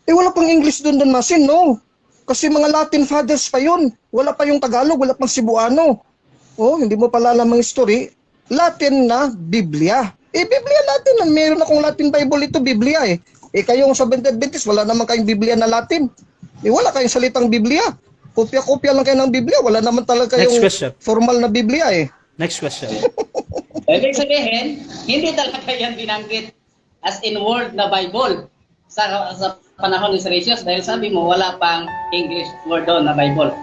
Eh, wala pang English doon, Dan Masin, no? Kasi mga Latin fathers pa yun. Wala pa yung Tagalog, wala pang Cebuano. Oh, hindi mo pala alam ang history. Latin na Biblia. Eh, Biblia Latin. Meron akong Latin Bible ito, Biblia eh. Eh, kayong Seventh Adventist, wala naman kayong Biblia na Latin. Eh, wala kayong salitang Biblia. Kopya-kopya lang kayo ng Biblia. Wala naman talaga Next kayong question. Formal na Biblia eh. Next question. Ibig sabihin, hindi talaga yan binanggit as in word na Bible sa panahon ni Serisius dahil sabi mo wala pang English word doon na Bible.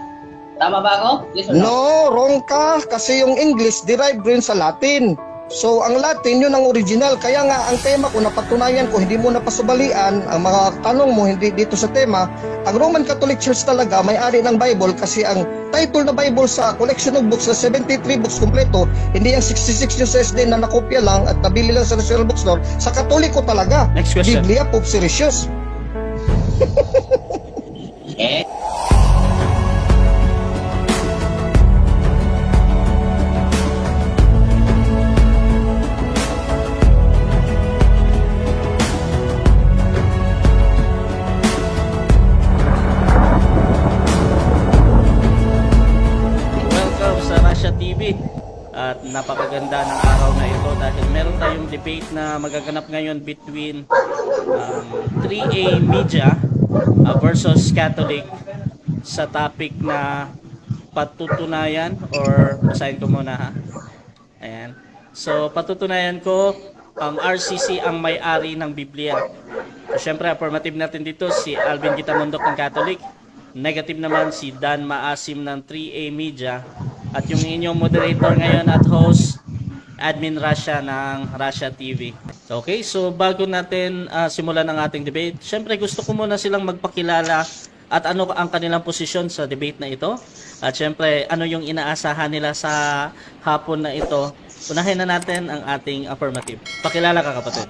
Tama ba ako? Yes or no? No, wrong ka. Kasi yung English derived rin sa Latin. So, ang Latin, yun ang original. Kaya nga, ang tema ko, napatunayan ko, hindi mo napasubalian, ang mga tanong mo, hindi dito sa tema, ang Roman Catholic Church talaga, may-ari ng Bible kasi ang title na Bible sa collection of books na 73 books kompleto, hindi ang 66 yung sa SDA na nakopya lang at nabili lang sa National Bookstore, sa Katoliko talaga. Next question. Biblia, Pope Serisius. Eh, Welcome sa Russia TV. At napakaganda ng araw na ito dahil meron tayong debate na magaganap ngayon between 3A Media versus Catholic sa topic na patutunayan or basahin ko muna ha. Ayan. So patutunayan ko ang RCC ang may-ari ng Biblia. So, syempre, affirmative natin dito si Alvin Gitamondok ng Catholic. Negative naman si Dan Maasim ng 3A Media. At yung inyong moderator ngayon at host, Admin Russia ng Russia TV. Okay, so bago natin simulan ang ating debate, syempre gusto ko muna silang magpakilala at ano ang kanilang posisyon sa debate na ito. At syempre, ano yung inaasahan nila sa hapon na ito. Unahin na natin ang ating affirmative. Pakilala ka, kapatid.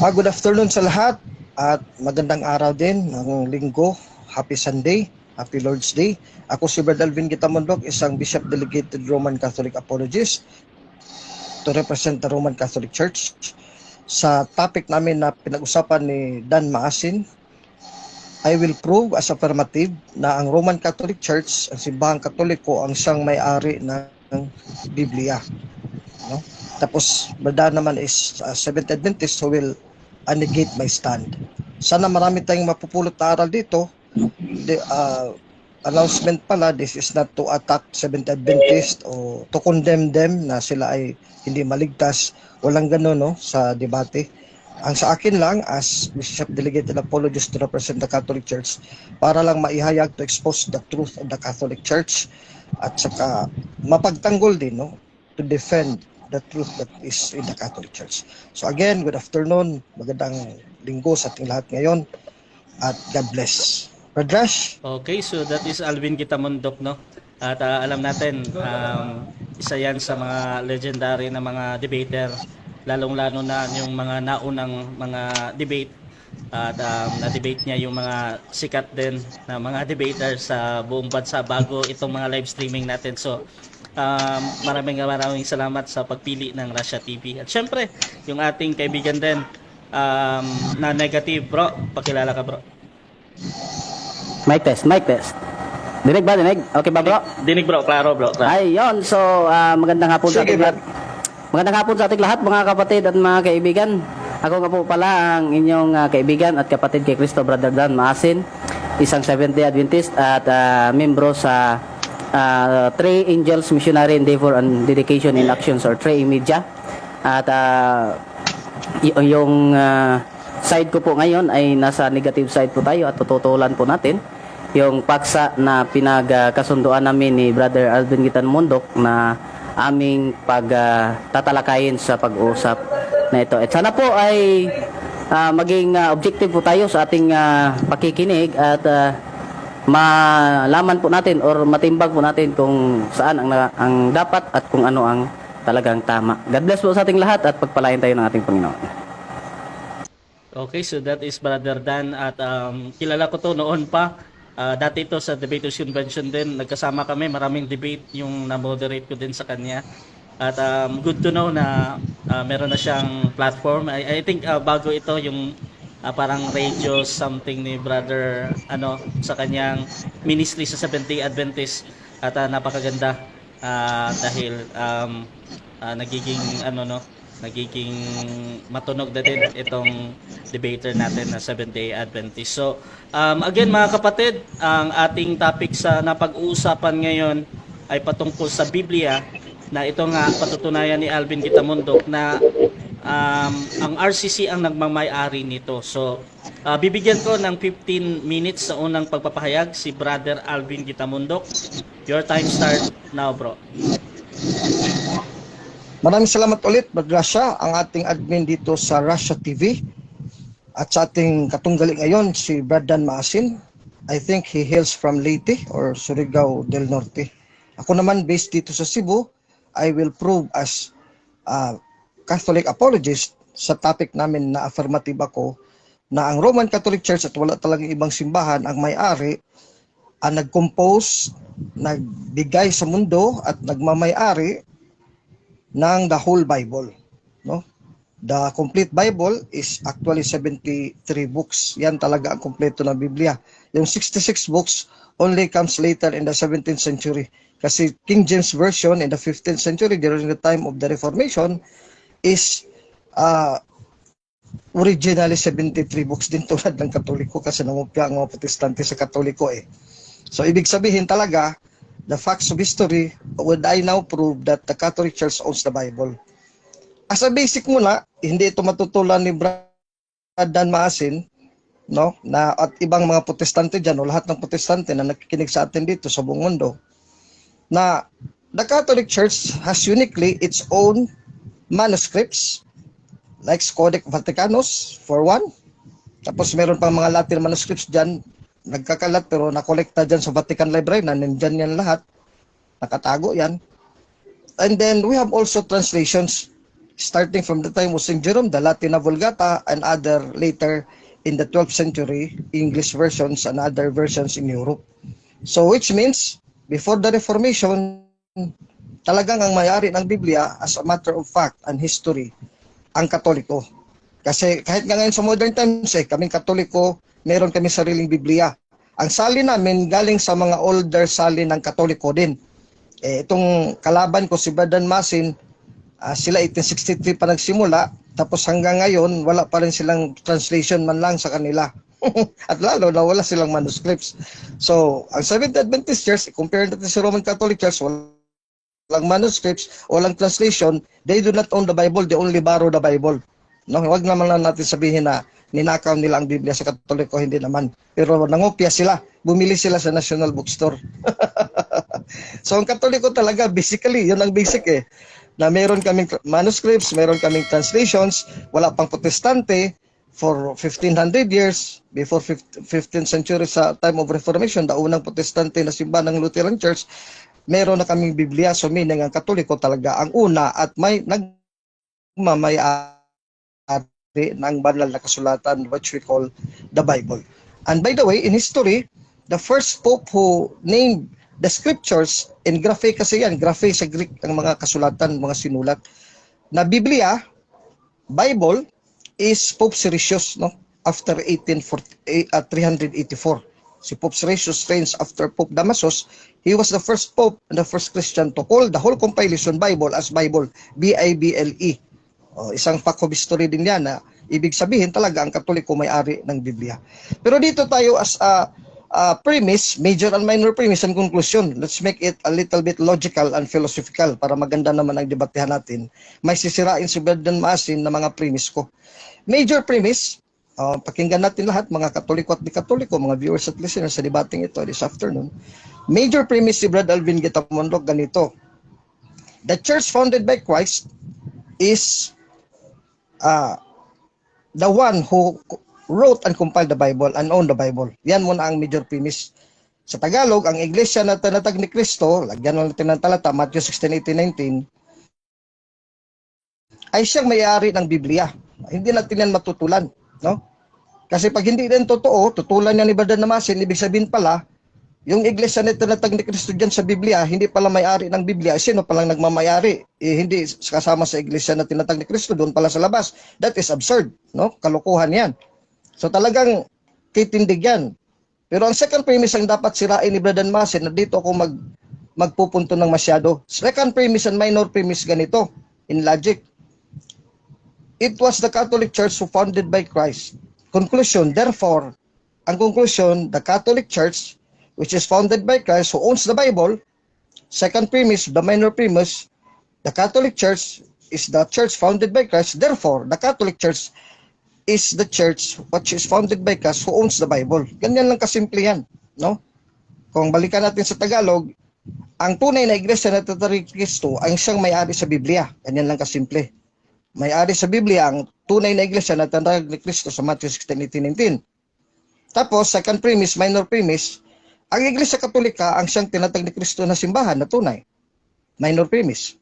Ah, good afternoon sa lahat at magandang araw din ng linggo. Happy Sunday, Happy Lord's Day. Ako si Brad Alvin Gitamondok, isang Bishop Delegated Roman Catholic Apologist to represent the Roman Catholic Church. Sa topic namin na pinag-usapan ni Dan Maasin, I will prove as affirmative na ang Roman Catholic Church, ang simbahang Katoliko, ang siyang may-ari ng Biblia. No? Tapos, Brad Dan naman is Seventh Adventist who will negate my stand. Sana marami tayong mapupulot na aral dito. The announcement pala, this is not to attack Seventh Adventist o to condemn them na sila ay hindi maligtas. Walang ganun, no, sa debate. Ang sa akin lang, as Bishop Delegated Apologist to represent the Catholic Church, para lang maihayag, to expose the truth of the Catholic Church at saka mapagtanggol din, no, to defend the truth that is in the Catholic Church. So again, good afternoon, magandang linggo sa ating lahat ngayon at God bless. Brad Rush. Okay, so that is Alvin Gitamondok, no? At alam natin, isa yan sa mga legendary na mga debater, lalong-lalo na yung mga naunang mga debate. At na-debate niya yung mga sikat din na mga debater sa buong bansa bago itong mga live streaming natin. So, maraming maraming salamat sa pagpili ng Russia TV. At syempre, yung ating kaibigan din na negative, bro. Pakilala ka, bro. Mic test, mic test. Dinig ba, dinig? Okay ba, bro? Dinig, bro, klaro, bro. Klaro. Ay, yon. So, magandang hapon sa Sige, ating lahat. Magandang hapon sa ating lahat, mga kapatid at mga kaibigan. Ako nga po pala ang inyong kaibigan at kapatid kay Kristo, Brother Dan Maasin, isang Seventh-day Adventist at membro sa Three Angels Missionary Endeavor and Dedication in Actions or Three Media. At yung side ko po ngayon ay nasa negative side po tayo at tututulan po natin yung paksa na pinagkasunduan namin ni Brother Alvin Gitan Mundok na aming pagtatalakayin sa pag-uusap na ito. At sana po ay maging objective po tayo sa ating pakikinig at malaman po natin or matimbang po natin kung saan ang dapat at kung ano ang talagang tama. God bless po sa ating lahat at pagpalain tayo ng ating Panginoon. Okay, so that is Brother Dan at kilala ko to noon pa. Dati ito sa Debaters Convention din, nagkasama kami, maraming debate yung na-moderate ko din sa kanya. At good to know na meron na siyang platform. I think bago ito yung Parang radio something ni Brother ano sa kanyang ministry sa Seventh-day Adventist at napakaganda dahil nagiging ano no, nagiging matunog na din itong debater natin na Seventh-day Adventist. So, again, mga kapatid, ang ating topic sa napag-uusapan ngayon ay patungkol sa Biblia na ito nga patutunayan ni Alvin Gitamundok na ang RCC ang nagmamay-ari nito. So, bibigyan ko ng 15 minutes sa unang pagpapahayag si Brother Alvin Gitamundok. Your time start now, bro. Maraming salamat ulit, Brad Russia, ang ating admin dito sa Russia TV. At sa ating katunggali ngayon, si Brad Dan Maasin. I think he hails from Leyte or Surigao del Norte. Ako naman, based dito sa Cebu, I will prove as a Catholic apologist sa topic namin na affirmative ako na ang Roman Catholic Church at wala talagang ibang simbahan ang may-ari, ang nag-compose, nagbigay sa mundo at nagmamay-ari ng the whole Bible, no? The complete Bible is actually 73 books. Yan talaga ang kompleto ng Biblia. Yung 66 books only comes later in the 17th century. Kasi King James Version in the 15th century during the time of the Reformation is originally 73 books din tulad ng Katoliko kasi nangopya ang mga Protestante sa Katoliko eh. So ibig sabihin talaga, the facts of history would I now prove that the Catholic Church owns the Bible. As a basic muna, hindi ito matutulan ni Brad Dan Maasin, no, na at ibang mga Protestante diyan o lahat ng Protestante na nakikinig sa atin dito sa buong mundo na the Catholic Church has uniquely its own manuscripts like Codex Vaticanus for one. Tapos meron pang mga Latin manuscripts diyan nagkakalat pero nakolekta diyan sa Vatican Library na nandyan yan lahat. Nakatago yan. And then we have also translations starting from the time of St. Jerome, the Latina Vulgata, and other later in the 12th century, English versions and other versions in Europe. So which means, before the Reformation, talagang ang may-ari ng Biblia, as a matter of fact and history, ang Katoliko. Kasi kahit nga ngayon sa modern times, eh, kaming Katoliko, meron kami sariling Biblia. Ang salin namin galing sa mga older salin ng Katoliko din. Eh, itong kalaban ko, si Brad Dan Maasin, sila 1863 pa nagsimula, tapos hanggang ngayon, wala pa rin silang translation man lang sa kanila. At lalo na wala silang manuscripts. So, ang Seventh Adventist Church, compare natin sa Roman Catholic Church, walang manuscripts, walang translation, they do not own the Bible, they only borrow the Bible. No, wag naman lang natin sabihin na ninakaw nila ang Biblia sa Katoliko, hindi naman. Pero nangopya sila, bumili sila sa National Bookstore. So ang Katoliko talaga, basically, yun ang basic eh. Na meron kaming manuscripts, meron kaming translations, wala pang Protestante for 1500 years, before 15th century sa time of Reformation, the unang Protestante na simbahan ng Lutheran Church, meron na kaming Biblia. So meaning ang Katoliko talaga ang una at may nagmamay-ari ng banal na kasulatan, which we call the Bible. And by the way, in history, the first pope who named the scriptures in graphe kasi yan, graphe sa Greek ang mga kasulatan, mga sinulat, na Biblia, Bible, is Pope Siricius, no? After 1840, 384. Si Pope Siricius reigns after Pope Damasus. He was the first pope and the first Christian to call the whole compilation Bible as Bible, Bible. Oh, isang fact of history din yan na ibig sabihin talaga ang Katoliko may-ari ng Biblia. Pero dito tayo as a premise, major and minor premise and conclusion. Let's make it a little bit logical and philosophical para maganda naman ang debatehan natin. May sisirain si Brad Dan Maasin na mga premise ko. Major premise, pakinggan natin lahat, mga Katoliko at di-Katoliko, mga viewers at listeners sa debating ito this afternoon. Major premise si Brad Alvin Gitamondok ganito. The church founded by Christ is the one who wrote and compiled the Bible and owned the Bible. Yan muna ang major premise. Sa Tagalog, ang iglesia na tinatag ni Kristo, lagyan lang natin ng talata, Matthew 16, 18, 19, ay siyang may-ari ng Biblia. Hindi natin yan matutulan. No? Kasi pag hindi din totoo, tutulan niya ni Brad Dan Maasin, ibig sabihin pala, yung iglesia na tinatag ni Kristo dyan sa Biblia, hindi pala may-ari ng Biblia. Eh, sino palang nagmamayari? Eh, hindi kasama sa iglesia na tinatag ni Kristo, doon pala sa labas. That is absurd. No? Kalokohan yan. So talagang titindig yan. Pero ang second premise ang dapat sirain ni Brother Masin na dito ako magpupunto ng masyado. Second premise and minor premise, ganito in logic. It was the Catholic Church who founded by Christ. Conclusion, therefore, ang conclusion, the Catholic Church, which is founded by Christ, who owns the Bible. Second premise, the minor premise, the Catholic Church is the church founded by Christ. Therefore, the Catholic Church is the church which is founded by Christ who owns the Bible. Ganyan lang kasimple yan, no? Kung balikan natin sa Tagalog, ang tunay na iglesia na tinatag ni Kristo ang siyang may-ari sa Biblia. Ganyan lang kasimple. May-ari sa Biblia ang tunay na iglesia na tinatag ni Kristo sa Matthew 16, 18, 19. Tapos, second premise, minor premise, ang Iglesia Katolika ang siyang tinatag ni Kristo na simbahan na tunay. Minor premise.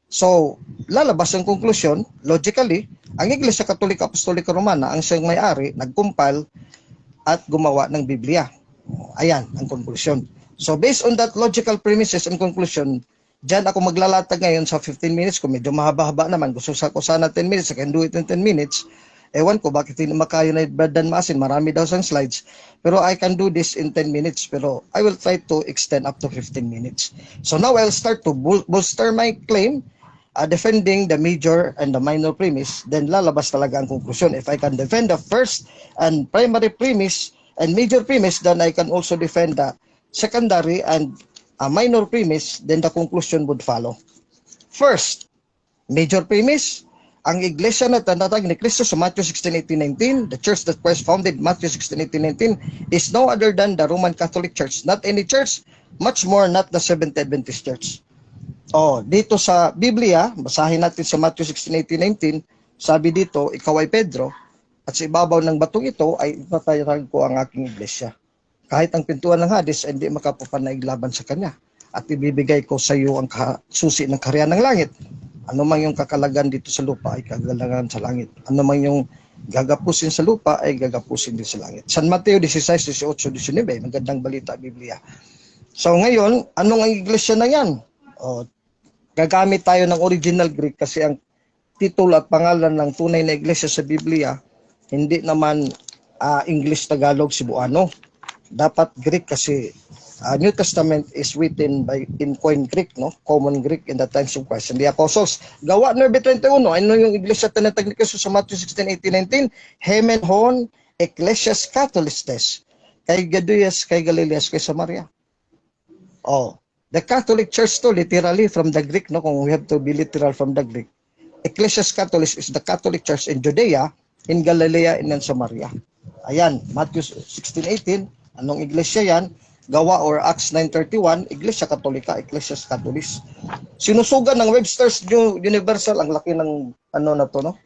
So, lalabas ang conclusion, logically, ang Iglesia Katolika Apostolika Romana ang siyang may-ari, nag-compile at gumawa ng Biblia. Ayan ang conclusion. So, based on that logical premises and conclusion, dyan ako maglalatag ngayon sa 15 minutes. Kung medyo mahaba-haba naman, gusto sa ko sana 10 minutes, I can do it in 10 minutes. Ewan ko bakit hindi makaya na Brother Masin, marami daw siyang slides. Pero I can do this in 10 minutes, pero I will try to extend up to 15 minutes. So now I'll start to bolster my claim, defending the major and the minor premise, then lalabas talaga ang conclusion. If I can defend the first and primary premise and major premise, then I can also defend the secondary and minor premise, then the conclusion would follow. First, major premise, ang iglesia na tinatag ni Kristo sa Matthew 16, 18, 19, the church that Christ founded, Matthew 16, 18, 19, is no other than the Roman Catholic Church. Not any church, much more not the Seventh-day Adventist Church. Oh, dito sa Biblia, basahin natin sa Matthew 16, 18, 19, sabi dito, "Ikaw ay Pedro, at sa ibabaw ng batong ito ay itatayag ko ang aking iglesia. Kahit ang pintuan ng Hades ay hindi makapapanaig laban sa kanya. At ibibigay ko sa iyo ang susi ng kaharian ng langit. Ano mang yung kakalagan dito sa lupa ay kakalagan sa langit. Ano mang yung gagapusin sa lupa ay gagapusin din sa langit." San Mateo 16, 18, 19, magandang balita, Biblia. So ngayon, anong ang iglesia na yan? O, gagamit tayo ng original Greek kasi ang titulo at pangalan ng tunay na iglesia sa Biblia, hindi naman English, Tagalog, Cebuano. Dapat Greek kasi New Testament is written by in Koine Greek, no? Common Greek in the times of Christ and the Apostles. Gawa 9:31, ano yung iglesia tinatag ni Kristo sa Matthew 16, 18, 19? Hemen hon ecclesias Catholistes. Kay Gaduas, kay Galileas, kay Samaria. Oh, the Catholic Church to literally from the Greek, no? Kung we have to be literal from the Greek. Ecclesias Catholics is the Catholic Church in Judea, in Galilea, and in Samaria. Ayan, Matthew 16:18, anong iglesia yan? Gawa or Acts 9:31, Iglesia Katolika, Ecclesias Catholis. Sinusugan ng Webster's New Universal, ang laki ng ano na to, no?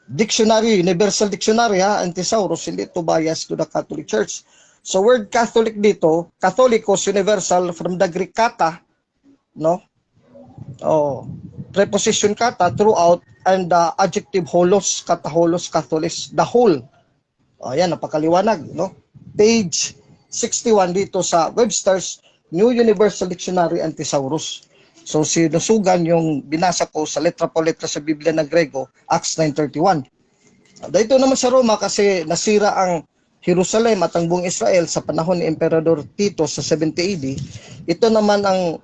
Dictionary, Universal Dictionary ha, ang thesaurus, hindi to bias to the Catholic Church. So word Catholic dito, Catholicos Universal from the Greek kata, no? Oh, preposition kata, throughout, and the adjective holos, kataholos, catholis, the whole. Oh, ayan, napakaliwanag, no? Page 61 dito sa Webster's New Universal Dictionary and Thesaurus. So sinusugan yung binasa ko sa letra po letra sa Biblia ng Grego, Acts 9:31. Dito naman sa Roma, kasi nasira ang Jerusalem at ang buong Israel sa panahon ni Emperador Tito sa 70 AD. Ito naman ang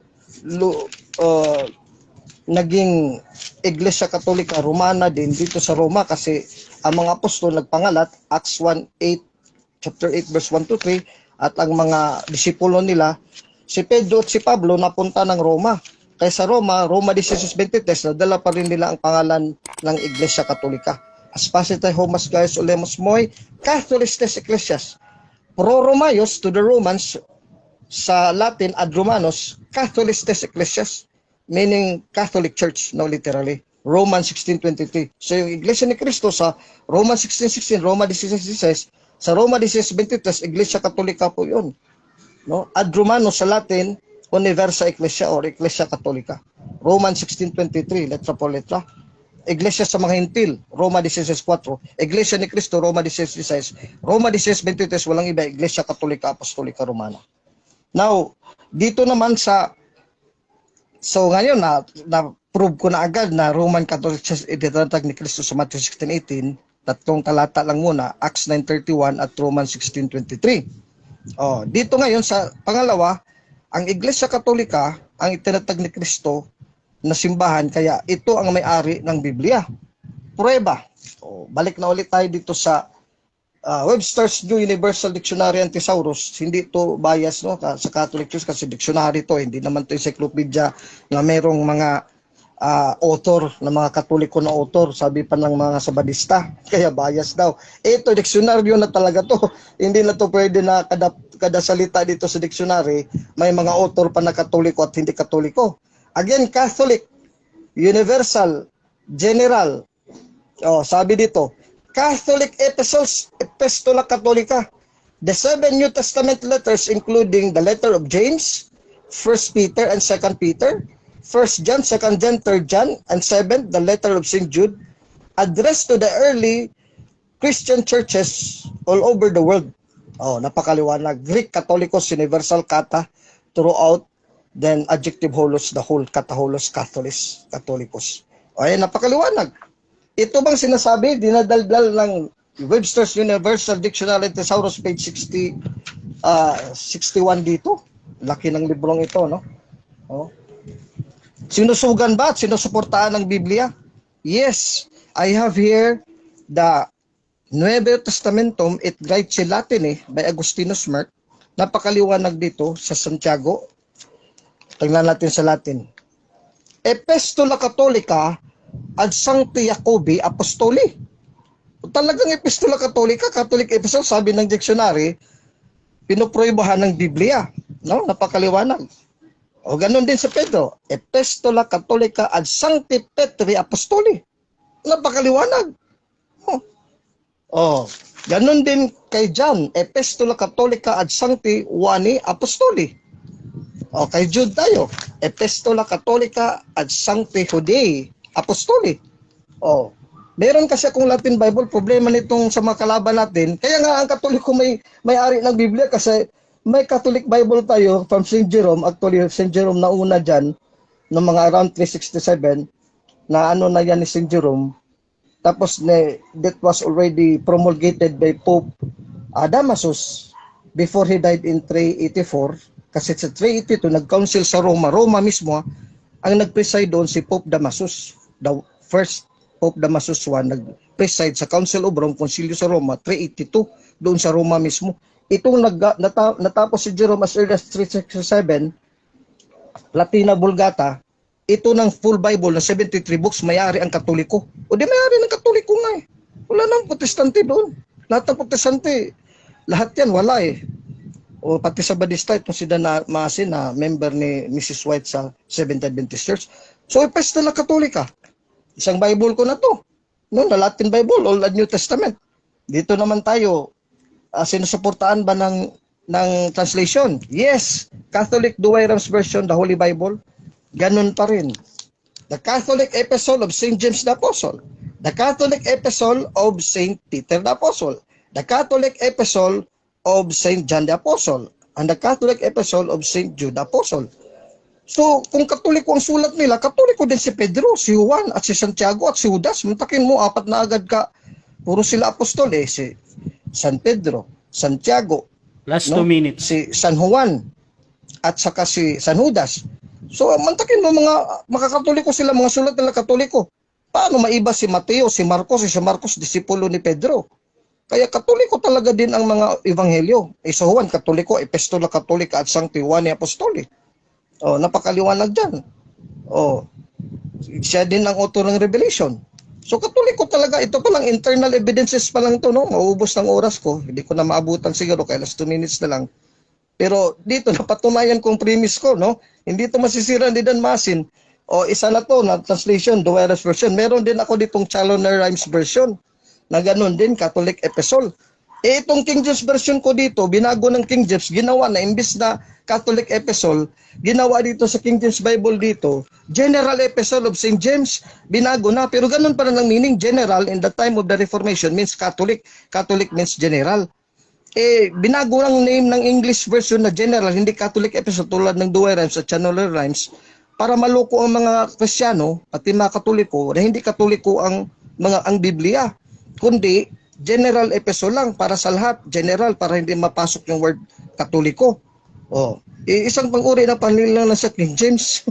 naging Iglesia Katolika Romana din dito sa Roma kasi ang mga apostol nagpangalat, Acts 1:8, chapter 8 verse 1 to 3, at ang mga disipulo nila, si Pedro at si Pablo, napunta ng Roma. Kaya sa Roma, Roma 16:23, nadala pa rin nila ang pangalan ng Iglesia Katolika. Aspasite homas gaios olemos moi, Catholistes Ecclesias. Pro Romaios, to the Romans, sa Latin ad Romanos, Catholistes Ecclesias, meaning Catholic Church, no, literally. Romans 16:23. So yung Iglesia ni Cristo sa Romans 16:16, Roma 16:16, sa Roma 16:23, Iglesia Katolika po yun. No? Ad Romanos sa Latin, Universa Ecclesia or Ecclesia Catholica. Romans 16:23, letra por letra. Iglesia sa mga Hentil, Roma 16:4. Iglesia ni Cristo, Roma 16:16. Roma 16:23, walang iba, Iglesia Katolika Apostolika Romana. Now, dito naman sa So ngayon na na prove ko na agad na Roman Catholic Church itinatag ni Cristo sa Matthew 16:18. Tatlong talata lang muna, Acts 9:31 at Romans 16:23. Oh, dito ngayon sa pangalawa, ang Iglesia Katolika ang itinatag ni Kristo na simbahan, kaya ito ang may-ari ng Biblia. Prueba. Oh, balik na ulit tayo dito sa Webster's New Universal Dictionary and Thesaurus. Hindi ito bias, no, sa Catholic Church kasi dictionary to, hindi naman to encyclopedia na merong mga author na mga Katoliko na author, sabi pa ng mga Sabadista, kaya bias daw. Ito, diksyonaryo na talaga to. Hindi na to pwede na kada salita dito sa dictionary, may mga author pa na Katoliko at hindi Katoliko. Again, Catholic, Universal, General. Oh, sabi dito, Catholic Epistles, Epistola Catholica. The seven New Testament letters, including the letter of James, First Peter and Second Peter, First John, Second John, Third John, and seventh, the letter of St. Jude, addressed to the early Christian churches all over the world. Oh, napakaliwanag. Greek Catholicos, Universal Kata throughout, then adjective holos, the whole, kataholos, Catholis, Catholicos. O, ayan, napakaliwanag. Ito bang sinasabi, dinadaldal ng Webster's Universal Dictionary Thesaurus page 60, 61 dito? Laki ng librong ito, no? Oh. Sinusugan ba at sinusuportahan ng Biblia? Yes. I have here the Nuevo Testamentum et Graece Latine by Agustinus Merk. Napakaliwanag dito sa Santiago. Tingnan natin sa Latin. Epistola Catholica ad Sancti Jacobi Apostoli. Talagang Epistola Catholica, Catholic Epistle, sabi ng dictionary, pinupruibahan ng Biblia. No? Napakaliwanag. O ganun din sa Pedro. Epistola Catholica ad Sancti Petri Apostoli. Napakaliwanag. Oh. Oh, ganun din kay John, Epistola Catholica ad Sancti Juani Apostoli. O kay Jude tayo, Epistola Catholica ad Sancti Judei Apostoli. Oh, meron kasi akong Latin Bible, problema nitong sa mga kalaban natin. Kaya nga ang Katoliko may may-ari ng Biblia kasi may Catholic Bible tayo from St. Jerome. Actually, St. Jerome nauna dyan, noong mga around 367, na ano na yan ni St. Jerome. Tapos that was already promulgated by Pope Damasus before he died in 384. Kasi sa 382, nag-council sa Roma. Roma mismo, ang nag-preside doon si Pope Damasus. The first Pope Damasus I, nag-preside sa Council of Rome, Concilio sa Roma, 382, doon sa Roma mismo. Itong natapos si Jerome as early as 367, Latina Vulgata, ito ng full Bible na 73 books, may-ari ang Katoliko. O di may-ari ng Katoliko nga eh. Wala nang Protestante doon. Lahat ng Protestante, lahat yan, wala eh. O pati sa Badista, itong si Dan Masin na member ni Mrs. White sa Seventh Adventist Church. So, Epistola Katolika. Isang Bible ko na to. No, na Latin Bible, Old and New Testament. Dito naman tayo, sinusuportaan ba ng translation? Yes. Catholic Douay Rheims Version, the Holy Bible. Ganun pa rin. The Catholic Epistle of St. James the Apostle. The Catholic Epistle of St. Peter the Apostle. The Catholic Epistle of St. John the Apostle. And the Catholic Epistle of St. Jude the Apostle. So, kung Katoliko ang sulat nila, Katoliko din si Pedro, si Juan, at si Santiago, at si Judas. Mantakin mo, apat na agad ka. Puro sila apostol eh. Si San Pedro, Santiago, Last no? 2 minutes. Si San Juan, at saka si San Judas. So, mantakin mo mga makakatoliko sila, mga sulat nila Katoliko. Paano maiba si Mateo, si Marcos, si Marcos, disipulo ni Pedro? Kaya Katoliko talaga din ang mga ebanghelyo. Eh, sa Juan, Katoliko, Epistola Katolika at Sancti Juan Apostoli. Oh, napakaliwanag dyan. Oh, siya din ang author ng Revelation. So Katoliko talaga, ito pa lang, internal evidences pa lang to, no? Maubos ng oras ko. Hindi ko na maabutan siguro, kaya last 2 minutes na lang. Pero dito, napatunayan kong premise ko, no? Hindi ito masisira ni Dan Masin. O isa na to, na translation, Douay-Rheims version. Meron din ako ditong Challoner Rhymes version na ganun din, Catholic Epistle. Eh, itong King James version ko dito, binago ng King James, ginawa na, imbis na Catholic Epistle, ginawa dito sa King James Bible dito, General Epistle of St. James, binago na. Pero ganun pa rin ang meaning, general in the time of the Reformation means Catholic. Catholic means general. Eh, binago ang name ng English version na general, hindi Catholic Epistle tulad ng Douay Rheims at Challoner Rhymes, para maloko ang mga Kristiyano at mga Katoliko na hindi Katoliko ang Biblia. Kundi general epistle lang para sa lahat, general para hindi mapasok yung word Katoliko. Oh, isang pang-uri ng panlilinlang sa King James.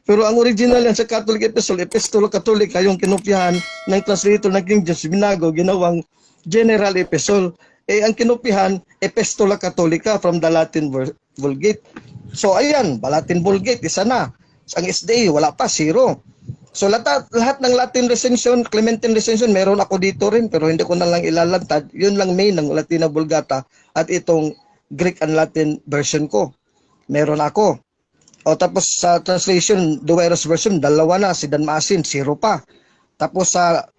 Pero ang original yan sa Catholic Epistle, Epistola Catholica, yung kinopyahan ng translator ng King James, binago, ginawang General Epistle. Eh, ang kinopyahan, Epistola Catholica from the Latin Vulgate. So, ayan, Latin Vulgate, isa na. Ang SDA, wala pa, zero. So, lahat ng Latin recension, Clementine recension, meron ako dito rin, pero hindi ko na lang ilalantad. Yun lang main ng Latina Vulgata at itong Greek and Latin version ko. Meron ako. O tapos sa translation, Douay-Rhodes version, dalawa na, si Dan Maasin, zero pa. Tapos sa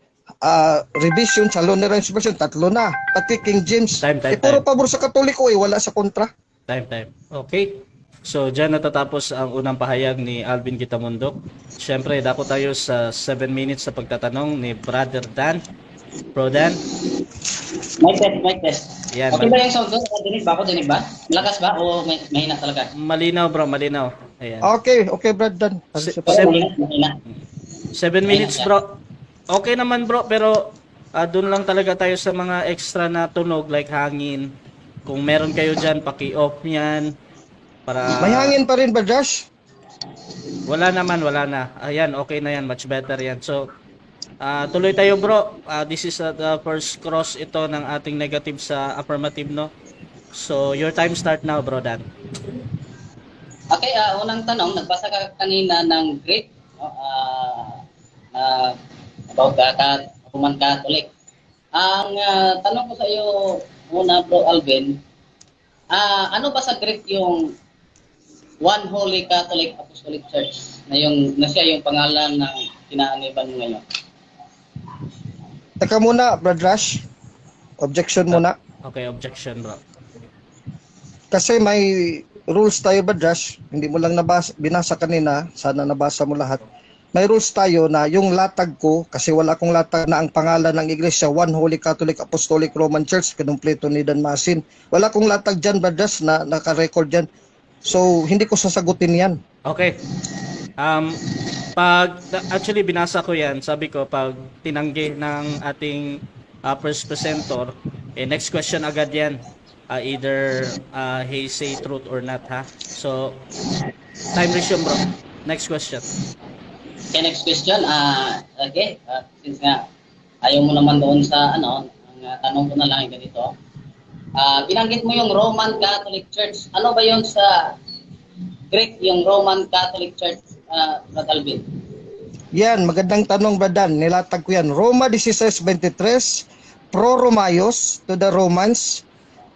revision, sa Rheims version, tatlo na. Pati King James. Time, time, eh, puro time. Pabor sa Katoliko eh, wala sa kontra. Time, time. Okay. So, dyan natatapos ang unang pahayag ni Alvin Gitamundok. Siyempre, dako tayo sa 7 minutes sa pagtatanong ni Brother Dan. Bro Dan. Mic test, mic test. Yan, Okay ba yung sound ko? Dinig ba ako? Dinig ba? Malakas ba? O mahina talaga? Malinaw, bro, malinaw. Ayan. Okay, Brad Dan. Mahina, mahina. 7 minutes, bro. Okay naman, bro, pero doon lang talaga tayo sa mga extra na tunog like hangin. Kung meron kayo dyan, paki-off yan. Para May hangin pa rin ba, Josh? Wala naman, wala na. Ayan, okay na yan. Much better yan. So, tuloy tayo, bro. This is the first cross ito ng ating negative sa affirmative, no? So, your time start now, bro Dan. Okay, unang tanong, nagbasa ka kanina ng Greek, no? About the Roman Catholic. Ang tanong ko sa iyo muna, Bro Alvin, ano ba sa Greek yung One Holy Catholic Apostolic Church na siya yung pangalan ng kinaaniban mo ngayon? Teka muna, Brad Rush. Objection muna. Okay, objection, bro. Kasi may rules tayo, Brad Rush. Hindi mo lang nabasa, binasa kanina. Sana nabasa mo lahat. May rules tayo na yung latag ko, kasi wala akong latag na ang pangalan ng iglesia, One Holy Catholic Apostolic Roman Church, kinumpleto ni Dan Masin. Wala akong latag dyan, Brad Rush, na naka-record dyan. So, hindi ko sasagutin yan. Okay. Pag actually binasa ko 'yan, sabi ko pag tinanggi ng ating first presenter, eh, next question agad 'yan. Either he say truth or not, ha. So time resume, bro. Next question. Okay, next question. Okay, since nga ayaw mo naman doon sa ano, ang tanong ko na lang ay ganito. Binanggit mo yung Roman Catholic Church. Ano ba yon sa Greek, yung Roman Catholic Church, Brad Alvin? Yan, magandang tanong, Bradan. Nilatag ko yan. Roma 16:23, Pro Romaios, to the Romans,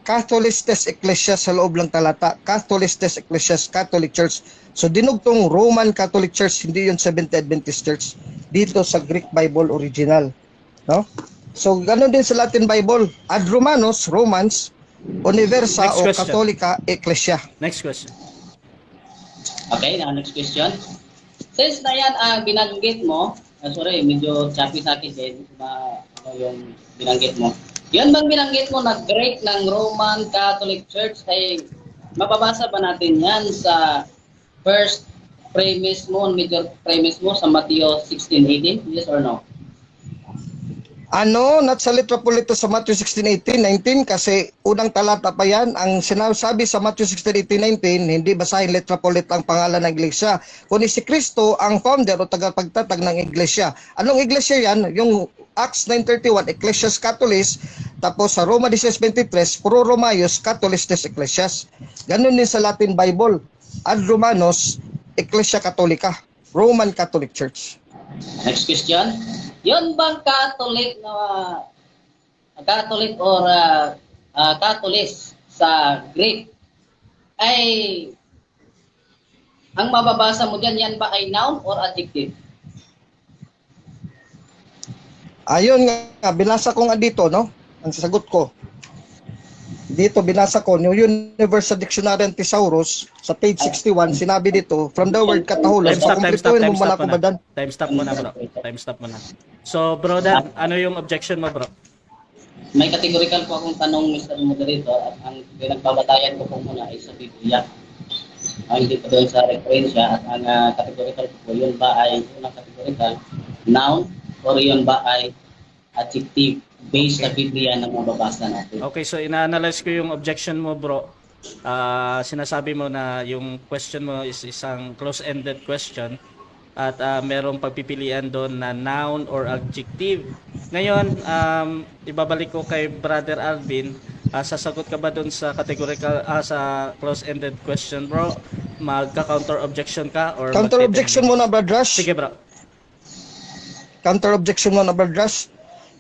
Catholistes Ecclesia sa loob ng talata, Catholistes Ecclesias, Catholic Church. So dinugtong Roman Catholic Church, hindi yun Seventh Adventist Church dito sa Greek Bible original. No? So ganun din sa Latin Bible, Ad Romanos, Romans, Universa Next o question. Catholica Ecclesia. Next question. Okay, now next question. Since na yan ang binanggit mo, sorry, medyo choppy sa akin eh, hindi ko ano yung binanggit mo. Yan bang binanggit mo na Greek ng Roman Catholic Church ay mababasa ba natin yan sa first premise mo, major premise mo sa Matthew 16:18? Yes or no? Ano, not sa letra po ito sa Matthew 16, 18, 19 kasi unang talata pa yan. Ang sinasabi sa Matthew 16, 18, 19, hindi basahin letra po ang pangalan ng iglesia. Kundi si Kristo ang founder o tagapagtatag ng iglesia. Anong iglesia yan? Yung Acts 9:31, Ecclesias Catholis, tapos sa Roma 16:23, Pro Romaios, Catholistes Ecclesias. Ganun din sa Latin Bible. Ad Romanos, Ecclesia Catholica, Roman Catholic Church. Next question. Yun bang Catholic na Catholic or Catholic sa Greek ay ang mababasa mo diyan, yan ba ay noun or adjective? Ayun nga, binasa ko nga dito, no? Ang sagot ko. Dito, binasa ko, New Universal Dictionary and Thesaurus, sa page 61, sinabi dito, from the word katahulos, Time stop, time stop, pakumpletuhin time mo muna stop ako muna. ba dan? Time stop muna, bro. Time stop muna. So, bro Dan, ano yung objection mo, bro? May categorical po akong tanong, Mr. Moderator, at ang pinagbabatayan ko po muna ay sa Biblia. Ang hindi po doon sa referensya at ang categorical ko po, yun ba ay unang categorical noun or yun ba ay adjective based sa Biblia na mababasa natin. Okay, so ina-analyze ko yung objection mo, bro. Sinasabi mo na yung question mo is isang close-ended question at merong pagpipilian doon na noun or adjective. Ngayon, ibabalik ko kay Brother Alvin. Sasagot ka ba doon sa categorical sa close-ended question, bro? Magka-counter objection ka or Counter magte-10 objection minutes? muna, Brad Rush. Sige, bro. Counter objection muna, Brad Rush.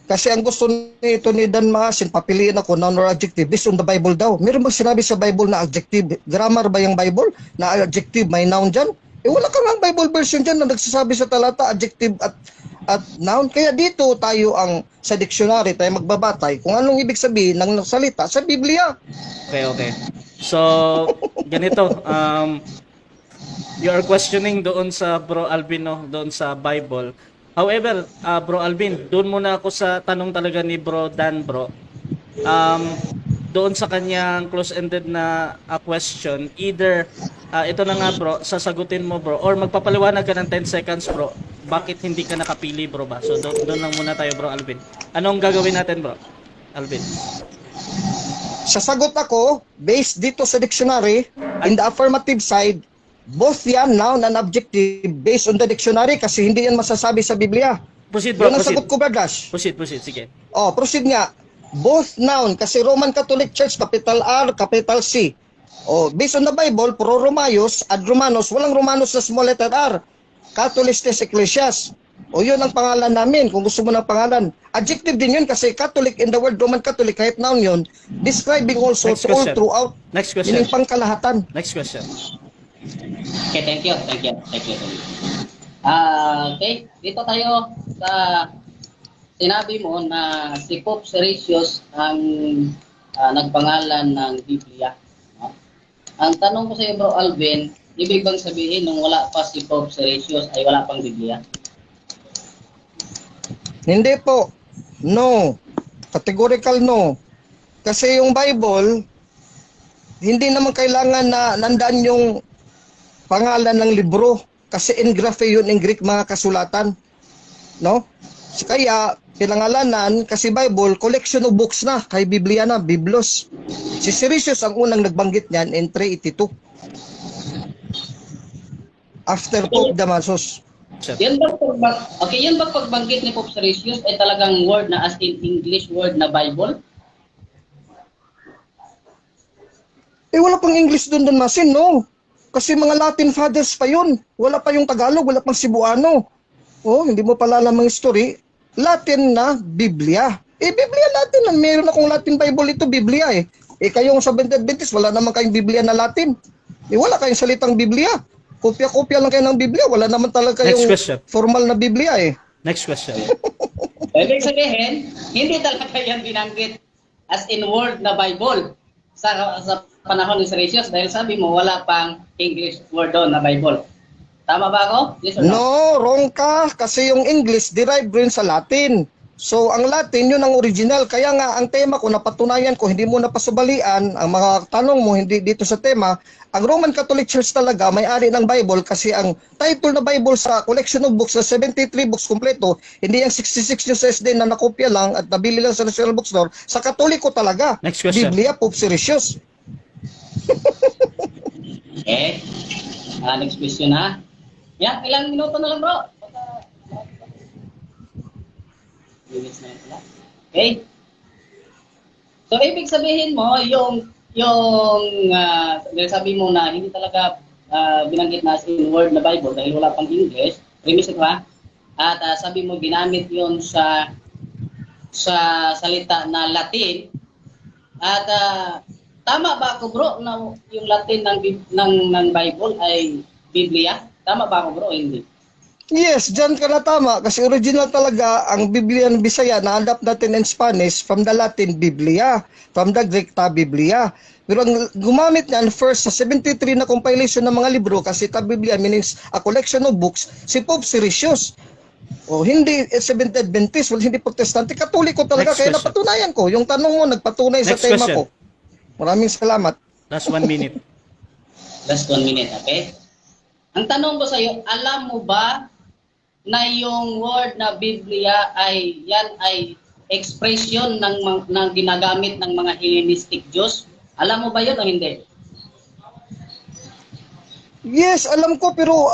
Kasi ang gusto nito ni Dan Maasin, papiliin ako noun or adjective based on the Bible daw. Meron bang sinabi sa Bible na adjective? Grammar ba yung Bible na adjective may noun dyan? Eh wala kang ang Bible version dyan na nagsasabi sa talata adjective at noun. Kaya dito tayo ang sa dictionary tayo magbabatay kung anong ibig sabihin ng salita sa Biblia. Okay. So, ganito, you are questioning doon sa Bro Alvin, no? Doon sa Bible. However, Bro Alvin, doon muna ako sa tanong talaga ni Bro Dan, bro. Doon sa kanyang close-ended na question, either, ito na nga, bro, sasagutin mo, bro, or magpapaliwanag ka ng 10 seconds, bro, bakit hindi ka nakapili, bro, ba? So, doon lang muna tayo, Bro Alvin. Anong gagawin natin, Bro Alvin? Sasagot ako based dito sa dictionary, in the affirmative side, both yan noun and adjective based on the dictionary kasi hindi yan masasabi sa Biblia. Proceed, bro, Yun ang proceed. sagot ko, Brad Rush. Proceed, proceed, sige. Oh, proceed nga. Both noun kasi Roman Catholic Church, capital R, capital C. Oh, based on the Bible, pro Romaios ad Romanos, walang Romanos na small letter R. Catholistes Ecclesias. O, yun ang pangalan namin kung gusto mo ng pangalan. Adjective din yun kasi Catholic in the word Roman Catholic, kahit noun yun, describing also Next to all question. throughout, Next question. meaning pangkalahatan. Next question. Okay, thank you. Thank you. Thank you. Thank you. Okay, dito tayo sa sinabi mo na si Pope Sergius ang nagpangalan ng Biblia. No? Ang tanong ko sa iyo, Bro Alvin, ibig bang sabihin nung wala pa si Pope Sergius ay wala pang Biblia? Hindi po. No. Categorical no. Kasi yung Bible, hindi naman kailangan na nandaan yung pangalan ng libro. Kasi en graphe yun in Greek, mga kasulatan. No? So, kaya, pinangalanan, kasi Bible, collection of books na, kay Biblia na, Biblos. Si Siricius ang unang nagbanggit niyan in 382. After Pope Damasus. Sir. Okay, yan ba pagbanggit ni Pope Sergius ay talagang word na as in English word na Bible? Eh, wala pang English doon doon, Masin, no? Kasi mga Latin fathers pa yun. Wala pa yung Tagalog, wala pang Cebuano. Oh, hindi mo pala alam ang history. Latin na Biblia. Eh, Biblia Latin na. Meron akong Latin Bible ito, Biblia eh. Eh, kayong Seventh Adventist, wala naman kayong Biblia na Latin. Eh, wala kayong salitang Biblia. Kopya-kopya lang kayo ng Biblia. Wala naman talaga Next kayong question. formal na Biblia eh. Next question. Ibig sabihin, hindi talaga yan binanggit as in word na Bible sa panahon ni Sergius dahil sabi mo wala pang English word doon na Bible. Tama ba ako? Yes or no? No, wrong ka. Kasi yung English derived rin sa Latin. So, ang Latin, yun ang original. Kaya nga, ang tema ko, napatunayan ko, hindi mo napasubalian, ang mga tanong mo, hindi dito sa tema, ang Roman Catholic Church talaga, may-ari ng Bible kasi ang title na Bible sa collection of books, na 73 books kompleto, hindi yung 66 yung sa SD na nakopya lang at nabili lang sa National Bookstore, sa Katoliko talaga. Next question. Biblia, Pope Sergius. Okay. Next question na. Yeah, ilang minuto na lang, bro? Baka minutes na yun sila. Okay. So, ibig sabihin mo, yung dahil sabi mo na hindi talaga binanggit na as in word na Bible dahil wala pang English, premise ito ha? At sabi mo ginamit yon sa salita na Latin. At tama ba ako, bro, na yung Latin ng Bible ay Biblia? Tama ba ako, bro, o hindi? Yes, dyan ka na tama. Kasi original talaga ang Biblia ng Bisaya na-adapt natin in Spanish from the Latin Biblia, from the Greek ta Biblia. Pero ang gumamit niyan first sa 73 na compilation ng mga libro, kasi ta Biblia means a collection of books, si Pope Siricius. O hindi Seventh Adventist, well, hindi Protestante, Katoliko talaga. Next Kaya question. napatunayan ko. Yung tanong mo, nagpatunay sa Next tema question. ko. Maraming salamat. Last one minute. Last one minute, okay? Ang tanong ko sa iyo, alam mo ba na yung word na Biblia ay yan ay expression ng ginagamit ng mga Hellenistic Jews? Alam mo ba yun o hindi? Yes, alam ko, pero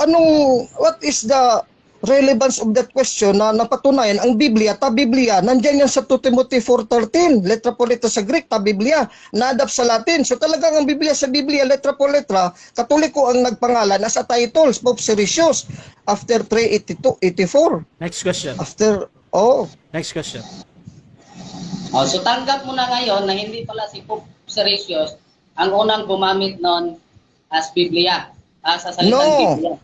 what is the relevance of that question na napatunayan ang Biblia, ta Biblia, nandiyan yan sa 2 Timothy 4:13, letra po letra sa Greek, ta Biblia, na-adapt sa Latin. So talagang ang Biblia sa Biblia, letra po letra, Katoliko ang nagpangalan as a title, Pope Sergius, after 382, 84, Next question. After, oh, Next question. Oh, so tanggap mo na ngayon na hindi pala si Pope Sergius ang unang gumamit noon as Biblia, sa salitang No. Biblia.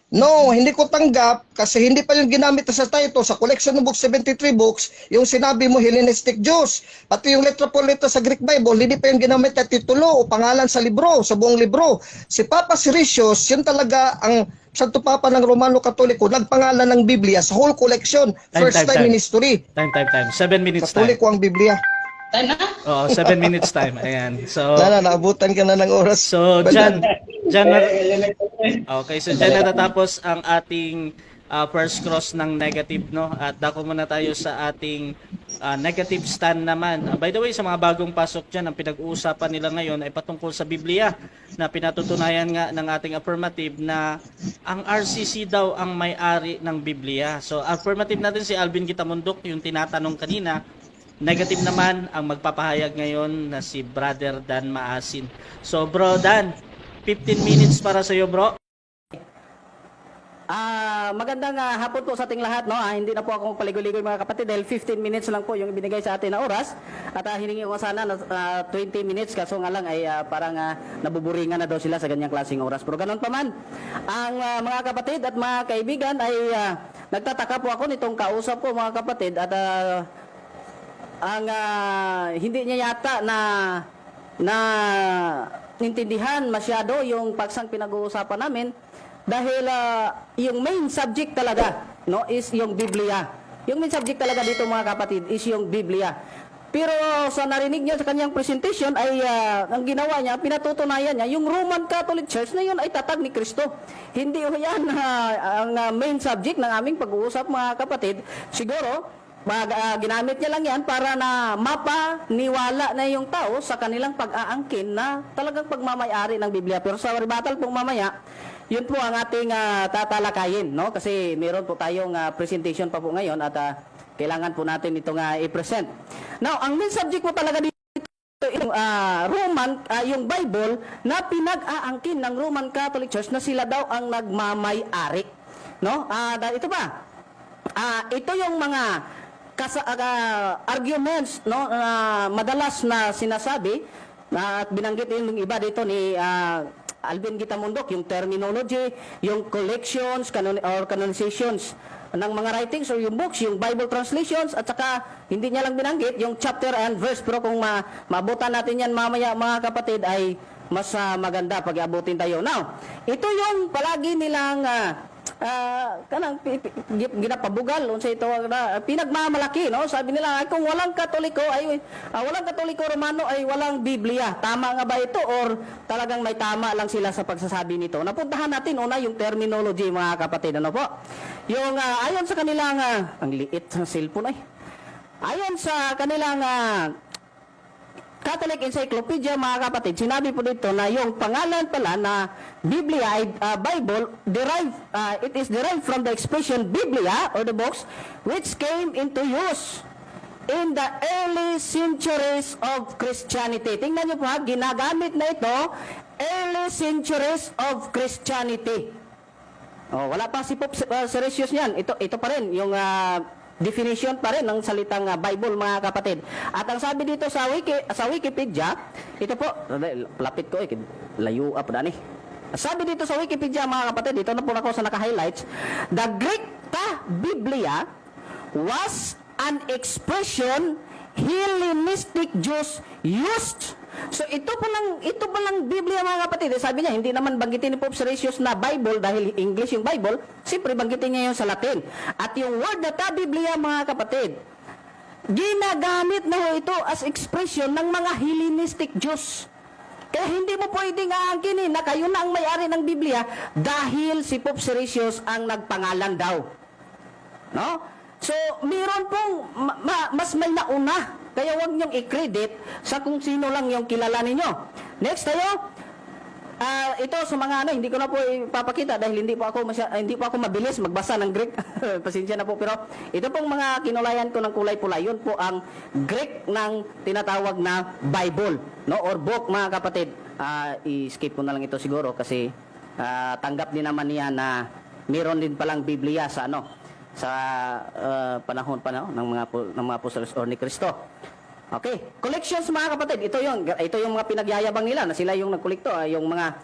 No, hindi ko tanggap kasi hindi pa yung ginamit sa title sa collection ng books, 73 books, yung sinabi mo Hellenistic Jews. Pati yung letra po letra sa Greek Bible, hindi pa yung ginamit na titulo o pangalan sa libro, sa buong libro. Si Papa Siricius, yun talaga ang Santo Papa ng Romano Katoliko, nagpangalan ng Biblia sa whole collection, Time, first time, time time. in history. Time, time, time. 7 minutes time. Katoliko ang Biblia. Time na? Oo, 7 minutes time. Ayan. So, Wala na, naabutan ka na ng oras. so dyan, okay, so dyan natatapos ang ating first cross ng negative, no? At dako muna tayo sa ating negative stand naman. By the way, sa mga bagong pasok dyan, ang pinag-uusapan nila ngayon ay patungkol sa Biblia na pinatutunayan nga ng ating affirmative na ang RCC daw ang may-ari ng Biblia. So, affirmative natin si Alvin Gitamundok, yung tinatanong kanina. Negative naman ang magpapahayag ngayon na si Brother Dan Maasin. So, Bro Dan, 15 minutes para sa iyo, bro. Magandang hapon po sa ating lahat, no? Hindi na po ako paligoy-ligoy, mga kapatid, dahil 15 minutes lang po yung ibinigay sa atin na oras at hiningi ko sana na 20 minutes, kaso nga lang ay parang nabuburingan na daw sila sa ganyang klaseng oras. Pero ganun pa man, ang mga kapatid at mga kaibigan ay nagtataka po ako nitong kausap ko, mga kapatid, at ang hindi niya yata na na intindihan masyado yung paksang pinag-uusapan namin dahil yung main subject talaga, no, is yung Biblia. Yung main subject talaga dito, mga kapatid, is yung Biblia. Pero sa narinig niya sa kanyang presentation ay ang ginawa niya, pinatutunayan niya yung Roman Catholic Church na yun ay tatag ni Kristo. Hindi ho yan ang main subject ng aming pag-uusap, mga kapatid. Siguro ginamit niya lang yan para na mapaniwala na yung tao sa kanilang pag-aangkin na talagang pagmamayari ng Biblia. Pero sa rebuttal pong mamaya, yun po ang ating tatalakayin, no? Kasi meron po tayong presentation pa po ngayon at kailangan po natin itong i-present. Now, ang main subject po talaga dito yung yung Bible na pinag-aangkin ng Roman Catholic Church na sila daw ang nagmamay-ari, no? Ito pa. Ito yung mga arguments, no, na madalas na sinasabi na at binanggit din ng iba dito ni Alvin Gitamundok, yung terminology, yung collections or canonizations ng mga writings or yung books, yung Bible translations, at saka hindi niya lang binanggit yung chapter and verse, pero kung maabutan natin yan mamaya, mga kapatid, ay mas maganda pag abutin tayo. Now, ito yung palagi nilang kanang ginapabugal, unsa ito na pinagmamalaki, no? Sabi nila ay kung walang Katoliko ay walang Katoliko Romano ay walang Biblia. Tama nga ba ito or talagang may tama lang sila sa pagsasabi nito? Napuntahan natin una yung terminology, mga kapatid, ano po? Yung ayon sa kanilang ang liit ng cellphone ay ayon sa kanilang Catholic Encyclopedia, mga kapatid, sinabi po dito na yung pangalan pala na Biblia ay Bible, it is derived from the expression Biblia or the books which came into use in the early centuries of Christianity. Tingnan niyo po ha, ginagamit na ito early centuries of Christianity. Oh, wala pa si Pope Sergius niyan. Ito pa rin yung definition pa rin ng salitang Bible, mga kapatid. At ang sabi dito sa Wikipedia, ito po, lapit ko eh, layo up dani. Sabi dito sa Wikipedia, mga kapatid, dito na po ako sa naka-highlights, the Greek ta Biblia was an expression Hellenistic Jews used. So ito pa lang Biblia, mga kapatid. Eh, sabi niya hindi naman banggitin ni Pope Sergius na Bible dahil English yung Bible. Siyempre banggitin niya yung sa Latin. At yung word na ta Biblia, mga kapatid, ginagamit na ho ito as expression ng mga Hellenistic Jews. Kaya hindi mo pwedeng aangkinin na kayo na ang may-ari ng Biblia dahil si Pope Sergius ang nagpangalan daw. No? So, meron pong mas may nauna. Kaya huwag niyong i-credit sa kung sino lang yung kilala ninyo. Next tayo. Ah, ito sa mga ano, hindi ko na po ipapakita dahil hindi po ako mabilis magbasa ng Greek. Pasensya na po, pero ito pong mga kinulayan ko ng kulay pula, yun po ang Greek ng tinatawag na Bible, no, or book, mga kapatid. Ah, i-skip ko na lang ito siguro kasi tanggap din naman niya na meron din palang Biblia sa ano, sa panahon pa, no, ng mga apostles or ni Kristo. Okay, collections, mga kapatid. Ito yung mga pinagyayabang nila na sila yung nagkolekto, yung mga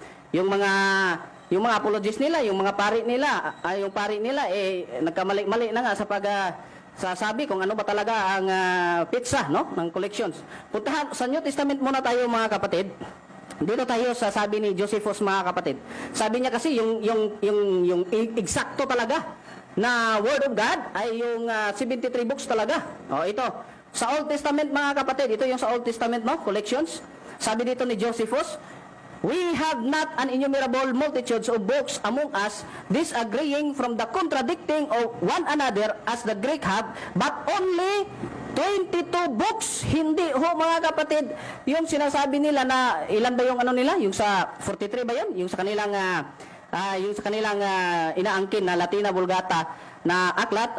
apologists nila, yung mga pari nila, yung pari nila eh nagkamali-mali na nga sa pag sasabi kung ano ba talaga ang petsa, no, ng collections. Puntahan sa New Testament muna tayo, mga kapatid. Dito tayo sa sabi ni Josephus, mga kapatid. Sabi niya kasi yung eksakto talaga na Word of God ay yung 73 books talaga. Oh, ito. Sa Old Testament, mga kapatid, ito yung sa Old Testament, no, collections. Sabi dito ni Josephus, "We have not an innumerable multitudes of books among us, disagreeing from the contradicting of one another as the Greek have, but only 22 books." Hindi ho, mga kapatid, yung sinasabi nila na ilan ba yung ano nila, yung sa 43 ba yun? Yung sa kanilang inaangkin na Latina Vulgata na aklat,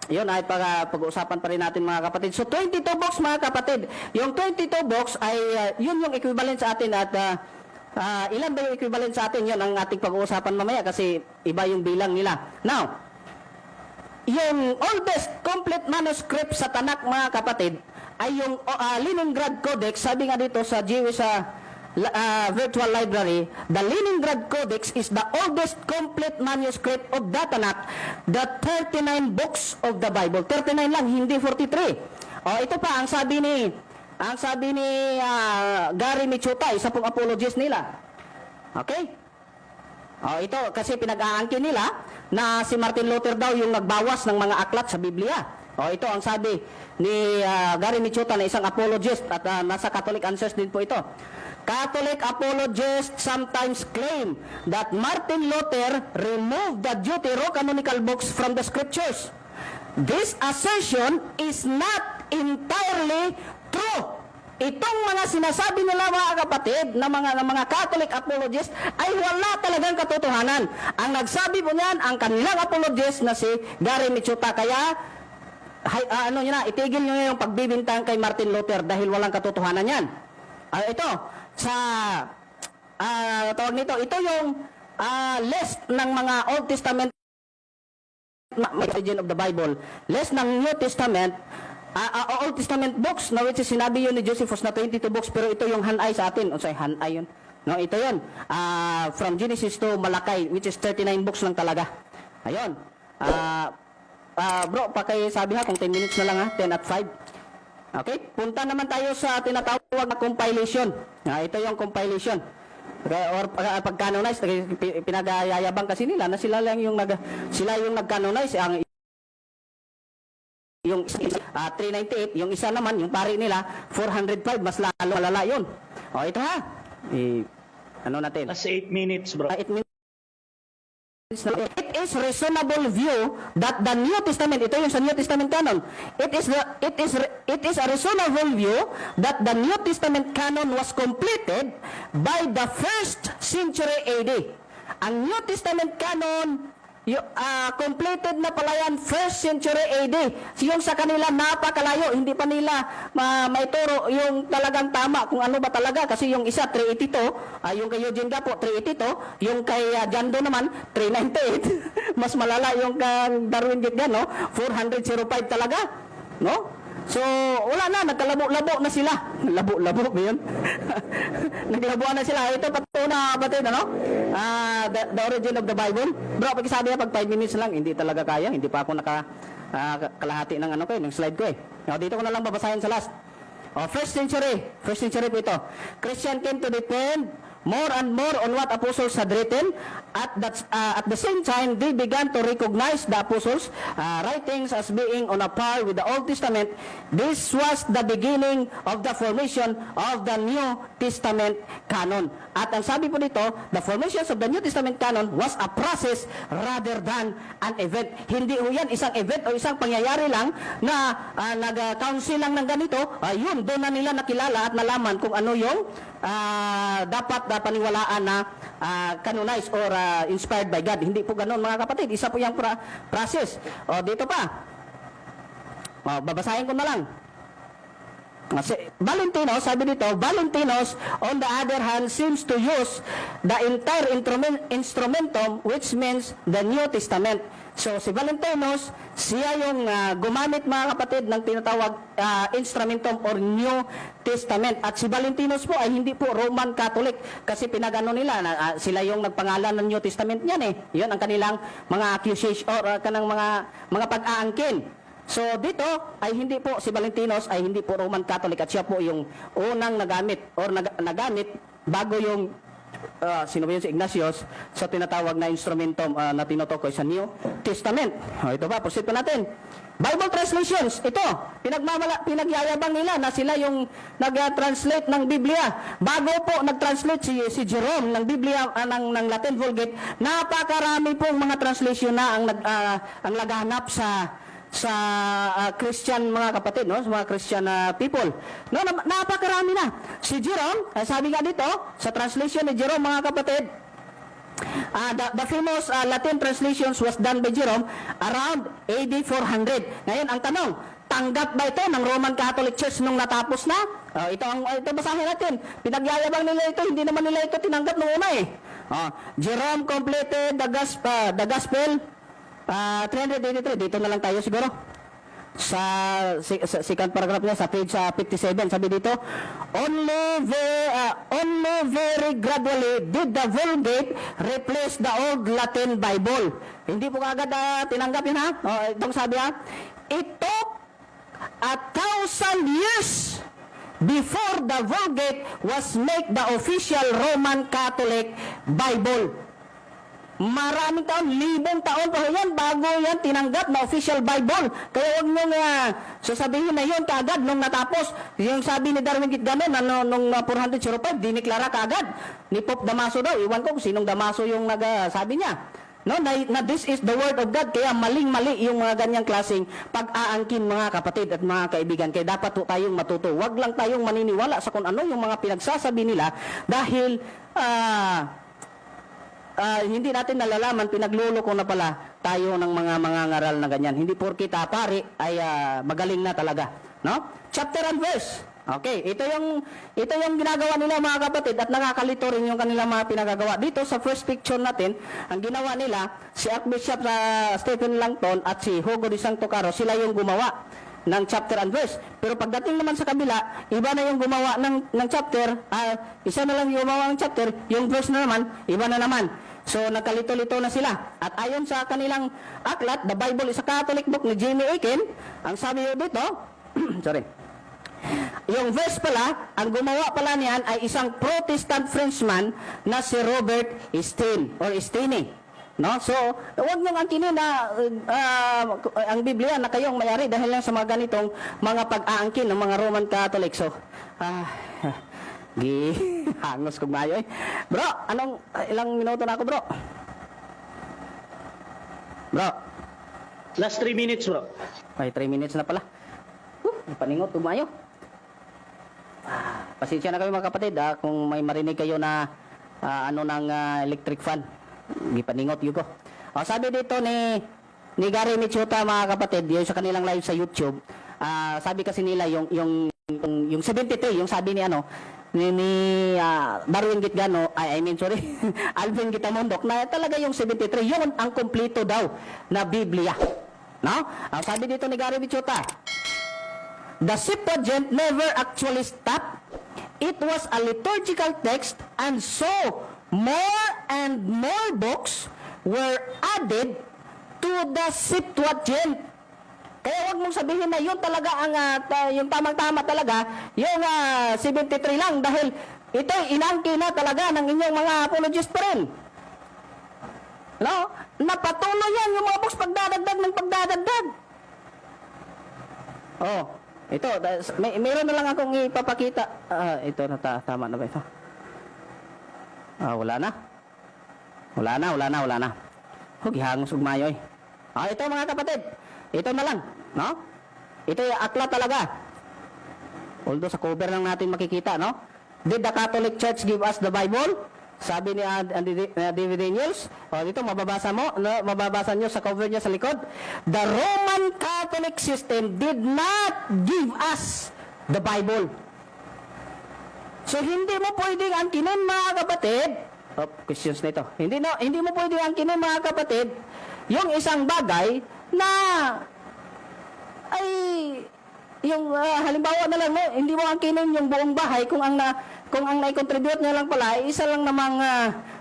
yun ay pag-uusapan pa rin natin, mga kapatid. So 22 books, mga kapatid. Yung 22 books ay yun yung equivalent sa atin at ilan ba yung equivalent sa atin? Yun ang ating pag-uusapan mamaya kasi iba yung bilang nila. Now, yung oldest complete manuscript sa Tanakh, mga kapatid, ay yung Leningrad Codex. Sabi nga dito sa Jewish Virtual Library, the Leningrad Codex is the oldest complete manuscript of the Tanakh, the 39 books of the Bible. 39 lang, hindi 43. O, ito pa, ang sabi ni Gary Michuta, isa pong apologist nila. Okay? Oh, ito kasi pinag-aangkin nila na si Martin Luther daw yung nagbawas ng mga aklat sa Biblia. Oh, ito ang sabi ni Gary Michuta na isang apologist at nasa Catholic Answers din po ito. "Catholic apologists sometimes claim that Martin Luther removed the deuterocanonical books from the scriptures. This assertion is not entirely true." Itong mga sinasabi nila, mga kapatid, na mga Catholic apologists ay wala talagang katotohanan. Ang nagsabi po niyan, ang kanilang apologist na si Gary Michuta. Kaya, hay, ano nyo na, itigil nyo na yung pagbibintang kay Martin Luther dahil walang katotohanan yan. Ito, sa, tawag nito, ito yung list ng mga Old Testament origin of the Bible, list ng New Testament, Old Testament books, na which is sinabi yun ni Josephus na 22 books, pero ito yung hanay sa atin. O sorry, hanay yun. No, ito yun. From Genesis to Malachi, which is 39 books lang talaga. Ayun. Bro, sabi ha, kung 10 minutes na lang ha, 10 at 5. Okay, punta naman tayo sa tinatawag na compilation. Ito yung compilation. Okay, or pag-canonize, pinagayayabang kasi nila na sila yung nag-canonize ang yung 398, yung isa naman, yung pari nila 405, mas lalo malala yun. O, ito ha. Ano natin? Plus 8 minutes, bro. It means it is reasonable view that the New Testament, ito yung sa New Testament canon. It is a reasonable view that the New Testament canon was completed by the first century AD. Ang New Testament canon completed na pala yan first century AD. Yung sa kanila napakalayo, hindi pa nila maituro yung talagang tama kung ano ba talaga kasi yung isa 382, yung kay Eugene Gapo 382, yung kay Jando naman 398. Mas malala yung kay Darwin Gitgan, no? 405 talaga, no? So, wala na, nagkalabo-labo na sila. Labo-labo ba yun? Naglabuan na sila. Ito, patuna, kapatid, ano? The origin of the Bible. Bro, pag sabi niya, pag 5 minutes lang, hindi talaga kaya. Hindi pa ako naka kalahati ng ano ko, eh, ng slide ko eh. O, dito ko na lang babasahin sa last. Oh, first century. First century po ito. Christian came to depend more and more on what apostles had written. At the same time, they began to recognize the apostles' writings as being on a par with the Old Testament. This was the beginning of the formation of the New Testament canon. At ang sabi po dito, the formations of the New Testament canon was a process rather than an event. Hindi ho yan isang event o isang pangyayari lang na nag-council lang ng ganito, ayun, doon na nila nakilala at nalaman kung ano yung dapat paniwalaan na canonized or inspired by God. Hindi po ganoon, mga kapatid. Isa po yung process. O, dito pa. O, babasahin ko na lang. Si Valentino, sabi dito, Valentinos, on the other hand, seems to use the entire instrumentum, which means the New Testament. So, si Valentinos, siya yung gumamit, mga kapatid, ng tinatawag instrumentum or New Testament. At si Valentinos po ay hindi po Roman Catholic kasi pinagano nila na sila yung nagpangalan ng New Testament niyan eh. Yun ang kanilang mga accusation or kanang mga pag-aangkin. So dito ay hindi po si Valentinos ay hindi po Roman Catholic at siya po yung unang nagamit or nagamit bago yung sino ba yun, si Ignatius, sa tinatawag na instrumentum na tinutukoy sa New Testament. O, ito pa, proceed pa natin. Bible translations, ito, pinagyayabang nila na sila yung nag-translate ng Biblia. Bago po nag-translate si Jerome ng Biblia ng Latin Vulgate, napakarami pong mga translation na ang laganap sa Christian, mga kapatid, no, sa mga Christian people, no, napakarami na. Si Jerome, sabi nga dito sa translation ni Jerome, mga kapatid, the famous Latin translations was done by Jerome around AD 400. Ngayon, ang tanong, tanggap ba ito ng Roman Catholic Church nung natapos na? Ito basahin natin. Pinagyayabang nila ito, hindi naman nila ito tinanggap nung una eh. Jerome completed the gospel 383. Dito na lang tayo siguro sa second paragraph niya sa page 57. Sabi dito, "Only very gradually did the Vulgate replace the old Latin Bible." Hindi po kaagad tinanggap yun ha. Oh, itong sabi ha, "It took 1,000 years before the Vulgate was made the official Roman Catholic Bible." Maraming taon, libong taon pa ho yan bago yan tinanggap na official Bible. Kaya huwag nyo nga sasabihin na yun kaagad nung natapos. Yung sabi ni Darwin Gitgano na no, nung 405, diniklara kaagad ni Pope Damaso daw. Iwan ko kung sinong Damaso yung nagsabi niya. No, na this is the word of God. Kaya maling-mali yung mga ganyang klaseng pag-aangkin, mga kapatid at mga kaibigan. Kaya dapat po tayong matuto. Huwag lang tayong maniniwala sa kung ano yung mga pinagsasabi nila dahil hindi natin nalalaman, pinagluloko na pala tayo ng mga mangangaral na ganyan. Hindi porke pari ay magaling na talaga, no? Chapter and verse. Okay, ito yung ginagawa nila, mga kapatid, at nakakalito rin yung kanilang mga pinagagawa. Dito sa first picture natin, ang ginawa nila, si Archbishop Stephen Langton at si Hugo de Sancto Caro, sila yung gumawa ng chapter and verse. Pero pagdating naman sa kabila, iba na yung gumawa ng chapter, isa na lang yung gumawa ng chapter, yung verse na naman, iba na naman. So nagkalito-lito na sila. At ayon sa kanilang aklat, The Bible is a Catholic Book ni Jimmy Akin, ang sabi dito, sorry, yung verse pala, ang gumawa pala niyan ay isang Protestant Frenchman na si Robert Estienne or Estienne. No? So, huwag niyong angkinin na ang Biblia na kayong mayari dahil lang sa mga ganitong mga pag-aangkin ng mga Roman Catholic. So, gi hangos kog maayo eh. Bro, anong ilang minuto na ako, bro? Bro, Last 3 minutes, bro. Ay, 3 minutes na pala. Paningot kog maayo. Pasensya na kayo, mga kapatid, kung may marinig kayo na ano ng electric fan. Gipaningot yun ko. O, sabi dito ni Gary Michuta, mga kapatid, yung sa kanilang live sa YouTube, sabi kasi nila yung 73, yung sabi ni ano ni Darwin Gitgano, ay, I mean, sorry, Alvin Gitamondok, na talaga yung 73, yun ang kompleto daw na Biblia. No? Ang sabi dito ni Gary Michuta, "The Septuagint never actually stopped. It was a liturgical text and so more and more books were added to the Septuagint." Kaya wag mong sabihin na yun talaga ang yung tamang-tama talaga, yung 73 lang dahil Ito inangkin na talaga ng inyong mga apologist pa rin. No? Napatuloy yan yung mga books, pagdadagdag ng pagdadagdag. Oh, ito, meron na lang akong ipapakita. Ah, ito na, tama na ba ito? Ah, wala na. Wala na, wala na, wala na. Oh, gihangos ug mayo eh. Ah, ito, mga kapatid. Ito na lang, no? Ito yung aklat talaga. Although sa cover lang natin makikita, no? "Did the Catholic Church give us the Bible?" Sabi ni David Daniels. O, dito mababasa mo, no? Mababasa nyo sa cover niya sa likod. The Roman Catholic system did not give us the Bible. So hindi mo pwedeng angkinin, mga kapatid. Oh, questions na ito. Hindi, no, hindi mo pwedeng angkinin, mga kapatid, yung isang bagay na ay yung halimbawa na lang, no, hindi mo angkinin yung buong bahay kung ang nai-contribute niya lang pala ay isa lang namang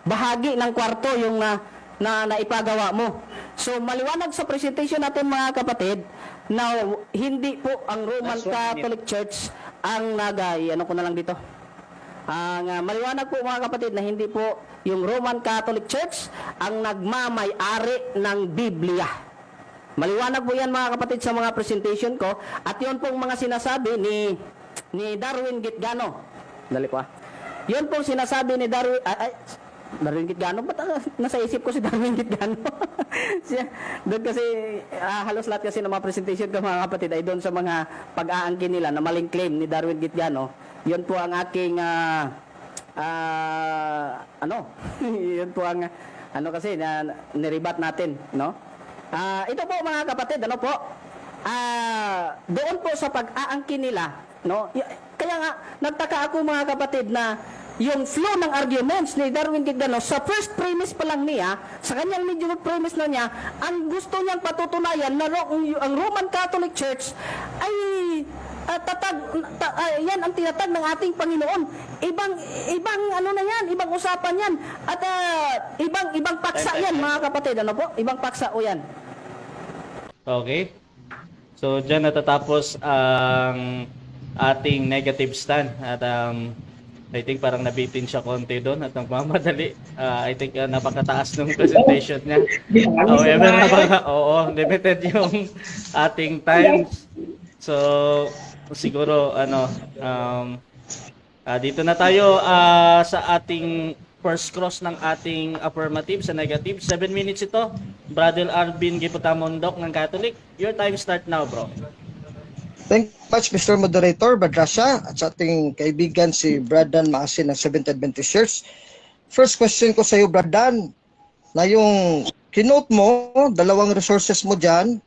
bahagi ng kwarto yung na naipagawa mo. So maliwanag sa presentation natin, mga kapatid, na hindi po ang Roman Last one minute. Catholic Church ang nagay ano ko na lang dito. Ang maliwanag po, mga kapatid, na hindi po yung Roman Catholic Church ang nagmamay-ari ng Biblia. Maliwanag po yan, mga kapatid, sa mga presentation ko at yun pong mga sinasabi ni Darwin Gitgano. Dali po ah. Yun pong sinasabi ni Darwin, ay, Darwin Gitgano, ba't nasa isip ko si Darwin Gitgano? Siya, doon kasi halos lahat kasi ng mga presentation ko, mga kapatid, ay doon sa mga pag-aangkin nila na maling claim ni Darwin Gitgano. Yun po ang aking ano, yun po ang ano kasi na ni-rebut natin, no? Ah, ito po, mga kapatid, ano po? Ah, doon po sa pag-aangkin nila, no? Kaya nga nagtaka ako, mga kapatid, na yung flow ng arguments ni Darwin Gitgano sa first premise pa lang niya, sa kanyang medyo premise na niya, ang gusto niyang patutunayan na ang Roman Catholic Church ay tatag yan ang tinatag ng ating Panginoon. Ibang ibang ano na yan, ibang usapan yan at ibang ibang paksa Time, time, yan, time. mga kapatid, ano po? Ibang paksa o yan. Okay. So, dyan natatapos ang ating negative stand. At I think parang nabitin siya konti doon at nagmamadali. I think napakataas ng presentation niya. However, oo, limited yung ating time. So, siguro, ano, dito na tayo sa ating first cross ng ating affirmative sa negative. 7 minutes ito. Brother Arvin Giputamondok ng Catholic. Your time start now, bro. Thank you much, Mr. Moderator, Badrasha, at sa ating kaibigan si Bradan Maasin ng Seventh Adventist Church. First question ko sa iyo, Bradan, na yung kinote mo, dalawang resources mo dyan,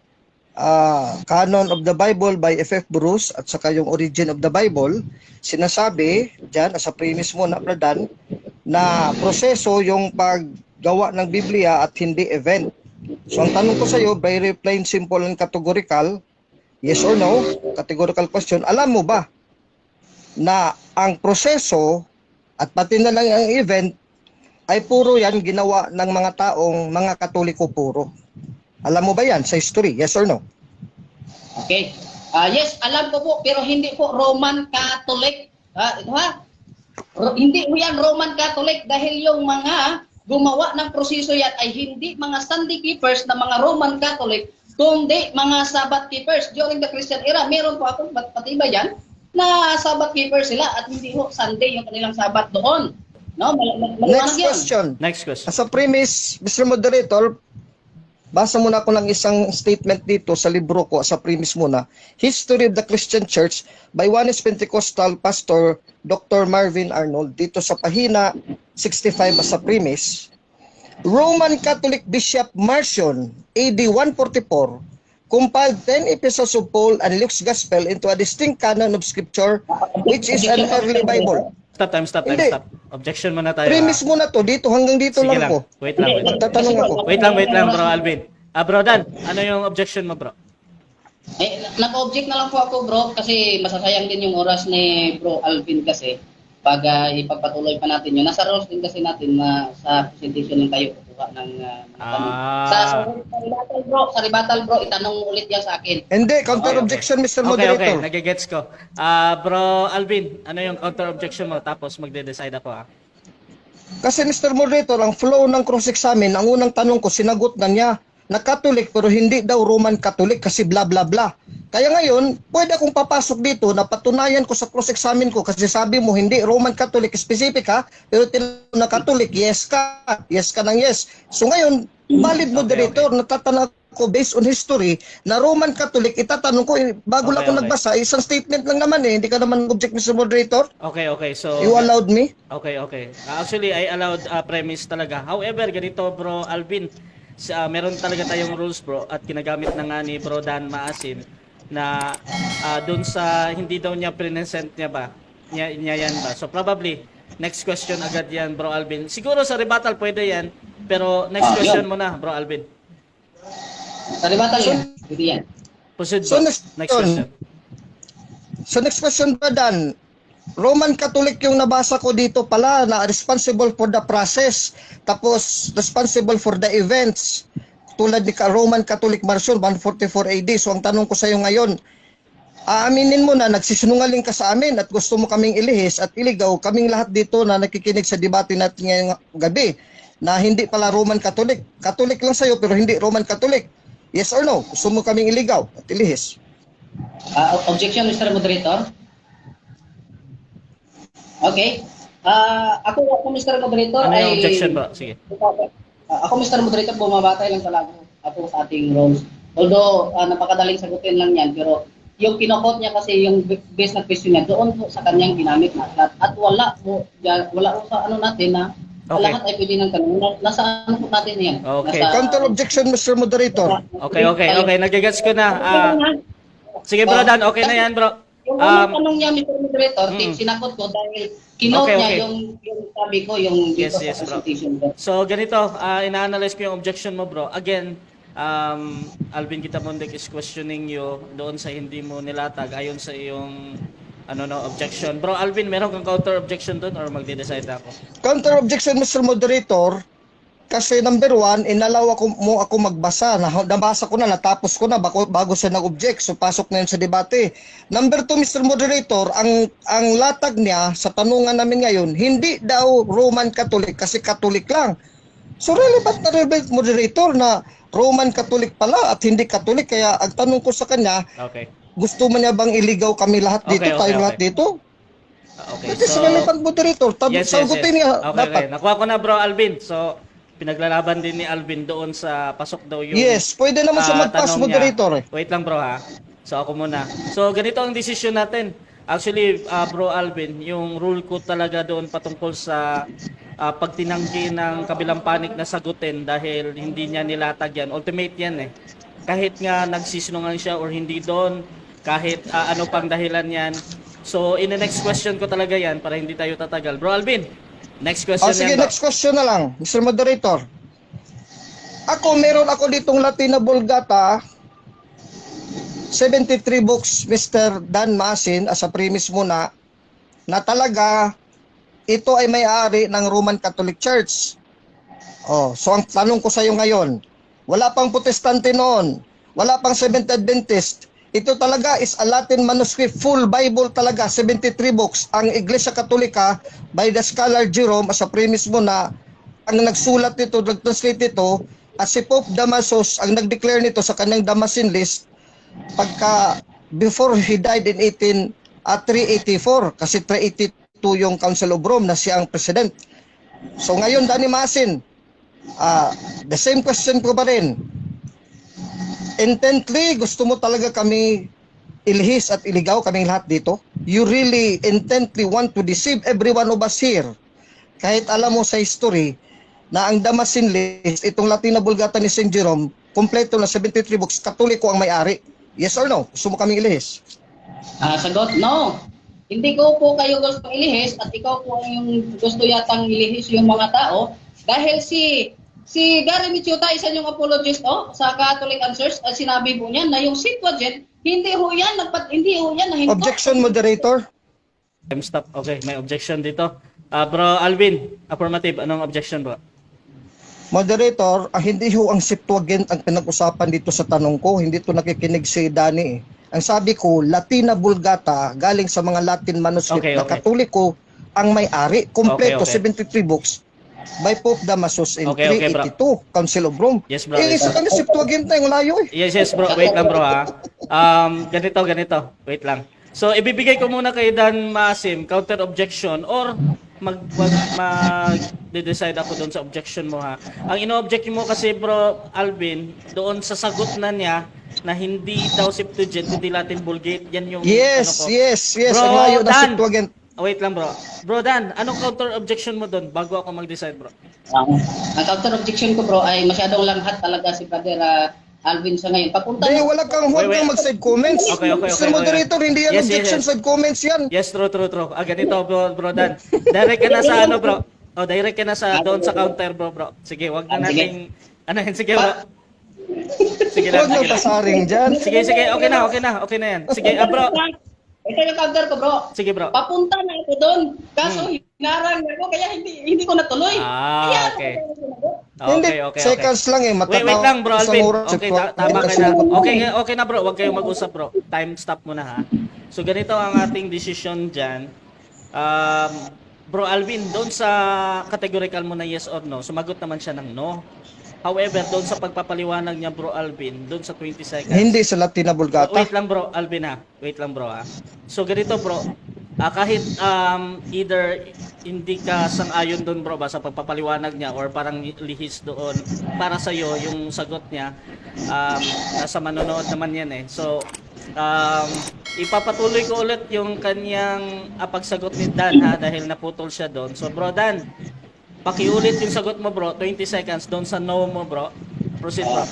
Canon of the Bible by F.F. Bruce at saka yung Origin of the Bible, sinasabi dyan, as a premise mo na, Bradan, na proseso yung paggawa ng Biblia at hindi event. So ang tanong ko sa iyo, very plain, simple and categorical, yes or no, categorical question, alam mo ba na ang proseso at pati na lang ang event ay puro yan ginawa ng mga taong mga Katoliko puro? Alam mo ba yan sa history? Yes or no? Okay. Ah, yes, alam ko po, pero hindi po Roman Catholic. Ha, ito ha? Hindi po yan Roman Catholic dahil yung mga gumawa ng proseso yan ay hindi mga Sunday keepers na mga Roman Catholic, kundi mga Sabbath keepers. During the Christian era, meron po akong patibay yan na Sabbath keepers sila at hindi ho Sunday yung kanilang Sabbath doon. No, maliwanag Next yun. question. Next question. As a premise, Mr. Moderator, basa muna ako ng isang statement dito sa libro ko, sa premise muna. History of the Christian Church by Oneness Pentecostal Pastor Dr. Marvin Arnold. Dito sa pahina 65 as a premise, Roman Catholic Bishop Marcion, AD 144, compiled 10 epistles of Paul and Luke's Gospel into a distinct canon of scripture, which is an early Bible. Stop time, stop time, Hindi. stop. Objection muna tayo. Premise muna to, dito hanggang dito Sige lang lang. po. Wait lang, wait lang. Magtatanong ako. Wait lang, wait lang, bro Alvin. Ah, bro Dan, ano yung objection mo, bro? Eh, nag-object na lang po ako, bro, kasi masasayang din yung oras ni bro Alvin kasi. Pag ipagpatuloy pa natin yun, nasa rules din kasi natin na sa presentation lang tayo kukuha ng mga tanong. Sa rebuttal, bro, sa rebuttal, bro, itanong mo ulit yan sa akin. Hindi, counter objection, Mr. Okay, Moderator. nagigets ko. Ah, bro Alvin, ano yung counter objection mo? Tapos magde-decide ako ah. Kasi, Mr. Moderator, ang flow ng cross-examine, ang unang tanong ko, sinagot na niya na Catholic pero hindi daw Roman Catholic kasi bla bla bla. Kaya ngayon, pwede akong papasok dito na patunayan ko sa cross-examine ko kasi sabi mo hindi Roman Catholic specific ha, pero tinanong na Catholic, yes ka, yes ka ng yes. So ngayon, valid, moderator, natatanaw ko based on history na Roman Catholic, itatanong ko, eh, bago lang ako nagbasa, isang statement lang naman eh, hindi ka naman object, Mr. Moderator? Okay. So, You allowed me? Okay. Actually, I allowed premise talaga. However, ganito, bro Alvin, meron talaga tayong rules, bro, at ginagamit na nga ni bro Dan Maasin na doon sa hindi daw niya present niya ba? Niya yan ba? So probably next question agad yan, bro Alvin. Siguro sa rebuttal pwede yan, pero next question yun. mo na, bro Alvin. Sa rebuttal yan, pwede yan. Proceed, So bro. next Next question. So next question ba, Dan? Roman Catholic yung nabasa ko dito pala na responsible for the process, tapos responsible for the events tulad ni Roman Catholic Marcion 144 AD. So ang tanong ko sa iyo ngayon, aaminin mo na nagsisinungaling ka sa amin at gusto mo kaming ilihis at iligaw kaming lahat dito na nakikinig sa debate natin ngayong gabi na hindi pala Roman Catholic. Catholic lang sa'yo pero hindi Roman Catholic. Yes or no? Gusto mo kaming iligaw at ilihis? Objection, Mr. Moderator. Okay. Ako, Mr. Moderator, Ano yung ay objection, bro? Sige. Ako, Mr. Moderator, bumabatay lang talaga ako sa ating roles. Although, napakadaling sagutin lang yan, pero yung kino-quote niya kasi yung base na question niya, doon po sa kanyang ginamit na aklat. At wala po, wala po sa ano natin na lahat ay pwede ng tanong. Nasa ano po natin yan? Okay. Counter objection, Mr. Moderator. Okay. Nagigets ko na. Sige, bro Dan, okay na yan, bro. Yung unang tanong niya, Mr. Moderator, sinagot ko dahil kinote niya yung sabi ko, yung dito sa Yes, bro. presentation ko. So ganito, ina-analyze ko yung objection mo, bro. Again, Alvin Kitamundek is questioning you doon sa hindi mo nilatag ayon sa iyong ano no objection. Bro Alvin, meron kang counter objection doon or magde-decide ako? Counter objection, Mr. Moderator, kasi number one, inalaw ako mo ako magbasa. Nabasa ko na, natapos ko na bago siya nag-object. So pasok na yun sa debate. Number two, Mr. Moderator, ang latag niya sa tanungan namin ngayon, hindi daw Roman Catholic kasi Catholic lang. So relevant na relevant, moderator, na Roman Catholic pala at hindi Catholic. Kaya ang tanong ko sa kanya, gusto mo niya bang iligaw kami lahat dito, tayong lahat dito? Okay. That is So, relevant, moderator. Sagutin niya dapat. Okay. Nakuha ko na, bro Alvin. So pinaglalaban din ni Alvin doon sa pasok daw yung Yes, pwede naman siya mag-pass, tanong niya. moderator eh. Wait lang, bro, ha. So ako muna. So ganito ang decision natin. Actually, bro Alvin, yung rule ko talaga doon patungkol sa pagtinanggi ng kabilang panig na sagutin dahil hindi niya nilatag yan. Ultimate yan eh. Kahit nga nagsisinungaling siya or hindi doon, kahit ano pang dahilan yan. So in the next question ko talaga yan para hindi tayo tatagal. Bro Alvin, next question Oh, sige, yan, bro. next question na lang, Mr. Moderator. Ako, meron ako ditong Latina Vulgata, 73 books, Mr. Dan Masin, as a premise muna, na talaga ito ay may-ari ng Roman Catholic Church. Oh, so ang tanong ko sa iyo ngayon, wala pang Protestante noon, wala pang Seventh Adventist. Ito talaga is a Latin manuscript, full Bible talaga, 73 books. Ang Iglesia Katolika by the scholar Jerome, as a premise mo na ang nagsulat nito, nag-translate nito, at si Pope Damasus ang nag-declare nito sa kanyang Damascene list pagka before he died in 18 at 384, kasi 382 yung Council of Rome na siya ang president. So ngayon, Danny Masin, the same question ko pa rin. Intently, gusto mo talaga kami ilihis at iligaw kaming lahat dito? You really intently want to deceive every one of us here? Kahit alam mo sa history na ang Damascene list, itong Latina Vulgata ni St. Jerome, kompleto na 73 books, Katoliko ang may-ari. Yes or no? Gusto mo kaming ilihis? Sagot, no. Hindi ko po kayo gusto ilihis at ikaw po ang yung gusto yatang ilihis yung mga tao dahil si si Gary Michuta, isa yung apologist, oh, sa Catholic Answers, at sinabi po niya na yung Septuagint, hindi ho yan, hindi ho yan nahinto. Objection, moderator. Time stop. Okay, may objection dito. Ah, Bro Alvin, affirmative. Anong objection, bro? Moderator, hindi ho ang Septuagint ang pinag-usapan dito sa tanong ko. Hindi to nakikinig si Danny eh. Ang sabi ko, Latina Vulgata, galing sa mga Latin manuscript na Katoliko ang may-ari. Kompleto, 73 books by Pope Damasus in Okay, bro. 382, Council of Rome. Yes, bro. Eh, Yes, sa kanya Septuagint na yung layo eh. Yes, bro. Wait lang, bro, ha. Ganito, ganito. Wait lang. So, ibibigay ko muna kay Dan Maasim counter objection or mag mag, mag decide ako doon sa objection mo, ha. Ang ino-object mo kasi, Bro Alvin, doon sa sagot na niya na hindi daw Septuagint kundi Latin Vulgate, yan yung Yes, ano ko. yes. Bro, Ang layo ng Dan. Septuagint. Oh, wait lang, bro. Bro Dan, anong counter objection mo doon bago ako mag-decide, bro? Ang counter objection ko, bro, ay masyadong lamhat talaga si Brother Alvin sa ngayon. Papunta Hindi, na wala kang, Wait, huwag wait. kang mag-side comments. Okay. Mr. Moderator, hindi yan objection, side comments yan. Yes, true, true, true. Ah, ganito, bro, Bro Dan. Direct ka na sa ano, bro. Oh, direct ka na sa doon sa counter, bro, bro. Sige, wag na Ah, sige. nating ano yan. Sige, bro. Sige lang, Huwag sige nang lang. pasaring dyan. Sige, sige. Okay na, okay na. Okay na yan. Sige, ah, bro. Ito yung counter ko, bro. Sige, bro. Papunta na ako doon. Kaso hinarang ako kaya hindi hindi ko natuloy. Ah, Kaya ako okay. sumagot. Hindi, Okay. seconds lang eh. Wait, wait lang, Bro Isang Alvin. oras, Okay, tama ka na. Okay, okay na, bro. Huwag kayong mag-usap, bro. Time stop muna, ha. So, ganito ang ating decision dyan. Bro Alvin, doon sa categorical mo na yes or no, sumagot naman siya ng no. However, doon sa pagpapaliwanag niya, Bro Alvin, doon sa 20 seconds. Hindi sa Latina Vulgata. Wait lang, Bro Alvin, ha. Wait lang, bro, ha. So ganito, bro, ah, kahit either hindi ka sang-ayon doon, bro, ba sa pagpapaliwanag niya or parang lihis doon para sa iyo yung sagot niya, nasa manonood naman yan eh. So ipapatuloy ko ulit yung kanyang pagsagot ni Dan, ha, dahil naputol siya doon. So Bro Dan, pakiulit yung sagot mo, bro, 20 seconds doon sa no mo, bro. Proceed, bro.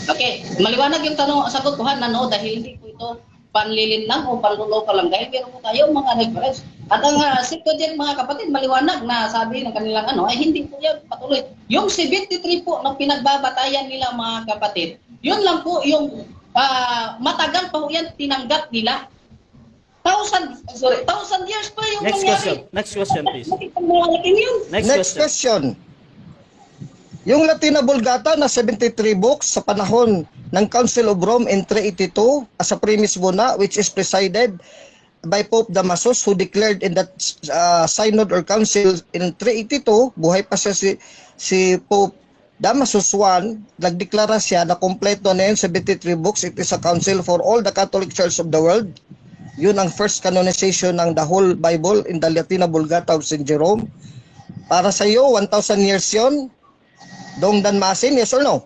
Okay, maliwanag yung tanong, sagot ko ha, na no, dahil hindi po ito panlilinlang o panluloko lang dahil meron po tayo mga reference. At ang Septuagint, mga kapatid, maliwanag na sabi ng kanilang ano, ay hindi po yan patuloy. Yung 73 po ng pinagbabatayan nila, mga kapatid, yun lang po yung matagal pa po yan tinanggap nila. Thousand, sorry, thousand years pa yung Next nangyari. question. Next question, please. Bakit ang malaking yun? Next, Next question. question. Yung Latina Vulgata na 73 books sa panahon ng Council of Rome in 382 as a premise bona, which is presided by Pope Damasus, who declared in that synod or council in 382, buhay pa siya si Pope Damasus I, nagdeklara siya na kompleto na yun, 73 books. It is a council for all the Catholic Church of the world. Yun ang first canonization ng the whole Bible in the Latina Vulgata of St. Jerome. Para sa iyo, 1,000 years yun. Dong Dan Masin, yes or no?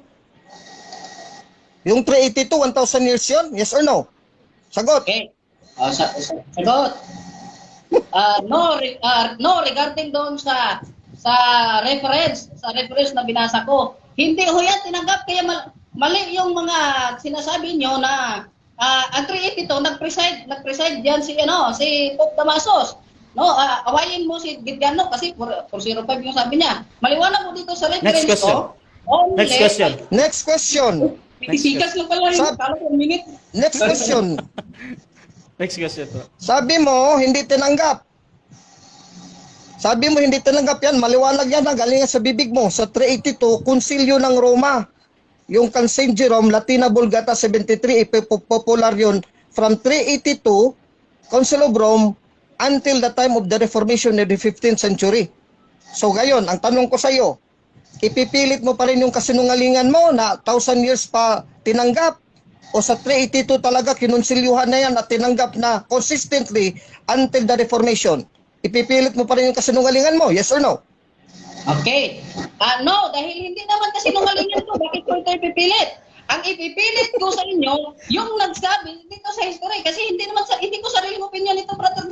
Yung 382, 1,000 years yun? Yes or no? Sagot. Okay. Oh, sagot. No, no, regarding doon sa reference na binasa ko, hindi ho yan tinanggap kaya mali yung mga sinasabi nyo na ang 382, nag-preside diyan si ano si Pope Damasus. No, awayin mo si Gitgano kasi 405 yung sabi niya. Maliwanag mo dito sa reference Next question. ko. Only, Next question. Next question. Pisikas lang pala yun. Kala ko minute. Next question. Next question, bro. Sabi mo, hindi tinanggap. Sabi mo, hindi tinanggap yan. Maliwanag yan ha. Galing yan sa bibig mo. Sa 382, Konsilyo ng Roma. Yung kan St. Jerome, Latina Vulgata 73, ipipopular yun from 382, Council of Rome, until the time of the Reformation in the 15th century. So ngayon, ang tanong ko sa iyo, ipipilit mo pa rin yung kasinungalingan mo na 1,000 years pa tinanggap o sa 382 talaga kinonsilyuhan na yan at tinanggap na consistently until the Reformation? Ipipilit mo pa rin yung kasinungalingan mo? Yes or no? Okay. Ah, no, dahil hindi naman kasi nungalingan ko, bakit ko ito ipipilit? Ang ipipilit ko sa inyo, yung nagsabi dito sa history, kasi hindi naman sa, hindi ko sariling opinion ito, brother,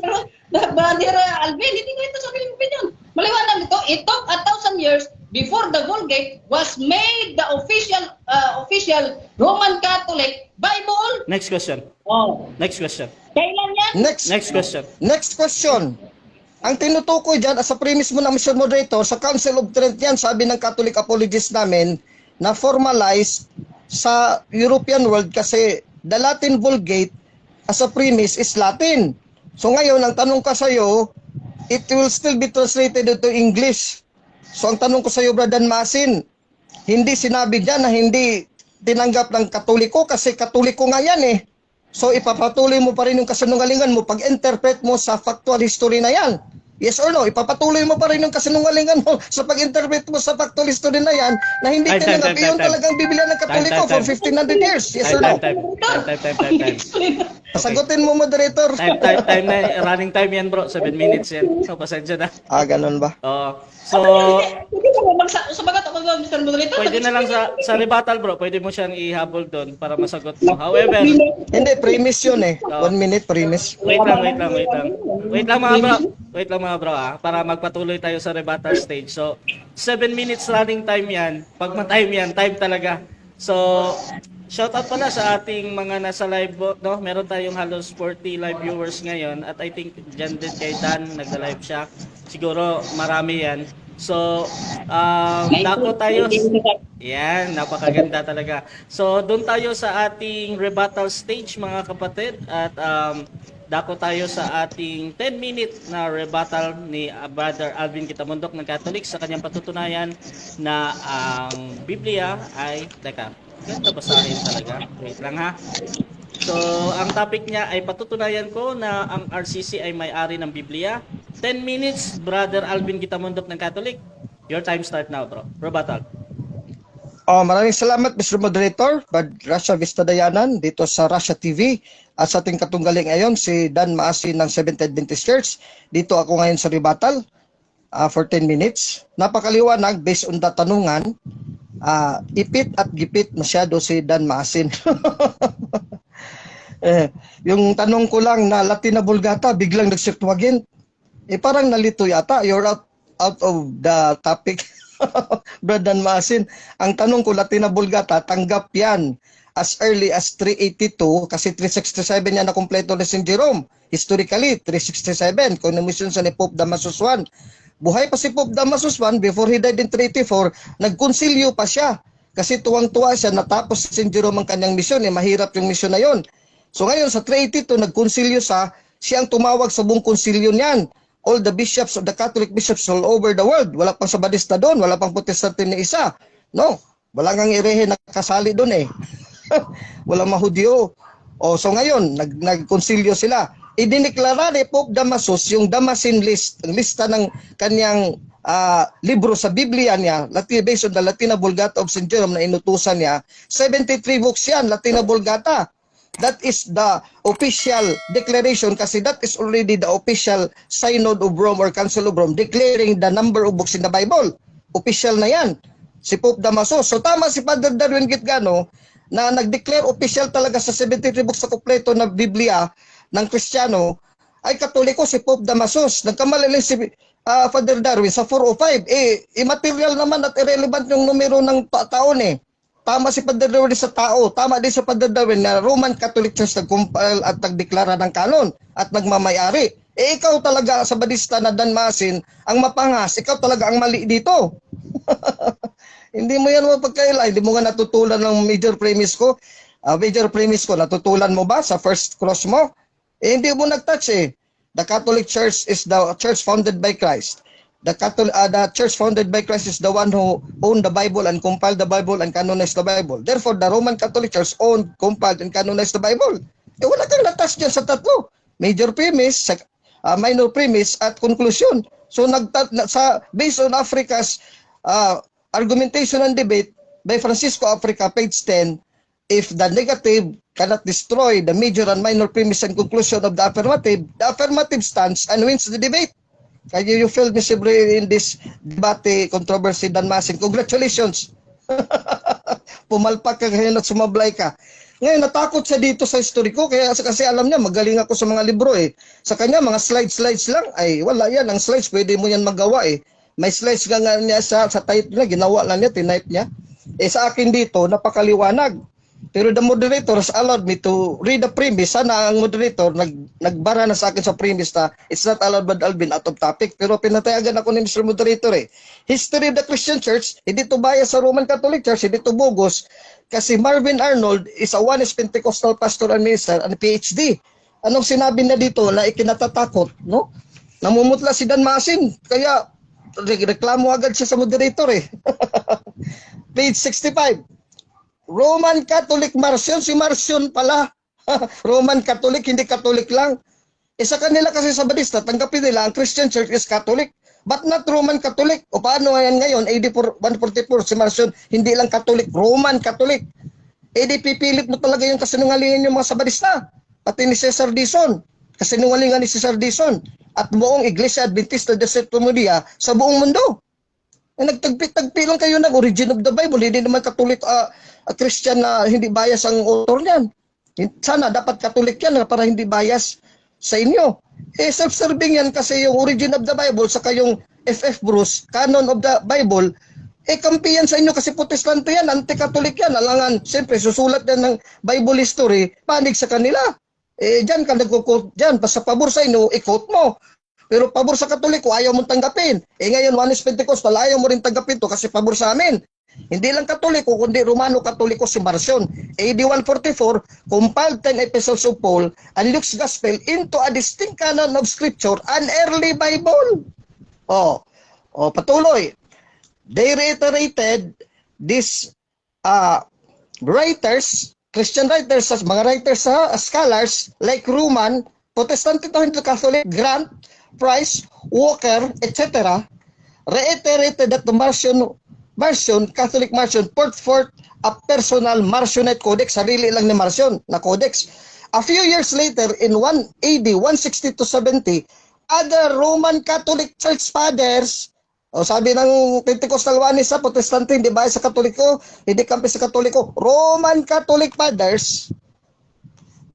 brother Alvin, hindi ko ito sariling opinion. Maliwanag ito, it took 1,000 years before the Vulgate was made the official Roman Catholic Bible. Next question. Oh. Next question. Kailan yan? Next. Next question. Next question. Ang tinutukoy dyan, sa premise mo ng Mr. Moderator, sa Council of Trent yan, sabi ng Catholic apologists namin, na formalized sa European world kasi the Latin Vulgate as a premise is Latin. So ngayon, ang tanong ko sa iyo, it will still be translated into English. So ang tanong ko sa iyo, Brother Masin, hindi sinabi diyan na hindi tinanggap ng Katoliko kasi Katoliko nga yan eh. So ipapatuloy mo pa rin yung kasinungalingan mo pag-interpret mo sa factual history na yan. Yes or no? Ipapatuloy mo pa rin yung kasinungalingan mo sa pag-interpret mo sa factual history na yan na hindi Time, time, tinanggap. time, Iyon time, time. talagang Biblia ng Katoliko Time, for time, 1500 years. Yes or Time, no? time, time, time, time, time, time. Sagutin mo, moderator. Time, time, time na. Running time yan, bro. 7 minutes yan. So, pasensya na. Ah, ganun ba? Oo. So, Hindi ko sumagot ako, Mr. Moderator. Pwede na lang sa rebuttal, bro. Pwede mo siyang ihabol doon para masagot mo. However, Hindi, premise yun eh. Oo. 1 minute premise. Wait lang, wait lang, wait lang. Wait lang, mga bro. Wait lang, mga bro, ah, para magpatuloy tayo sa rebuttal stage. So, 7 minutes running time yan. Pag ma-time yan, time talaga. So, shout out pala sa ating mga nasa live, no? Meron tayong halos 40 live viewers ngayon at I think dyan din kay Dan, nagla-live siya. Siguro marami yan. So, dako tayo. Yan, napakaganda talaga. So, doon tayo sa ating rebuttal stage, mga kapatid, at dako tayo sa ating 10 minute na rebuttal ni Brother Alvin Kitamundok ng Catholic sa kanyang patutunayan na ang Biblia ay, teka, ganito basahin talaga. Wait lang ha. So, ang topic niya ay patutunayan ko na ang RCC ay may-ari ng Biblia. 10 minutes, Brother Alvin Kitamundok ng Catholic. Your time start now, bro. Rebuttal. Oh, maraming salamat, Mr. Moderator, Brad Russia Vista Dayanan dito sa Russia TV at sa ating katunggali ngayon si Dan Maasin ng Seventh Adventist Church. Dito ako ngayon sa rebuttal for 10 minutes. Napakaliwanag based on the tanungan. Ipit at gipit masyado si Dan Maasin. Eh, yung tanong ko lang na Latina Vulgata, biglang nag-Septuagint. Eh, parang nalito yata. You're out of the topic, Brad Dan Maasin. Ang tanong ko, Latina Vulgata, tanggap yan as early as 382 kasi 367 yan na kumpleto ni St. Jerome. Historically, 367, commission sa ni Pope Damasus I. Buhay pa si Pope Damasus I before he died in 384, nagkonsilyo pa siya. Kasi tuwang-tuwa siya natapos si St. Jerome ang kanyang misyon. Eh, mahirap yung misyon na yon. So ngayon sa 382, nagkonsilyo siya ang tumawag sa buong konsilyo niyan. All the bishops of the Catholic bishops all over the world. Wala pang Sabadista doon, wala pang Protestante ni isa. No, wala ngang erehe na kasali doon eh. Walang mahudyo. O so ngayon, nagkonsilyo sila. Idineklara ni Pope Damasus yung Damascene List, ang lista ng kanyang libro sa Biblia niya, Latin, based on the Latina Vulgata of St. Jerome na inutusan niya, 73 books yan, Latina Vulgata. That is the official declaration kasi that is already the official Synod of Rome or Council of Rome declaring the number of books in the Bible. Official na yan. Si Pope Damasus. So tama si Father Darwin Gitgano na nag-declare official talaga sa 73 books sa kompleto na Biblia ng Kristiyano ay Katoliko si Pope Damasus. Nagkamali lang si Father Darwin sa 405. Eh, immaterial naman at irrelevant yung numero ng taon eh. Tama si Father Darwin sa tao. Tama din si Father Darwin na Roman Catholic Church nag-compile at nagdeklara ng canon at nagmamayari. Eh ikaw talaga sa Badista na Dan Masin ang mapangas. Ikaw talaga ang mali dito. Hindi mo yan mapagkaila. Hindi mo nga natutulan ng major premise ko. Major premise ko, natutulan mo ba sa first cross mo? Eh, hindi mo nag-touch eh. The Catholic Church is the church founded by Christ. The church founded by Christ is the one who owned the Bible and compiled the Bible and canonized the Bible. Therefore, the Roman Catholic Church owned, compiled, and canonized the Bible. Eh, wala kang na-touch dyan sa tatlo. Major premise, minor premise, at conclusion. So, based on Africa's argumentation and debate by Francisco Africa, page 10, if the negative cannot destroy the major and minor premise and conclusion of the affirmative stands and wins the debate. Kaya you failed miserably in this debate controversy, Dan Masin. Congratulations! Pumalpak ka ngayon at sumablay ka. Ngayon, natakot siya dito sa history ko kaya kasi alam niya magaling ako sa mga libro eh. Sa kanya, mga slides-slides lang, ay wala yan. Ang slides, pwede mo yan magawa eh. May slides nga niya sa type niya, ginawa lang niya, tinype niya. Eh sa akin dito, napakaliwanag. Pero the moderator has allowed me to read the premise. Sana ang moderator nagbara na sa akin sa premise na it's not allowed but Alvin, out of topic. Pero pinatayagan ako ni Mr. Moderator eh. History of the Christian Church, hindi to bias sa Roman Catholic Church, hindi to bogus. Kasi Marvin Arnold is a Oneness Pentecostal pastor and minister and PhD. Anong sinabi na dito na ikinatatakot, no? Namumutla si Dan Masin, kaya reklamo agad siya sa moderator eh. Page 65. Roman Catholic Marcion, si Marcion pala. Roman Catholic, hindi Catholic lang. Eh sa kanila kasi sa Badista, tanggapin nila ang Christian Church is Catholic, but not Roman Catholic. O paano ngayon ngayon, AD 144, si Marcion, hindi lang Catholic, Roman Catholic. Eh di pipilit mo talaga yung kasinungalingan yung mga Sabadista. Pati ni Cesar Dizon. Kasinungalingan ni Cesar Dizon. At buong Iglesia Adventista de Séptimo Día sa buong mundo. Eh, nagtagpi-tagpi lang kayo ng origin of the Bible. Hindi naman Catholic, Christian na hindi bias ang author niyan. Sana dapat Catholic yan para hindi bias sa inyo. Eh, self-serving yan kasi yung origin of the Bible saka yung F.F. Bruce, canon of the Bible, eh kampi yan sa inyo kasi Protestante yan, anti-Catholic yan. Alangan, siyempre, susulat yan ng Bible history, panig sa kanila. Eh, dyan ka nagko-quote dyan. Basta pabor sa inyo, i-quote mo. Pero pabor sa Katoliko, ayaw mong tanggapin. Eh ngayon, Oneness Pentecostal, ayaw mo rin tanggapin to kasi pabor sa amin. Hindi lang Katoliko, kundi Romano Katoliko si Marcion. AD 144, compiled 10 epistles of Paul and Luke's Gospel into a distinct canon of Scripture, an early Bible. Oh, patuloy. They reiterated this writers, Christian writers, mga writers sa scholars like Roman, Protestant ito, hindi Catholic, Grant, Price, Walker, etc., reiterated that the Marcion, Catholic Marcion, put forth a personal Marcionite Codex, sarili lang ni Marcion na codex. A few years later, in 1 AD 160 to 70, other Roman Catholic Church Fathers, o sabi ng Pentecostal Oneness sa Protestante, hindi ba sa Katoliko, hindi kampi sa Katoliko, Roman Catholic Fathers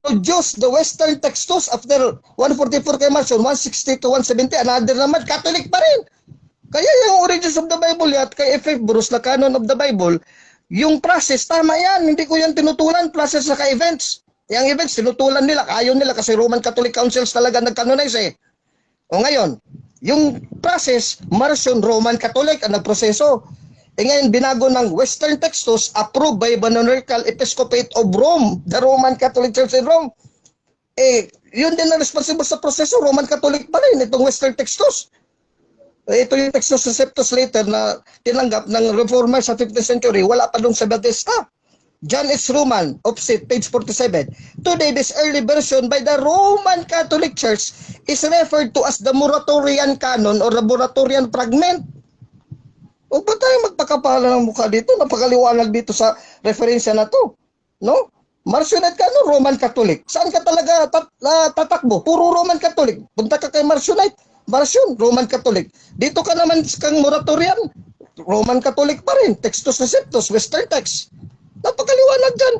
produced the Western Textus after 144 kay Marcion, 160 to 170, another naman, Catholic pa rin. Kaya yung Origins of the Bible at kay F.F. Bruce na Canon of the Bible, yung process, tama yan. Hindi ko yan tinutulan, process sa events. Yung events, tinutulan nila, ayaw nila kasi Roman Catholic Councils talaga nag-canonize eh. O ngayon, yung process, Marcion Roman Catholic ang nagproseso. Eh ngayon, binago ng Western Textus approved by Monarchical Episcopate of Rome, the Roman Catholic Church in Rome. Eh, yun din ang responsible sa proseso, Roman Catholic pa rin, itong Western Textus. Eh, ito yung Textus Receptus later na tinanggap ng Reformer sa 15th century, wala pa dong sa Batista. John S. Roman, opposite, page 47. Today, this early version by the Roman Catholic Church is referred to as the Muratorian Canon or the Muratorian Fragment. Huwag ba tayo magpakapala ng mukha dito? Napakaliwanag dito sa referensya na to. No? Marcionite Canon, Roman Catholic. Saan ka talaga tatakbo? Puro Roman Catholic. Punta ka kay Marcionite. Marcion, Roman Catholic. Dito ka naman kang Muratorian, Roman Catholic pa rin. Textus Receptus, Western text. Napakaliwanag dyan.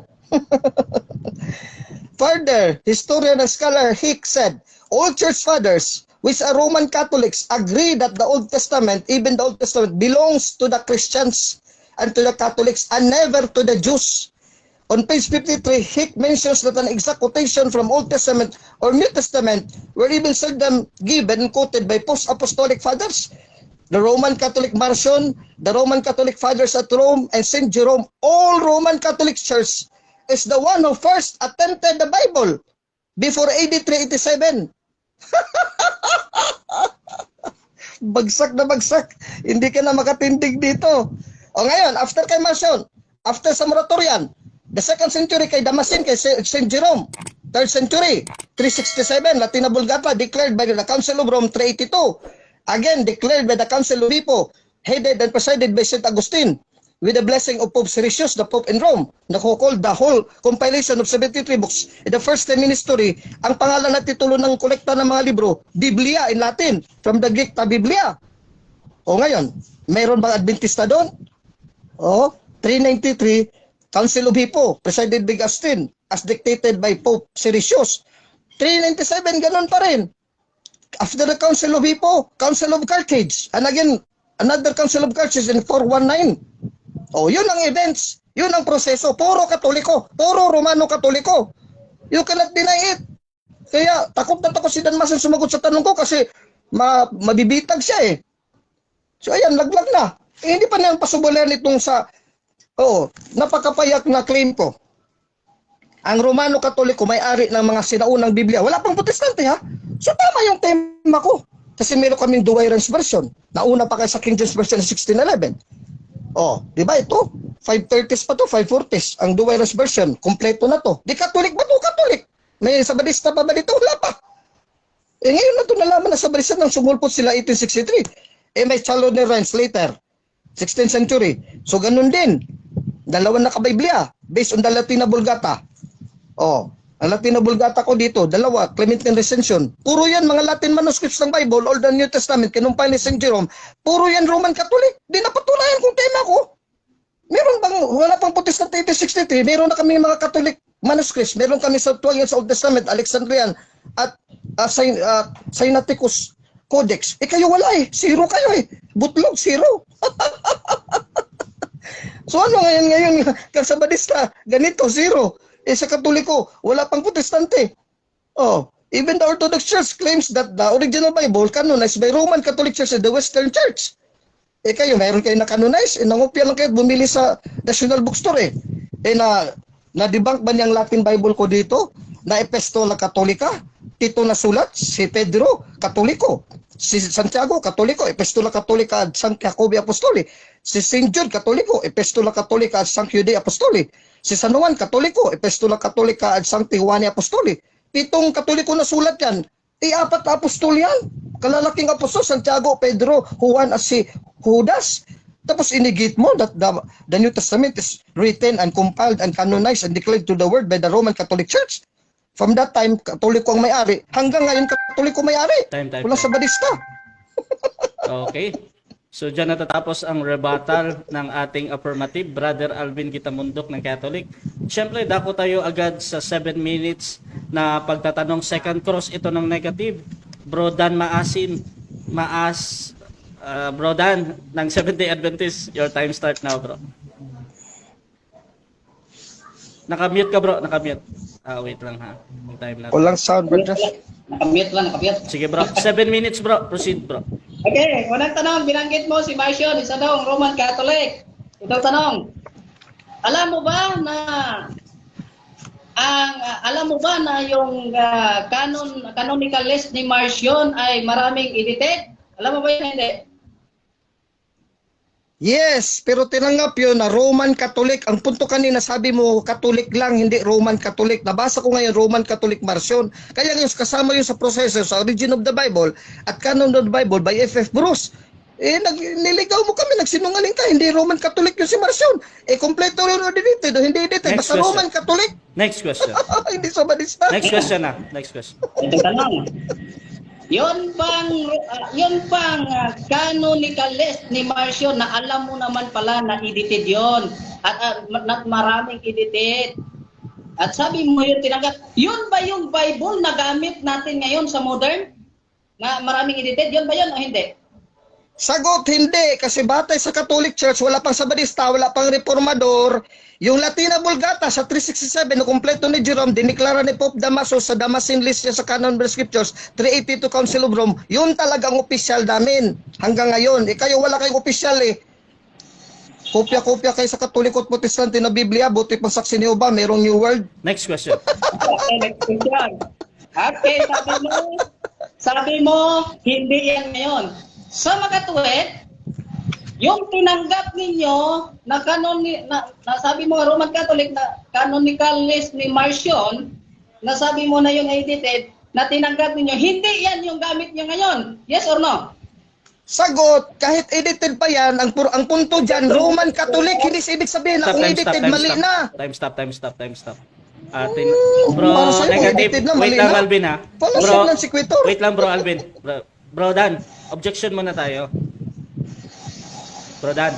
Further, historian and scholar Hick said, "All church fathers, which are Roman Catholics, agree that the Old Testament, even the Old Testament, belongs to the Christians and to the Catholics and never to the Jews." On page 53, Hick mentions that an exact quotation from Old Testament or New Testament were even seldom given and quoted by post-apostolic fathers. The Roman Catholic Marcion, the Roman Catholic Fathers at Rome, and St. Jerome, all Roman Catholic Church is the one who first attempted the Bible before AD 387. Bagsak na bagsak. Hindi ka na makatindig dito. O ngayon, after kay Marcion, after sa Muratorian, the second century kay Damasin, kay St. Jerome, third century, 367, Latina Vulgata, declared by the Council of Rome, 382. Again, declared by the Council of Hippo, headed and presided by St. Augustine, with the blessing of Pope Siricius, the Pope in Rome, na called the whole compilation of 73 books. In the first 10 ministry, ang pangalan at titulo ng kolekta ng mga libro, Biblia in Latin, from the Greek ta Biblia. O ngayon, mayroon bang Adventista doon? O, 393, Council of Hippo, presided by Augustine, as dictated by Pope Siricius. 397, ganun pa rin. After the Council of Hippo, Council of Carthage, and again, another Council of Carthage in 419. Oh, yun ang events. Yun ang proseso. Puro Katoliko. Puro Romano Katoliko. You cannot deny it. Kaya takot na takot si Dan Masin sumagot sa tanong ko kasi mabibitag siya eh. So ayan, laglag na. Eh, hindi pa niyan pasubulan itong sa, oh, napakapayak na claim ko. Ang Romano Katoliko may-ari ng mga sinaunang Biblia. Wala pang Protestante, ha. So tama yung tema ko. Kasi meron kaming Douay-Rheims version. Nauna pa kayo sa King James Version 1611. Oh, di ba ito? 530s pa to, 540s. Ang Douay-Rheims version, kompleto na to. Di Catholic ba to? Catholic. May Sabadista pa ba dito? Wala pa. Eh ngayon na to nalaman na Sabadista nang sumulpot sila 1863. Eh may Chaloner Rheims later, 16th century. So ganun din. Dalawa na kabiblia based on the Latina Vulgata. Oh, ang Latina Vulgata ko dito, dalawa, Clementine Recension. Puro yan mga Latin manuscripts ng Bible, Old and New Testament, kinumpile ni St. Jerome. Puro yan Roman Catholic. Di napatunayan kung tema ko. Meron bang, wala pang Protestant 1863, meron na kami mga Catholic manuscripts. Meron kami sa Septuagint sa Old Testament, Alexandrian, at Sinaiticus Codex. Eh kayo wala eh. Zero kayo eh. Butlog, zero. So ano ngayon ngayon, kasabadista, ganito, zero. Eh sa Katoliko, wala pang Protestante. Oh, even the Orthodox Church claims that the original Bible canonized by Roman Catholic Church and the Western Church. Eh kayo, mayroon kayo na-canonize, eh nangopya lang kayo at bumili sa National Bookstore eh. Eh na, na-debunk ba niyang Latin Bible ko dito? Na Epistola Cattolica? Tito na sulat, si Pedro, Katoliko. Si Santiago, Katoliko, Epistola Cattolica ad San Jacobi Apostoli. Si St. Jude, Katoliko, Epistola Cattolica ad San Jude Apostoli. Si San Juan, Katoliko, Epistola Cattolica ad Sancti Juani Apostoli. Pitong Katoliko na sulat yan. Eh, apat na apostol yan. Kalalaking apostol, Santiago, Pedro, Juan, at si Judas. Tapos in-negate mo that the New Testament is written and compiled and canonized and declared to the world by the Roman Catholic Church. From that time, Katoliko ang may-ari. Hanggang ngayon, Katoliko may-ari. Time, time, Walang time. Sabadista. Okay. So dyan natatapos ang rebuttal ng ating affirmative, Brother Alvin Gitamundok ng Catholic. Siyempre, dako tayo agad sa 7 minutes na pagtatanong, second cross ito ng negative. Bro Dan Maasin, Maas, Bro Dan ng Seventh-day Adventist, your time start now, bro. Naka-mute ka, bro, naka-mute. Ah, wait lang ha. Yung time natin. Walang sound, bro. Josh. Nakamute lang, nakamute. Sige, bro. 7 minutes, bro. Proceed, bro. Okay, unang tanong, binanggit mo si Marcion, isa daw ang Roman Catholic. Itong tanong, alam mo ba na yung canonical list ni Marcion ay maraming edited? Alam mo ba yun? Hindi. Yes, pero tinanggap yun na Roman Catholic. Ang punto kanina, sabi mo, Catholic lang, hindi Roman Catholic. Nabasa ko ngayon, Roman Catholic Marcion. Kaya ngayon, kasama yun sa proseso sa Origin of the Bible at Canon of the Bible by F.F. Bruce. Eh, niligaw mo kami, nagsinungaling ka, hindi Roman Catholic yun si Marcion. Eh, kompleto yun edited, o hindi edited. Next Basta question. Roman Catholic. Next question. Hindi Sabadista. Next question na. Next question. Itong tanong. Yun bang canonical list ni Marcion na alam mo naman pala na edited yon at maraming edited? At sabi mo yun tinanggap. Yun ba yung Bible na gamit natin ngayon sa modern? Na maraming edited? Yun ba yun o hindi? Sagot, hindi. Kasi batay sa Catholic Church, wala pang Sabadista, wala pang Reformador. Yung Latina Vulgata sa 367 na kumpleto ni Jerome, diniklara ni Pope Damaso sa Damascene List niya sa Canon of the Scriptures, 382 Council of Rome, yun talaga ang opisyal namin hanggang ngayon. Eh kayo, wala kayong opisyal eh. Kopya-kopya kayo sa Katoliko at Protestante na Biblia, buti pang Saksi ni Jehovah, merong New World. Next question. Okay, next question. Okay, sabi mo, hindi yan ngayon. Sa makatuwid, yung tinanggap ninyo na canon na sabi mo Roman Catholic na canonical list ni Marcion, na sabi mo na yun edited, na tinanggap ninyo, hindi yan yung gamit nyo ngayon. Yes or no? Sagot, kahit edited pa yan, ang punto dyan, Roman Catholic, hindi sa ibig sabihin na Stop, kung time stop, edited, time mali stop. na. Time stop, time stop, time stop. Atin, bro, Para sa'yo, kung negative. edited na, Wait mali lang, na. Alvin, ha. Wala Bro, siyang non sequitur. wait lang, bro, Alvin. Bro, bro Dan, objection muna tayo. Bro Dan.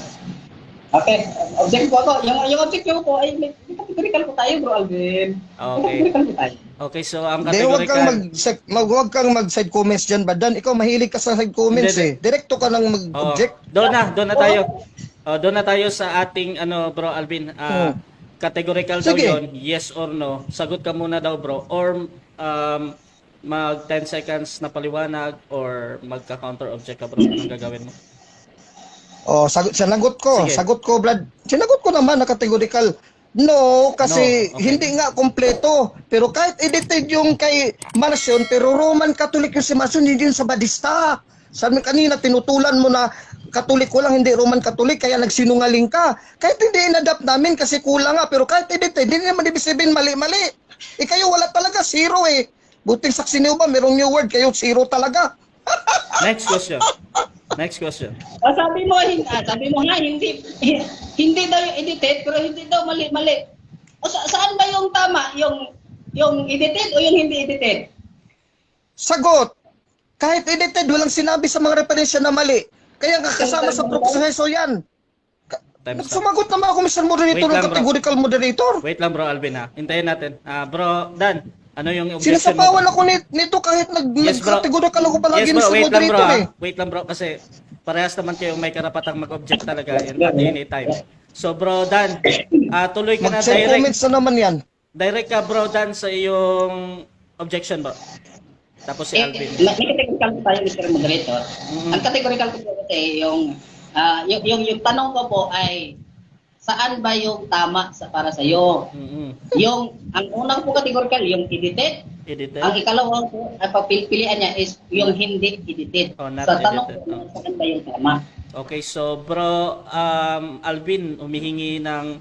Okay, object po ako. Yung object ko po ay may categorical po tayo, Bro Alvin. May categorical po tayo. Okay, so ang Hindi, huwag kang categorical. huwag kang mag side comments diyan, Badan. Ikaw mahilig ka sa side comments Hindi, eh. Direkto ka nang Oh, mag-object. doon na tayo. Oh, doon na tayo sa ating ano, bro Alvin. Categorical daw Sige. 'yon, yes or no. Sagot ka muna daw, bro, or mag 10 seconds na paliwanag or magka-counter object ka, bro. Anong gagawin mo? Oh, sagot sinagot ko. Sige. Sagot ko, Brad. Sinagot ko naman na categorical. No, kasi No, okay. hindi nga kompleto. Pero kahit edited yung kay Marcion, pero Roman Catholic yung si Marcion, hindi yung Sabadista. Sabi kanina, tinutulan mo na Katoliko lang, hindi Roman Catholic, kaya nagsinungaling ka. Kahit hindi in-adapt namin kasi kulang nga, pero kahit edited, hindi naman ibig sabihin mali-mali. Eh kayo wala talaga, zero eh. Buting saksi niyo ba, merong new word, kayo zero talaga. Next question. Next question. O, sabi mo nga hindi hindi daw yung edited pero hindi daw mali-mali. O saan ba yung tama? Yung edited o yung hindi edited? Sagot, kahit edited, walang sinabi sa mga referensya na mali. Kaya kasama sa proseso yan. Time's up. Sumagot naman ako, Mr. Moderator, Wait ng lang, bro. categorical moderator. Wait lang, Bro Alvin, ha. Hintayin natin. Ah, Bro Dan, ano yung objection mo? Sinasapawan ako nito kahit Yes, bro. nag-categorical ako palagi, Yes, bro. Mr. Wait lang, bro. Moderator Ah. eh. Wait lang, bro, kasi parehas naman kayong may karapatang mag-object talaga at any time. So, Bro Dan, tuloy ka na Mag-send direct. comments na naman yan. Direct ka, Bro Dan, sa iyong objection, bro. Tapos si Eh, Alvin. may categorical tayo, Mr. Moderator. Ang categorical ko po kasi yung tanong ko po ay saan ba yung tama sa para sa iyo? Yung ang unang po categorical yung edited. Edited. Ang ikalawang po ay pagpilian niya is yung hindi edited. Oh, not Sa tanong edited. ko, Oh. saan ba yung tama? Okay, so Bro Alvin, humihingi ng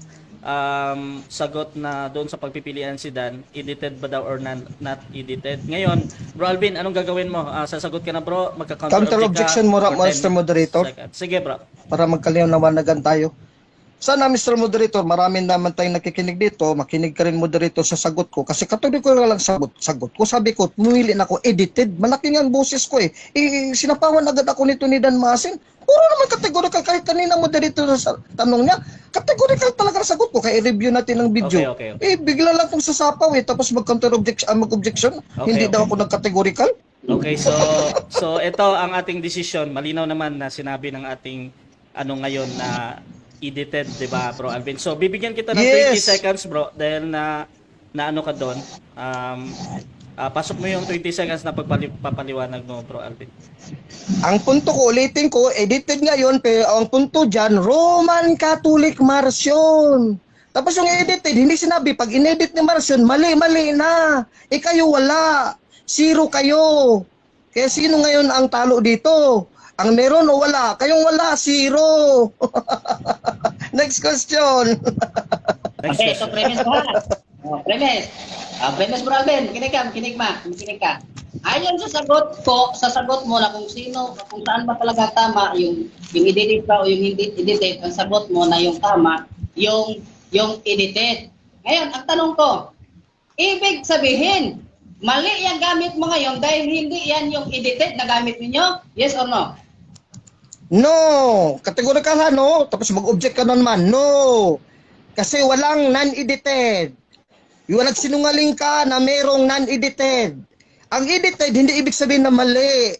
sagot na doon sa pagpipilian si Dan, edited ba daw or not edited? Ngayon, Bro Alvin, anong gagawin mo? Sasagot ka na, bro, magka-counter Counter object objection ka mo, for 10 Mr. Moderator. seconds. Sige, bro. Para magkaliwanagan tayo. Sana, Mr. Moderator, marami naman tayong nakikinig dito. Makinig ka rin, moderator, sa sagot ko. Kasi katuloy ko lang sagot ko. Sabi ko, pumili na ako, edited. Malaki nga ang boses ko eh. Eh, sinapawan agad ako nito ni Dan Masin. Puro naman categorical. Kahit kanina moderator sa tanong niya, categorical talaga ang sagot ko. Kaya i-review natin ang video. Okay. Eh, bigla lang kong sasapaw eh. Tapos mag-counter objection, mag-objection. Okay, Hindi daw ako nag-categorical. Okay, so ito ang ating decision. Malinaw naman na sinabi ng ating ano ngayon na edited, 'di ba, Bro Alvin? So bibigyan kita ng 20 Yes. seconds, bro, dahil na na ano ka doon. Pasok mo yung 20 seconds na pagpapaliwanag mo, Bro Alvin. Ang punto ko, ulitin ko, edited ngayon, pero ang punto dyan, Roman Catholic Marcion. Tapos yung edited, hindi sinabi, pag inedit ni Marcion, mali, mali na. Eh kayo wala. Zero kayo. Kaya sino ngayon ang talo dito? Ang meron o wala? Kayong wala, zero. Next question. Next Okay, so question. premise ko ha. Oh, premise. Premise, Bro Alvin, kinig ka, kinig ma, kinig ka. Ayon sa sagot ko, sa sagot mo na kung sino, kung saan ba talaga tama yung edited ba o yung hindi edited, ang sagot mo na yung tama, yung edited. Ngayon, ang tanong ko, ibig sabihin, mali yung gamit mo ngayon dahil hindi yan yung edited na gamit ninyo? Yes or no? No. Categorical ha, no? Tapos mag-object ka na naman. No. Kasi walang non-edited. Yung nagsinungaling ka na merong non-edited. Ang edited, hindi ibig sabihin na mali.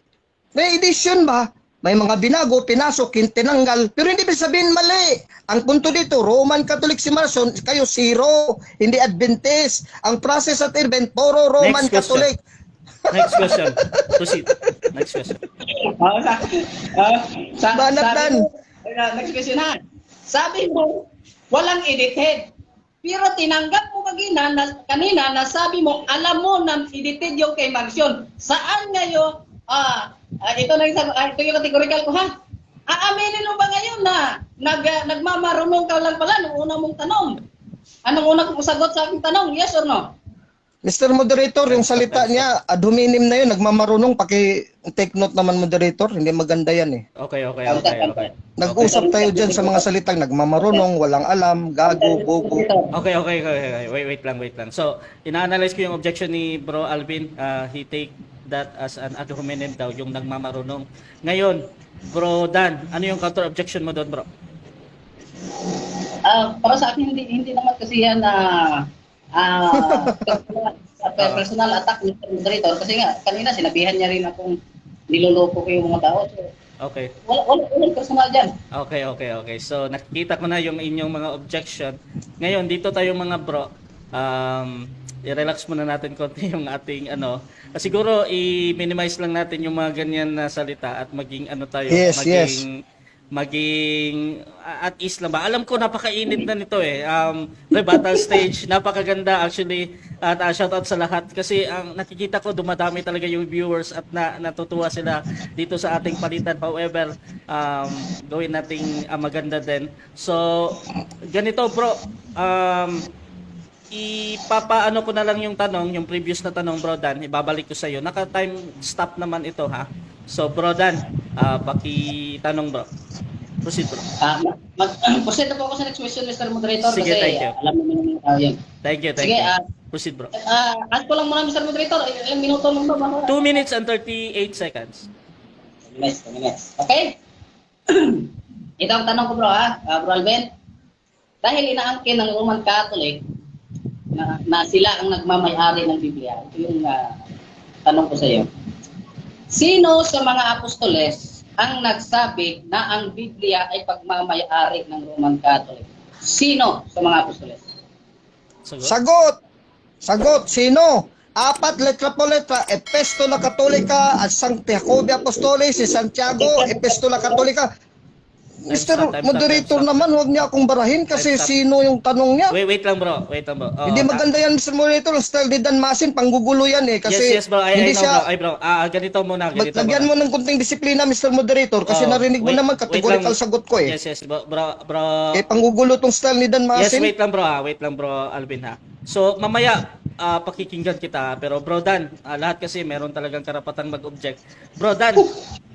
May edition ba? May mga binago, pinasok, tinanggal, pero hindi ibig sabihin mali. Ang punto dito, Roman Catholic si Marcion, kayo zero, hindi Adventist. Ang process at event, puro Roman Next question. Catholic. Next question. Proceed. Next question. Oh, Banat sabi dan. mo, next question ha. Sabi mo, walang edited. Pero tinanggap mo kanina na sabi mo, alam mo na edited yung kay Marcion. Saan ngayon, ito na yung, ito yung categorical ko ha. Aaminin mo ba ngayon na nagmamarunong ka lang pala nung una mong tanong? Anong una kong sagot sa aking tanong? Yes or no? Mr. Moderator, yung salita niya, ad hominem na yun, nagmamarunong, paki-take note naman, moderator, hindi maganda yan eh. Okay. Nag-usap tayo dyan sa mga salitang nagmamarunong, walang alam, gago, bobo. Okay. Wait, wait lang, wait lang. So, ina-analyze ko yung objection ni Bro Alvin. He take that as an ad hominem daw, yung nagmamarunong. Ngayon, Bro Dan, ano yung counter objection mo doon, bro? Para sa akin, hindi hindi naman kasi yan na personal attack, Mr. Moderator, kasi nga kanina sinabihan niya rin akong niloloko ko yung mga tao. So, wala walang personal diyan. Okay. So, nakikita ko na yung inyong mga objection. Ngayon, dito tayo, mga bro. I-relax muna natin konti yung ating ano. Siguro i-minimize lang natin yung mga ganyan na salita at maging ano tayo, Yes. maging Maging at ease lang ba? Alam ko napakainit na nito eh. Rebuttal stage, napakaganda actually. At shout out sa lahat kasi ang nakikita ko, dumadami talaga yung viewers at natutuwa sila dito sa ating palitan. However, gawin nating maganda din. So, ganito, bro, ipapaano ko na lang yung tanong, yung previous na tanong, bro Dan, ibabalik ko sa iyo. Naka-time stop naman ito ha. So, bro Dan, paki-tanong, bro. Proceed, bro. Proceed na po ako sa next question, Mr. Moderator, Sige, kasi thank you. alam mo naman yung yun. Thank you, thank Sige, you. Proceed, bro. Ask ko lang muna, Mr. Moderator, ilang minuto lang ba? Baka? 2 minutes and 38 seconds. 2 minutes, 2 minutes. Okay? Ito ang tanong ko, bro, ha? Bro Alvin. Dahil inaangkin ng Roman Catholic na sila ang nagmamayari ng Biblia. Ito yung tanong ko sa iyo. Sino sa mga apostoles ang nagsabi na ang Biblia ay pagmamayari ng Roman Catholic? Sino sa mga apostoles? Sagot? Sagot! Sagot, sino? Apat, letra po letra, Epistola Katolika at Sancti Jacobi Apostoli, si Santiago, Epistola Katolika. Time Mr. stop, time stop, Moderator time stop. naman, huwag niya akong barahin kasi Time stop. sino yung tanong niya. Wait, wait lang, bro. Wait lang, bro. Oo, Hindi maganda yan, Mr. Moderator. Ang style ni Dan Masin, panggugulo yan eh. Kasi yes, bro. hindi I know, siya, bro. Ay, bro. Ganito muna. Ganito lagyan muna. mo ng kunting disiplina, Mr. Moderator, kasi Oo, narinig mo wait, naman, wait categorical lang. sagot ko eh. Yes, bro, bro, bro. Eh, panggugulo tong style ni Dan Yes, Masin. wait lang, bro, ha. Wait lang, bro Alvin, ha. So, mamaya pakikinggan kita, pero bro Dan, lahat kasi meron talagang karapatang mag-object. Bro Dan,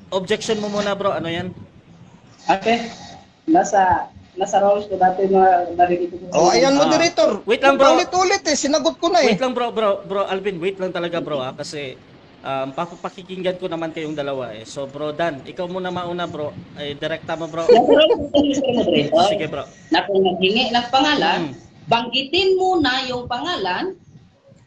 objection mo muna, bro. Ano 'yan? Okay. Nasa roles ko dati mga narinig ko. Oh, ayan, Ah. Moderator. Wait lang, bro. Ulit-ulit eh, sinagot ko na eh. Wait lang, bro, bro, bro Alvin, wait lang talaga, bro, ha, kasi pakikinggan ko naman kayong dalawa eh. So, bro Dan, ikaw muna mauna, bro. Ay, direkta mo, bro. Nasa roles ko, Mr. Moderator. Sige, bro. Na kung naghingi ng pangalan, banggitin muna yung pangalan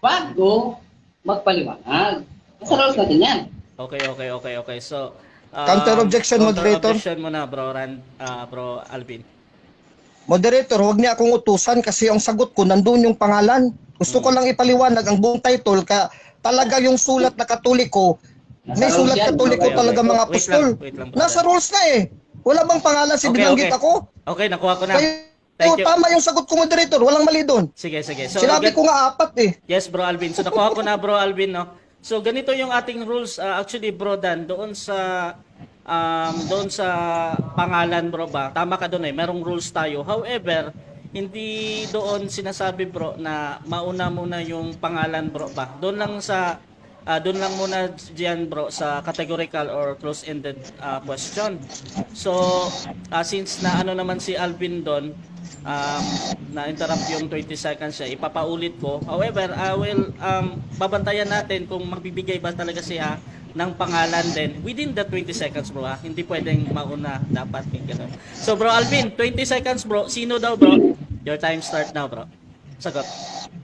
bago magpaliwanag. Nasa roles natin yan. Okay. So, Counter objection, moderator. Counter objection muna, bro Ran, bro Alvin. Moderator, huwag niya akong utusan kasi ang sagot ko, nandun yung pangalan. Gusto ko lang ipaliwanag ang buong title ka talaga yung sulat na Katoliko. Nasa May rules sulat yan. Katoliko Okay. talaga, mga Wait apostol. lang, wait lang, brother. Nasa rules na eh. Wala bang pangalan si binanggit ako? Okay, nakuha ko na. Kaya Thank you. tama yung sagot ko, moderator. Walang mali doon. Sige, sige. So, Sinabi ko nga apat eh. Yes, bro Alvin. So nakuha ko na, bro Alvin, no. So ganito yung ating rules, actually, bro Dan, doon sa pangalan, bro, ba. Tama ka doon eh. Merong rules tayo. However, hindi doon sinasabi, bro, na mauna muna yung pangalan, bro, ba. Doon lang muna diyan, bro, sa categorical or close-ended question. So, since na ano naman si Alvin doon, na-interrupt yung 20 seconds siya, ipapaulit ko. However, I will babantayan natin kung magbibigay ba talaga siya ng pangalan din within the 20 seconds, bro, ha. Hindi pwedeng mauna, dapat yung ganun. So, bro Alvin, 20 seconds, bro. Sino daw, bro? Your time start now, bro. Sagot.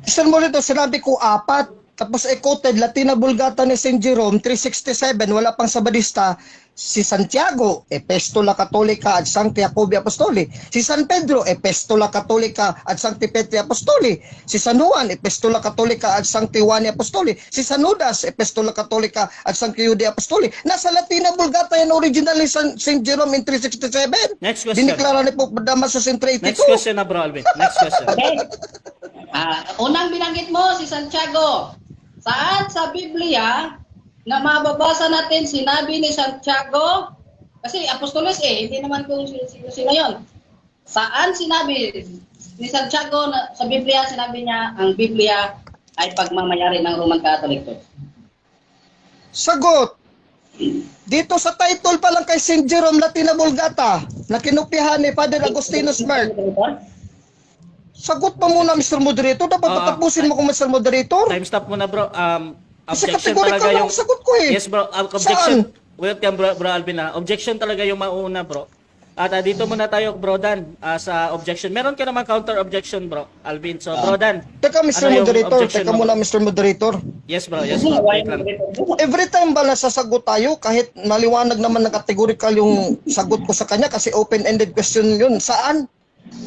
Mr. Moderator, sinabi ko apat. Tapos e quoted Latina Vulgata ni St. Jerome 367, wala pang Sabadista, si Santiago, Epistola Cattolica ad Sancti Jacobi Apostoli. Si San Pedro, Epistola Cattolica ad Sancti Petri Apostoli. Si San Juan, Epistola Cattolica ad Sancti Juani Apostoli. Si San Judas, Epistola Cattolica ad Sancti Jude Apostoli. Nasa Latina Vulgata yan original ni St. Jerome in 367. Next question. Diniklara ni Pope Damasus in 382. Next question na, bro Alvin. Next question. Okay. Unang binanggit mo si Santiago. Saan sa Biblia na mababasa natin sinabi ni Santiago? Kasi apostoles eh, hindi naman kung sino sino yon. Saan sinabi ni Santiago na, sa Biblia sinabi niya ang Biblia ay pagmamayari ng Roman Catholic Church? Sagot. Dito sa title pa lang kay St. Jerome Latina Vulgata na kinopyahan ni Father Agustinus Mark. Sagot pa muna, Mr. Moderator. Dapat Oo. patapusin mo ko, Mr. Moderator. Time stop muna, bro. Kasi Objection categorical talaga lang yung ang sagot ko eh. Yes, bro. Objection. Saan? Wait yan, bro, bro Alvin, ha. Objection talaga yung mauna, bro. At dito muna tayo, bro Dan, sa objection. Meron ka naman counter objection, bro Alvin. So, bro Dan. Teka, Mr. Ano yung Moderator. objection Teka mo, muna, bro? Mr. Moderator. Yes, bro. Yes, bro. Wait lang. Every time ba nasasagot tayo, kahit maliwanag naman na categorical yung sagot ko sa kanya kasi open-ended question yun. Saan?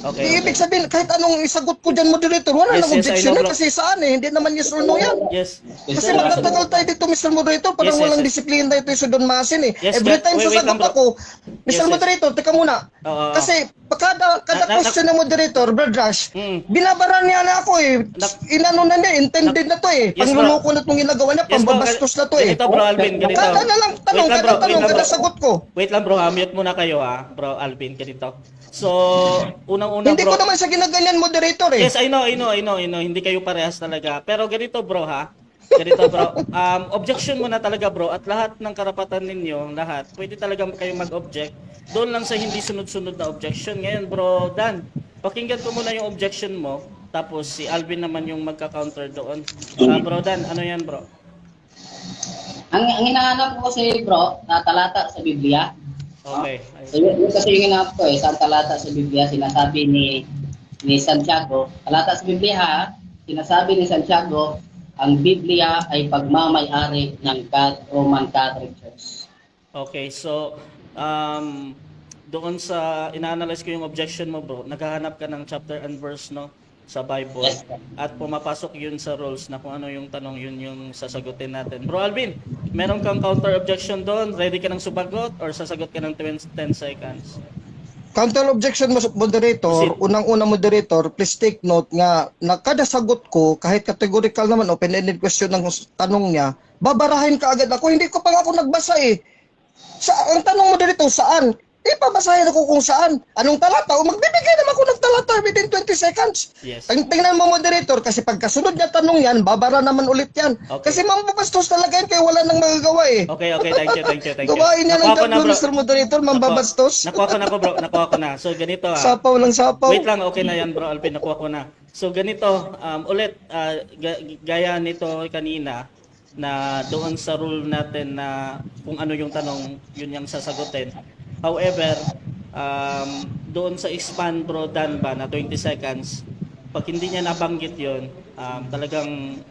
Ibig sabihin, kahit anong isagot ko dyan, moderator, wala nang Yes, I objection know, eh, bro. kasi saan eh, hindi naman yes or no yan. Kasi magtatagal tayo dito, Mr. Moderator, parang walang disiplina ito sa Don Masin eh. Yes, Every time wait, wait lang, sasagot bro. ako, Mr. Moderator, teka muna. Oo. Kasi kada question ng moderator, Brad Rush, binabara niya na ako eh. Inano na niya, intended na to eh. Yes, bro. Pangluloko na itong ginagawa niya, Yes, bro. pambabastos na to eh. Ganito, bro Alvin, ganito. Kada na lang tanong, Wait lang, kada bro, wait tanong, lang, kada bro. sagot ko. Wait lang, bro, ha. Mute muna kayo ha, bro Alvin, ganito. So, unang-una, Hindi bro. ko naman siya ginaganyan, moderator eh. Yes, I know, I know, I know, I know. Hindi kayo parehas talaga. Pero ganito, bro, ha? Ganito, bro. Objection mo na talaga, bro. At lahat ng karapatan ninyo, lahat, pwede talaga kayo mag-object. Doon lang sa hindi sunod-sunod na objection. Ngayon, bro, Dan, pakinggan ko muna yung objection mo. Tapos si Alvin naman yung magka-counter doon. Ah, bro, Dan, ano yan, bro? Ang hinahanap ko kasi, bro, na talata sa Biblia. Okay. So, yun kasi yung hinahanap ko eh, sa talata sa Biblia, sinasabi ni Santiago, talata sa Biblia ha, sinasabi ni Santiago, ang Biblia ay pagmamay-ari ng Roman Catholic Church. Okay, so doon sa ina-analyze ko yung objection mo, bro, naghahanap ka ng chapter and verse, no, sa Bible. Yes, sir. At pumapasok yun sa rules na kung ano yung tanong, yun yung sasagutin natin. Bro Alvin, meron kang counter objection doon? Ready ka ng sumagot or sasagot ka ng 10 seconds? Counter objection, moderator, Proceed. unang-una, moderator, please take note nga na kada sagot ko, kahit categorical naman, open-ended question ng tanong niya, babarahin ka agad ako. Hindi ko pa nga ako nagbasa eh. Sa, ang tanong, moderator, saan? Ipabasahin ako kung saan. Anong talata? O magbibigay naman ako ng talata within 20 seconds. Ang tingnan mo, moderator, kasi pagkasunod niya tanong yan, babara naman ulit yan. Okay. Kasi mambabastos talaga yan, kaya wala nang magagawa eh. Okay, thank you, thank you, thank you. Gawain niya ng Nakuha ko na, tatlo, bro. Mr. Moderator, mambabastos. Nakuha ko na ko, bro. Nakuha ko na. So ganito ah. Sapaw lang sapaw. Wait lang, okay na yan, bro Alvin, nakuha ko na. So ganito, ulit, gaya nito kanina, na doon sa rule natin na kung ano yung tanong, yun yung sasagutin. However, doon sa expand, bro Dan ba, na 20 seconds, pag hindi niya nabanggit yun, talagang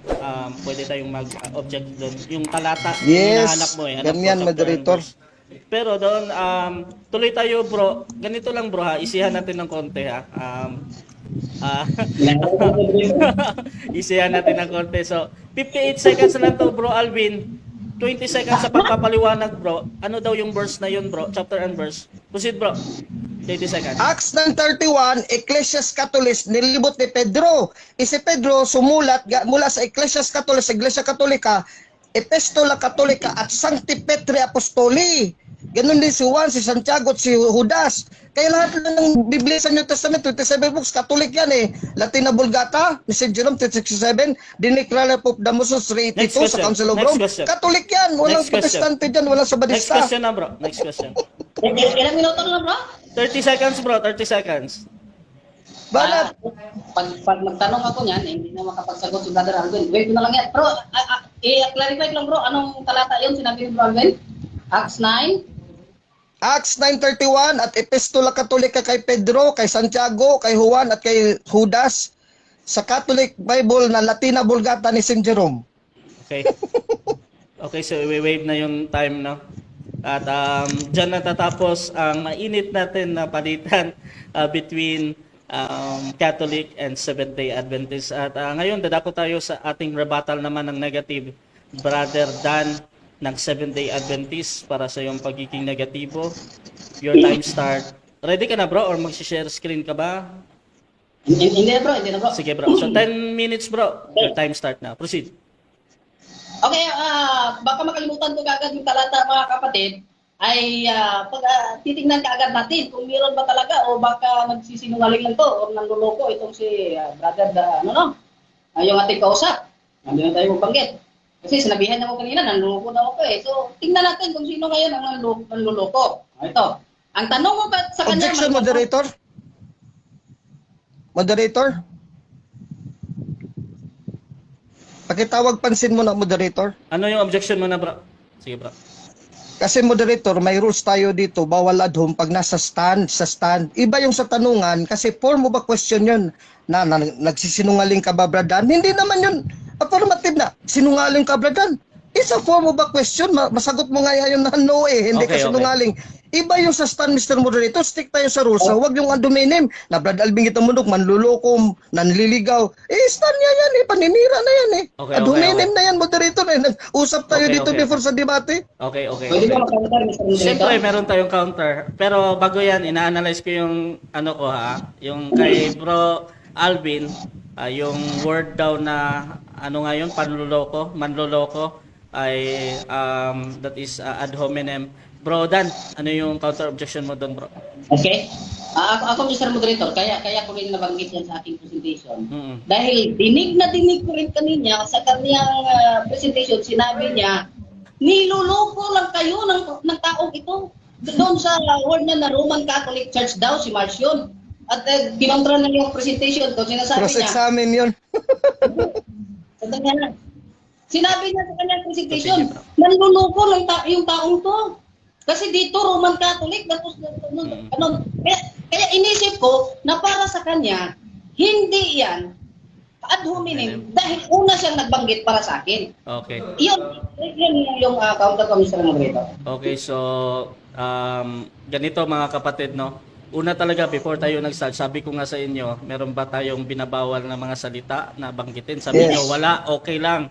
pwede tayong mag-object doon. Yung talata, yung hinahanap mo eh. Hanap ko, Ganyan, chapter and moderator. verse. Pero doon, tuloy tayo, bro. Ganito lang, bro ha. Isihan natin ng konti ha. Isihan natin ng konti. So, 58 seconds lang to, bro Alvin. 20 seconds sa pagpapaliwanag, bro. Ano daw yung verse na yun, bro? Chapter and verse. Proceed, bro. 20 seconds. Acts 9:31, Ecclesias Catholic, nilibot ni Pedro. E si Pedro sumulat mula sa Ecclesias Catholic, sa Iglesia Katolika, Epistola Katolika at Sancti Petri Apostoli. Ganun din si Juan, si Santiago at si Judas. Kaya lahat lang ng Biblia sa New Testament, 27 books, Catholic yan eh. Latina Vulgata, ni St. Jerome, 367, Dineclara Pope Damasus, Next 382 sa question. Council of Next Rome. question. Catholic yan. Walang Next question. Protestante dyan, walang Next Sabadista. question na, bro. Next question. Ilang minuto na lang, bro? 30 seconds, bro. 30 seconds. Banat. Ah, pag magtanong ako niyan, eh, hindi na makapagsagot si Brother Alvin. Wait ko na lang yan. Bro, i-clarify ko lang, bro, anong talata yun sinabi ni Bro Alvin? Acts 9? Acts 9:31 at Epistola Katolika kay Pedro, kay Santiago, kay Juan at kay Judas sa Catholic Bible na Latina Vulgata ni St. Jerome. Okay. Okay, so i-wave na yung time, no? At dyan natatapos ang mainit natin na palitan between Catholic and Seventh-day Adventist. At ngayon, dadako tayo sa ating rebuttal naman ng negative, Brother Dan ng Seventh-day Adventist, para sa iyong pagiging negatibo. Your time start. Ready ka na, bro? Or mag-share screen ka ba? Hindi, hindi na, bro, hindi na, bro. Sige, bro. So 10 minutes, bro. Your time start na. Proceed. Okay, baka makalimutan ko kaagad yung talata, mga kapatid, ay pag titingnan kaagad natin kung meron ba talaga o baka nagsisinungaling lang to o nanluloko itong si brother, ano no, yung ating kausap. Hindi na tayo magbanggit. Kasi sinabihan niya ko kanina, nanluloko daw ako eh. So, tingnan natin kung sino ngayon ang nanluloko. Ito. Ang tanong mo ba sa kanya? Objection, moderator. Moderator? Pakitawag pansin mo na, moderator. Ano yung objection mo na, bro? Sige, bro. Kasi moderator, may rules tayo dito, bawal ad hom pag nasa stand, sa stand. Iba yung sa tanungan kasi form of a question yun na nagsisinungaling ka ba, Bradan? Hindi naman yun affirmative na sinungaling ka, Bradan. It's a form of a question. Masagot mo nga yun na no eh, hindi ka sinungaling. Iba yung sa stand, Mr. Moderator. Stick tayo sa rules. Oh. Huwag yung ad hominem. Na Brad Alvin Gitamunok, manluloko, nanliligaw. Eh, stand niya yan eh. Paninira na yan eh. Okay, Ad hominem na yan, moderator. Eh. Nag-usap tayo dito before sa debate. Okay. Pwede ba mag-counter, Mr. Moderator? Siyempre, meron tayong counter. Pero bago yan, ina-analyze ko yung ano ko ha, yung kay Bro Alvin, yung word daw na ano nga yun, panluloko, manloloko ay that is ad hominem. Bro Dan, ano yung counter objection mo doon, bro? Okay. Ako, Mr. Moderator, kaya ko rin nabanggit yan sa aking presentation. Dahil dinig na dinig ko rin kanina sa kanyang presentation, sinabi niya, "Niloloko lang kayo ng taong ito." Doon sa word niya na Roman Catholic Church daw, si Marcion. At kinontra na yung presentation ko, sinasabi niya, Cross-examine yun. Sandali lang. Sinabi niya sa kanyang presentation, Continue, bro. nanluloko lang yung taong to. Kasi dito, Roman Catholic, tapos, ano, ano, kaya inisip ko na para sa kanya, hindi yan ad hominem dahil una siyang nagbanggit para sa akin. Yun, yun yung counter ko, Mr. Moderator. Okay, so ganito, mga kapatid, no? Una talaga, before tayo nag-start, sabi ko nga sa inyo, meron ba tayong binabawal na mga salita na banggitin? Sabi Yes. niyo, wala, okay lang.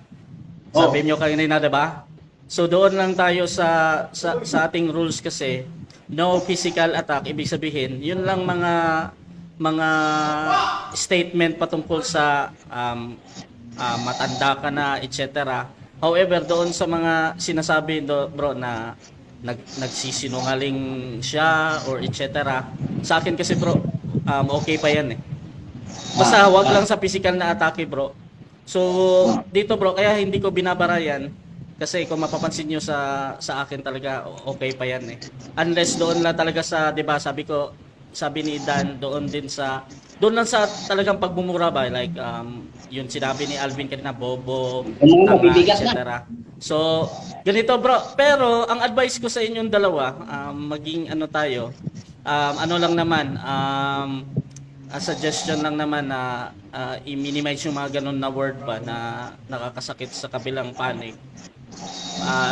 Sabi niyo kanina, 'di ba? So doon lang tayo sa ating rules kasi no physical attack, ibig sabihin, yun lang mga statement patungkol sa matanda ka na, etc. However, doon sa mga sinasabi do, bro, na nagsisinungaling siya or etc. Sa akin kasi, bro, okay pa yan eh. Basta wag lang sa physical na atake, bro. So, dito, bro, kaya hindi ko binabara yan kasi kung mapapansin nyo sa akin talaga, okay pa yan eh. Unless doon lang talaga sa, 'di ba, sabi ko, sabi ni Dan, doon lang sa talagang pagmumura ba, like yun sinabi ni Alvin kanina, bobo, Yung mga tanga, mabibigat etc. na. So, ganito, bro, pero ang advice ko sa inyong dalawa, maging ano tayo, ano lang naman, a suggestion lang naman na i-minimize yung mga ganun na word ba na nakakasakit sa kabilang panig.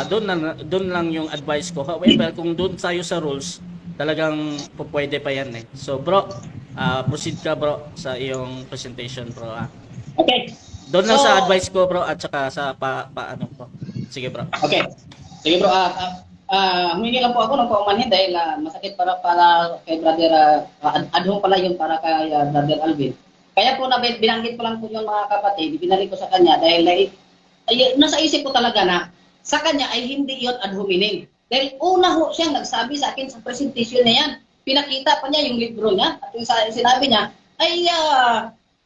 Doon lang yung advice ko. However, kung doon tayo sa rules, talagang pupwede pa yan eh. So bro, proceed ka, bro, sa iyong presentation, bro. Ah. Okay. Doon lang sa advice ko, bro, at saka sa pa ano ko. Sige, bro. Okay. Sige, bro, humingi lang po ako ng paumanhin dahil masakit para para kay brother, ad pala yun para kay brother Alvin. Kaya po na binanggit ko lang po yung mga kapatid, binalik ko sa kanya dahil ay, nasa isip ko talaga na sa kanya ay hindi yon ad hominem. Dahil una ho siyang nagsabi sa akin sa presentation na yan. Pinakita pa niya yung libro niya at yung sinabi niya ay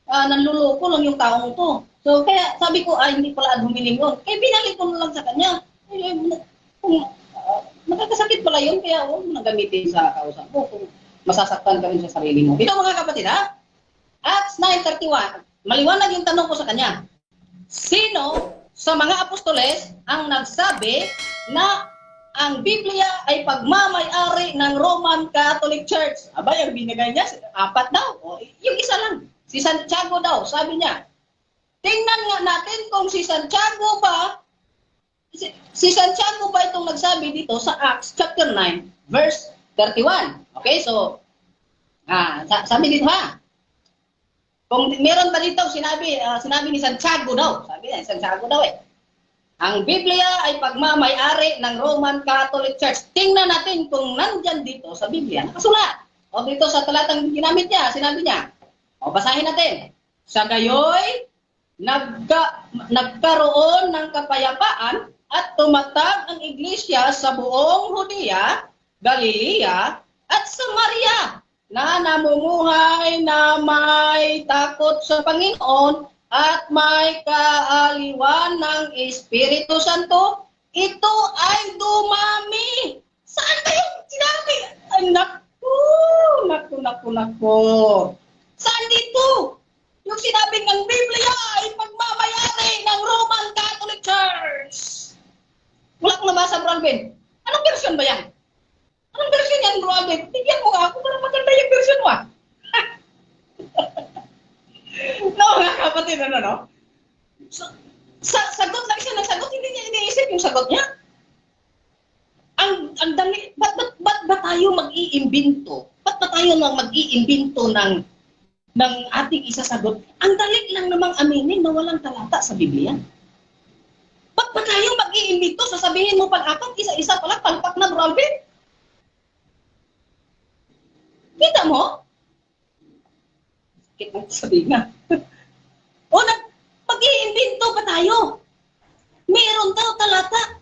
nanluloko lang yung taong to. So kaya sabi ko ay hindi pala ad hominem yun. Kaya binalik ko na lang sa kanya. Ay, ay, kung nakakasakit pala yun, kaya huwag mo na gamitin sa kausap mo kung masasaktan ka rin sa sarili mo. Ito, mga kapatid, ha? Acts 9:31. Maliwanag yung tanong ko sa kanya. Sino sa mga apostoles ang nagsabi na ang Biblia ay pagmamay-ari ng Roman Catholic Church? Abay, ang binigay niya, apat daw. O, yung isa lang, si Santiago daw, sabi niya. Tingnan nga natin kung si Santiago ba itong nagsabi dito sa Acts chapter 9 verse 31. Okay, so sabi dito ha. Kung meron ba dito sinabi ni Santiago daw. Sabi niya, Santiago daw eh. Ang Biblia ay pagmamay-ari ng Roman Catholic Church. Tingnan natin kung nandyan dito sa Biblia nakasulat. O dito sa talatang ginamit niya, sinabi niya. O basahin natin. Sa gayoy, nagkaroon ng kapayapaan at tumatag ang iglesia sa buong Judea, Galilea at Samaria na namumuhay na may takot sa Panginoon at may kaaliwan ng Espiritu Santo. Ito ay dumami. Saan ba yung sinabi? Ay, naku, naku, naku, naku. Saan dito? Yung sinabing ng Biblia ay pagmamayari ng Roman Catholic Church. Wala akong nabasa, Bro Alvin. Anong version ba yan? Anong version yan, Bro Alvin? Bigyan mo nga ako para maganda yung version mo ah. No, mga kapatid, ano, no? So, sagot lang siya ng sagot, hindi niya iniisip yung sagot niya. Ang dali, ba't ba tayo mag-iimbento? Ba't ba tayo lang mag-iimbento ng ating isasagot? Ang dali lang namang aminin na walang talata sa Biblia. Ba't ba tayo mag-iimbento? Sasabihin mo pang apat, isa-isa pala, palpak na, Bro Alvin. Kita mo? Sakit mong sabihin nga. O, mag-iimbento pa tayo. Meron daw talata.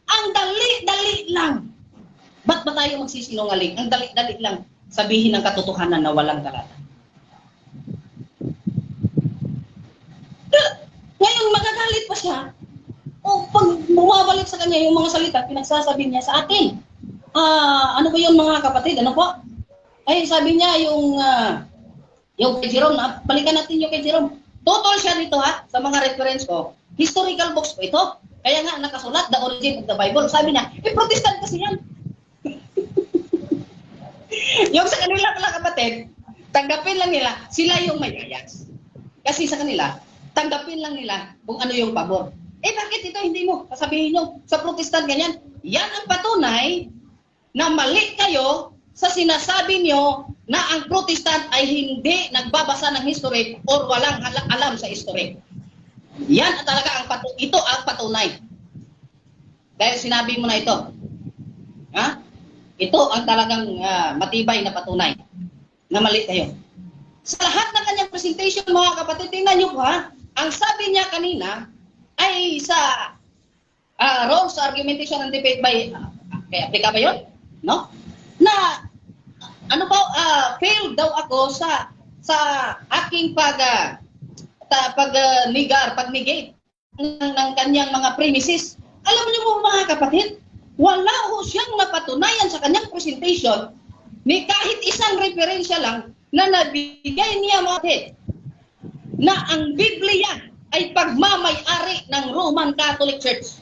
Ang dali-dali lang. Ba't ba tayo magsisinungaling? Ang dali-dali lang sabihin ng katotohanan na walang talata. Ngayon, magagalit pa siya. O pag bumabalik sa kanya yung mga salita, pinagsasabi niya sa atin. Ano ba yun, mga kapatid? Ano po? Ay, sabi niya yung kay Jerome, na, balikan natin yung kay Jerome. Total siya dito ha, sa mga reference ko. Historical books po ito. Kaya nga nakasulat, The Origin of the Bible. Sabi niya, eh, Protestant kasi yan. Yung sa kanila pala, kapatid, tanggapin lang nila, sila yung may bias. Kasi sa kanila, tanggapin lang nila kung ano yung pabor. Eh bakit ito hindi mo? Sasabihin nyo, sa Protestant ganyan. Yan ang patunay na mali kayo sa sinasabi nyo na ang Protestant ay hindi nagbabasa ng history or walang alam sa history. Yan talaga ang ito ang patunay. Dahil sinabi mo na ito. Ha? Ito ang talagang matibay na patunay na mali kayo. Sa lahat ng kanyang presentation, mga kapatid, tingnan niyo po ha, ang sabi niya kanina ay sa Rules Argumentation and Debate by kay Aplika ba yun? No? Na ano ba, failed daw ako sa aking pag pag negate ng kanyang mga premises. Alam niyo po, mga kapatid, wala ho siyang napatunayan sa kanyang presentation ni kahit isang referensya lang na nabigay niya, mga kapatid, na ang Biblia ay pagmamay-ari ng Roman Catholic Church.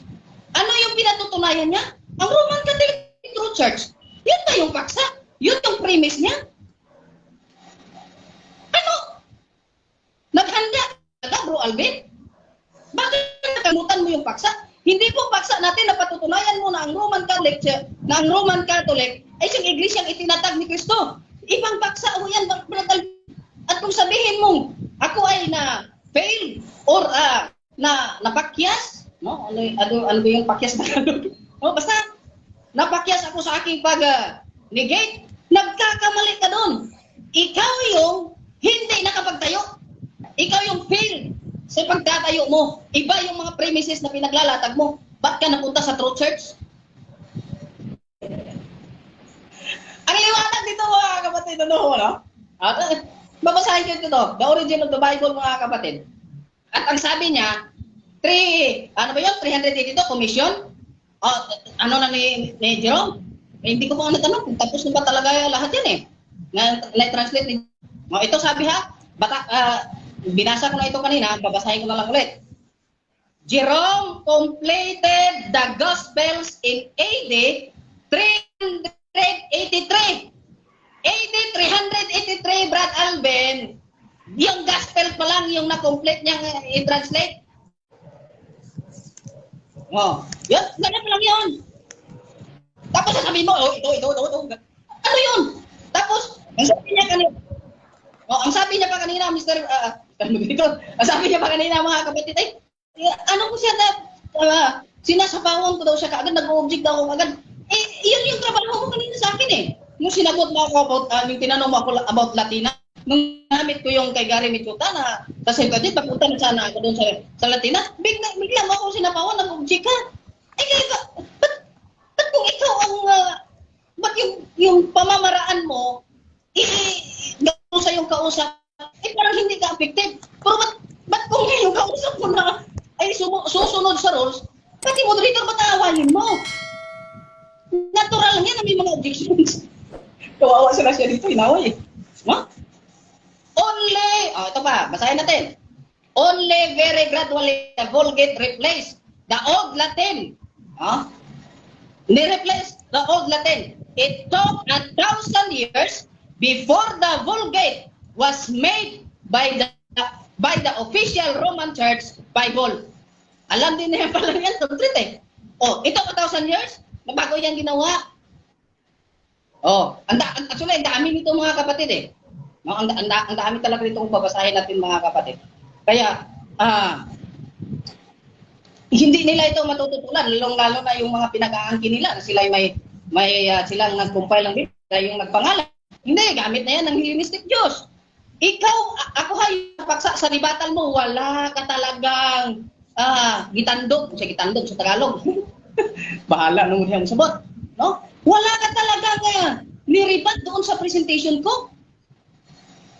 Ano yung pinatutunayan niya? Ang Roman Catholic Church. Yun ba yung paksa? Yun yung premise niya? Ano? Naghanda ka, Bro Alvin? Bakit nakalimutan mo yung paksa? Hindi po paksa natin na patutunayan mo na ang Roman Catholic ay siyang iglesyang itinatag ni Kristo. Ibang paksa ho yan, Brother Alvin. At kung sabihin mong ako ay na fail or na napakyas, no? Ano ba yung pakyas na? Oh, basta napakyas ako sa aking pag negate, nagkakamali ka doon. Ikaw yung hindi nakapagtayo. Ikaw yung fail sa pagtatayo mo. Iba yung mga premises na pinaglalatag mo. Ba't ka napunta sa True Church? Ang liwanag dito, mga kapatid, ano, no? Babasahin ko ito, The Origin of the Bible, mga kapatid. At ang sabi niya, three, ano ba yun? 382 commission? Oh, ano na ni Jerome? Eh, hindi ko pa natanong kung tapos na ba talaga lahat yan eh. Na, na-translate ni. Oh, ito sabi ha, baka, binasa ko na ito kanina, babasahin ko na lang ulit. Jerome completed the Gospels in AD 383. AD 383, Brad Alvin, yung Gospel pa lang yung na-complete niyang i-translate. Oh, yun, ganyan pa lang yun. Tapos sasabihin mo, oh, ito, ito, ito, ito. Ano yun? Tapos, ang sabi niya pa kanina, Mr. Mr. Ang sabi niya pa kanina, mga kapatid, ay, ano ko siya na, sinasapawan ko daw siya kaagad, nag-object daw ako agad. Eh, yun yung trabaho mo kanina sa akin eh. Nung sinagot mo ako about, yung tinanong mo ako about Latina, nung namit ko yung kay Gary Michuta na sa Septuagint, papunta na sana ako doon sa Latina, bigla mo ako sinapawan, nag-object ka. Eh, kaya ba, ba't kung ikaw ang, ba't yung pamamaraan mo, eh, sa yung kausap, eh parang hindi ka affected. Pero ba't kung yung kausap mo na ay susunod sa rules, pati moderator, ba't aawayin mo? Natural lang yan na may mga objections. Kawawa sila siya dito, inaway eh. No? Only, oh, ito pa, basahin natin. Only very gradually the Vulgate replaced the Old Latin. Oh? Ni-replace the Old Latin. It took 1,000 years before the Vulgate was made by the official Roman Church Bible. Alam din niya pala yan, complete eh. Oh, ito 1,000 years, bago yan ginawa. Oh, actually, ang dami nito, mga kapatid, eh. No, ang dami talaga nito kung babasahin natin, mga kapatid. Kaya hindi nila ito matututulan, lalong-lalo na yung mga pinag-aangkin nila na sila ay may may silang nag-compile ng Biblia, yung nagpangalan. Hindi, gamit na yan ng Hellenistic Jews. Ikaw, ako hay paksa sa rebuttal mo, wala ka talagang gitandog, sa gitandog sa Tagalog. Bahala nung siyang sabot, no? Wala ka talagang ni-rebut doon sa presentation ko.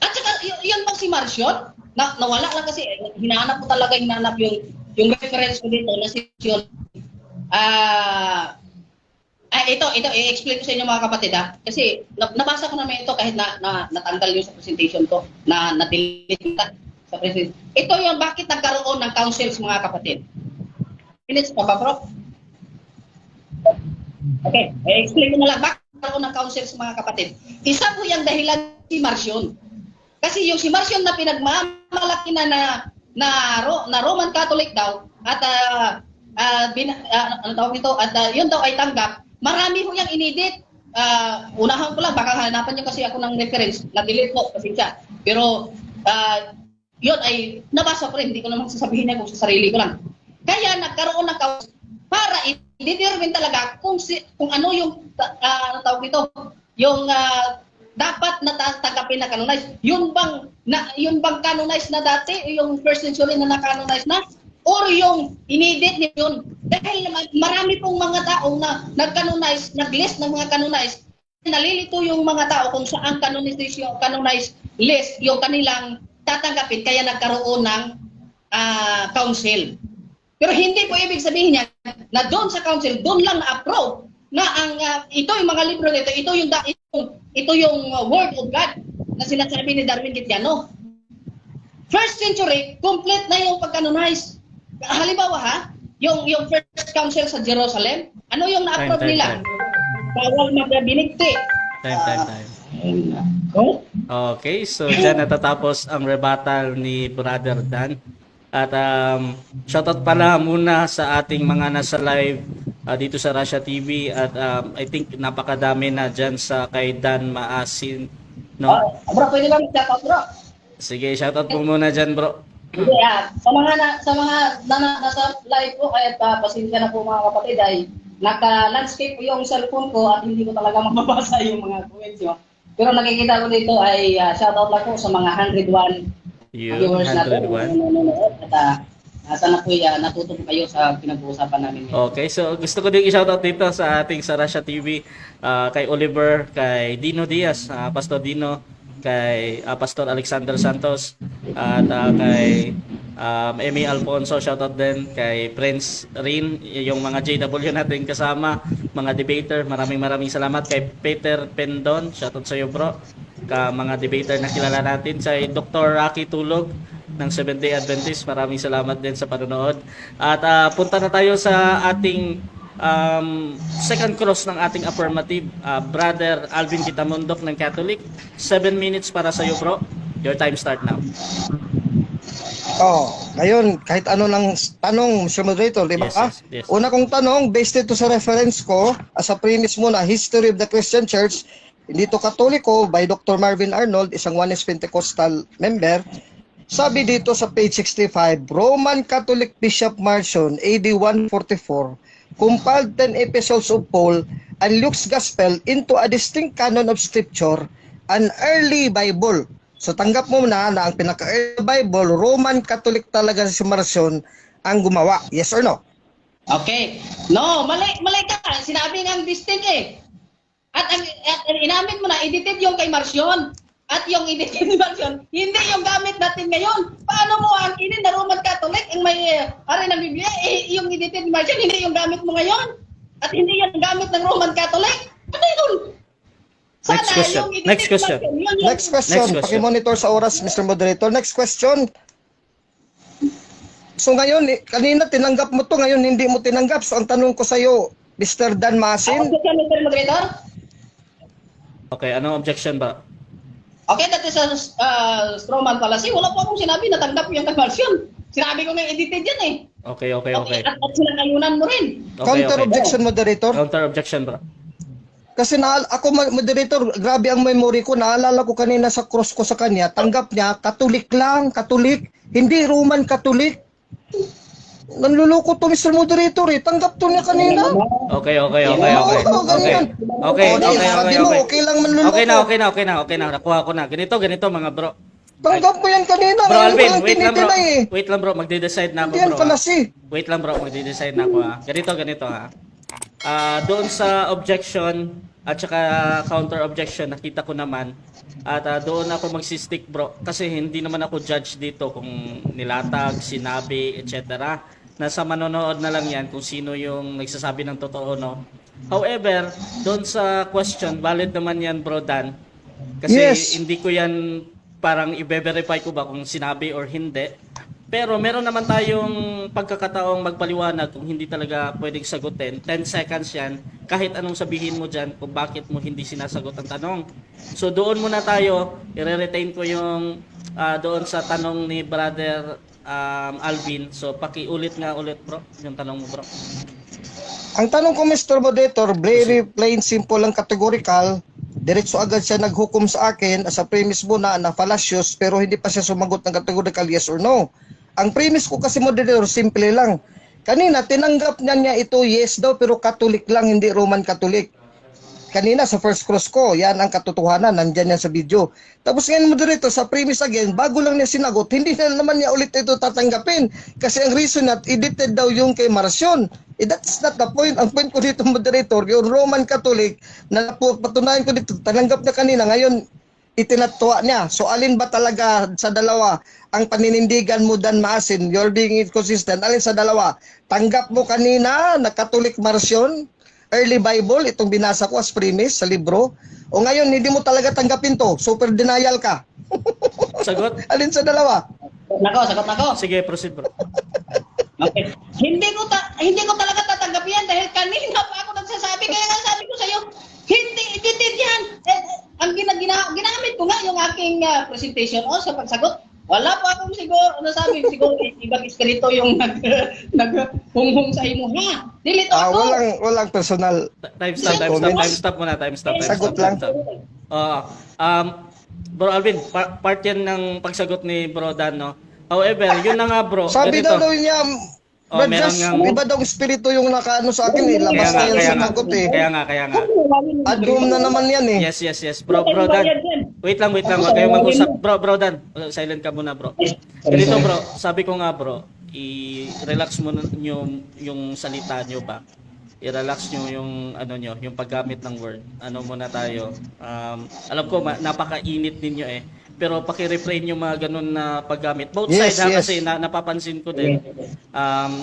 At saka, yun bang si Marcion? Na, nawala lang kasi, eh, hinahanap ko talaga, hinahanap yung reference ko dito na si Marcion. Ito, i-explain ko sa inyo, mga kapatid, ha. Kasi nabasa ko naman ito kahit na natanggal yung sa presentation ko, na na-delete na sa presentation. Ito yung bakit nagkaroon ng councils, mga kapatid. Minutes pa ba, bro? Okay, i-explain ko na lang bakit nagkaroon ng councils, mga kapatid. Isa po yung dahilan si Marcion. Kasi yung si Marcion na pinagmamalaki na na na, na Roman Catholic daw at ano tawag nito, at yun daw ay tanggap, marami ho yung inedit. Unahan ko lang, baka hanapan niyo kasi ako ng reference, na-delete po, pasensya. Pero yun ay nabasa ko rin, hindi ko naman sasabihin na kung sa sarili ko lang. Kaya nagkaroon ng council para i-determine talaga kung ano yung ano tawag nito, yung dapat na tanggapin na canonize. Yun bang canonize na dati, yung first century na na-canonize na, or yung inedit ni yun? Dahil naman, marami pong mga taong na nag-canonize, nag-list ng mga canonize, nalilito yung mga tao kung saan canonization, canonized list yung kanilang tatanggapin, kaya nagkaroon ng council. Pero hindi po ibig sabihin niya na doon sa council, doon lang na-approve na ang ito yung mga libro nito, ito yung word of God na sinasabi ni Darwin Gitiano. First century, complete na yung pag-canonize. Halimbawa ha, yung first council sa Jerusalem, ano yung na-approve Time, time, nila? time. Bawal magbinigti. Time, time, time. Oh? Okay, so dyan natatapos ang rebuttal ni Brother Dan. At shoutout pala muna sa ating mga nasa live dito sa Russia TV at I think napakadami na dyan sa kay Dan Maasin. No? Oh, bro, pwede ba mag-shoutout, bro? Sige, shoutout po muna dyan, bro. Hindi, sa mga nasa live po, kaya pasensya na po, mga kapatid, ay naka-landscape po yung cellphone ko at hindi ko talaga mababasa yung mga comments nyo. Pero nakikita ko dito ay shoutout lang po sa mga 101 Yun, viewers natin 101. na nanonood at sana po natuto po kayo sa pinag-uusapan namin ngayon. Okay, so gusto ko din i-shoutout dito sa ating sa Russia TV, kay Oliver, kay Dino Diaz, Pastor Dino, kay Pastor Alexander Santos, at kay Emmy Alfonso, shoutout din kay Prince Rin, yung mga JW natin kasama, mga debater, maraming maraming salamat kay Peter Pendon, shoutout sa iyo, bro, ka mga debater na kilala natin, sa Dr. Rocky Tulog ng Seventh Day Adventist. Maraming salamat din sa panonood. At punta na tayo sa ating second cross ng ating affirmative, Brother Alvin Kitamundok ng Catholic. 7 minutes para sa iyo, bro. Your time start now. Oh, ngayon, kahit ano lang tanong, Mr. Moderator, di ba? Yes. Una kong tanong, based ito sa reference ko, as a premise muna, History of the Christian Church, hindi to Katoliko, by Dr. Marvin Arnold, isang Oneness Pentecostal member. Sabi dito sa page 65, Roman Catholic Bishop Marcion, AD 144, compiled 10 epistles of Paul and Luke's Gospel into a distinct canon of scripture, an early Bible. So tanggap mo na na ang pinaka-early Bible, Roman Catholic talaga si Marcion ang gumawa. Yes or no? Okay. No, mali, mali ka. Sinabi nga ang distinct eh. At ang inamin mo na, edited yung kay Marcion. At yung edited ni Marcion, hindi yung gamit natin ngayon. Paano mo angkinin na Roman Catholic ang may ari ng Biblia? Eh, yung edited ni Marcion, hindi yung gamit mo ngayon. At hindi yung gamit ng Roman Catholic. Ano yun? Sana Next question. yung edited Next question. Marcion, yun yung Next question. Next question. Paki-monitor sa oras, Mr. Moderator. Next question. So ngayon, eh, kanina tinanggap mo to, ngayon hindi mo tinanggap. So ang tanong ko sa iyo, Mr. Dan Masin, Ako, Mr. Moderator? Okay, anong objection ba? Okay, that is a strawman fallacy. Wala po akong sinabi, natanggap yung kay Marcion. Sinabi ko nga edited yan eh. Okay. At sinangayunan mo rin. Okay, counter okay. objection, moderator. Counter objection, bro. Kasi na, ako, moderator, grabe ang memory ko. Naalala ko kanina sa cross ko sa kanya, tanggap niya, Katolik lang, Katolik. Hindi Roman Catholic. Nanluloko to, Mr. Moderator, eh. Tanggap to niya kanina. Okay. Oo, Okay. ganyan. Okay, O, di, okay, sabi okay, mo, okay. okay lang manluloko. Okay na, okay na, okay na, okay na. Nakuha ko na. Ganito, ganito, mga bro. Tanggap mo yan kanina. Bro Ngayon mo Alvin, lang wait lang, bro. tinitinay eh. Wait lang, bro, magde-decide na ako, Hindi yan bro, ha. fallacy. Wait lang, bro, magde-decide na ako, ha. Ganito, ganito, ha. Ah, doon sa objection at saka counter objection, nakita ko naman. At doon ako magsi-stick, bro, kasi hindi naman ako judge dito kung nilatag, sinabi, etc. Nasa manonood na lang yan kung sino yung nagsasabi ng totoo, no? However, doon sa question, valid naman yan, bro Dan. Kasi hindi ko yan parang i-verify ko ba kung sinabi or hindi. Pero meron naman tayong pagkakataong magpaliwanag kung hindi talaga pwedeng sagutin. 10 seconds yan, kahit anong sabihin mo dyan kung bakit mo hindi sinasagot ang tanong. So doon muna tayo, i-retain ko yung doon sa tanong ni Brother Alvin. So pakiulit nga ulit, bro, yung tanong mo, bro. Ang tanong ko, Mr. Moderator, very plain, simple lang, categorical. Diretso agad siya naghukom sa akin sa premise mo na, na fallacious, pero hindi pa siya sumagot ng categorical yes or no. Ang premise ko kasi, moderator, simple lang. Kanina, tinanggap niya niya ito, yes daw, pero Catholic lang, hindi Roman Catholic. Kanina sa first cross ko, yan ang katotohanan, nandyan yan sa video. Tapos ngayon, moderator, sa premise again, bago lang niya sinagot, hindi na naman niya ulit ito tatanggapin. Kasi ang reason na edited daw yung kay Marcion. Eh, that's not the point. Ang point ko dito, moderator, yung Roman Catholic, na patunayan ko dito, tananggap niya kanina, ngayon, itinatwa niya. So alin ba talaga sa dalawa ang paninindigan mo, Dan Maasin? You're being inconsistent. Alin sa dalawa? Tanggap mo kanina na Catholic Marcion, early Bible, itong binasa ko as premise sa libro. O ngayon, hindi mo talaga tanggapin to. Super denial ka. Sagot? Alin sa dalawa? Sagot na ko, sagot na ko. Sige, proceed, bro. Okay. Hindi ko talaga tatanggapin yan dahil kanina pa ako nagsasabi, kaya nga sabi ko sa iyo, hindi edited yan. Eh, ang ginamit ko nga yung aking presentation o sa pagsagot. Wala pa akong siguro nasabi, siguro ibang espiritu yung nag nag hunghong sa imo, ha. Dili to Ah, ako. walang personal. Time stop, time stop, time stop muna, time stop, time Sagot stop, time lang. stop. Oo. Bro Alvin, part yan ng pagsagot ni Bro Dan, no? However, yun na nga, bro. Sabi ganito. daw daw niya, Oh, Brad meron Josh, ngang iba daw espiritu yung nakaano sa akin eh. Kaya Labas nga, na yan kaya sa nga. sagot eh. Kaya nga, kaya nga. Adum na naman yan eh. Yes. Bro, bro Dan. Wait lang, wait lang. Huwag kayong mag-usap. Bro, bro Dan. Silent ka muna, bro. Ganito, bro. Sabi ko nga, bro, i-relax mo yung salita nyo ba? I-relax nyo yung ano nyo, yung paggamit ng word. Ano muna tayo. Alam ko napakainit ninyo eh. Pero paki-refrain yung mga ganun na paggamit. Both side ha, kasi napapansin ko din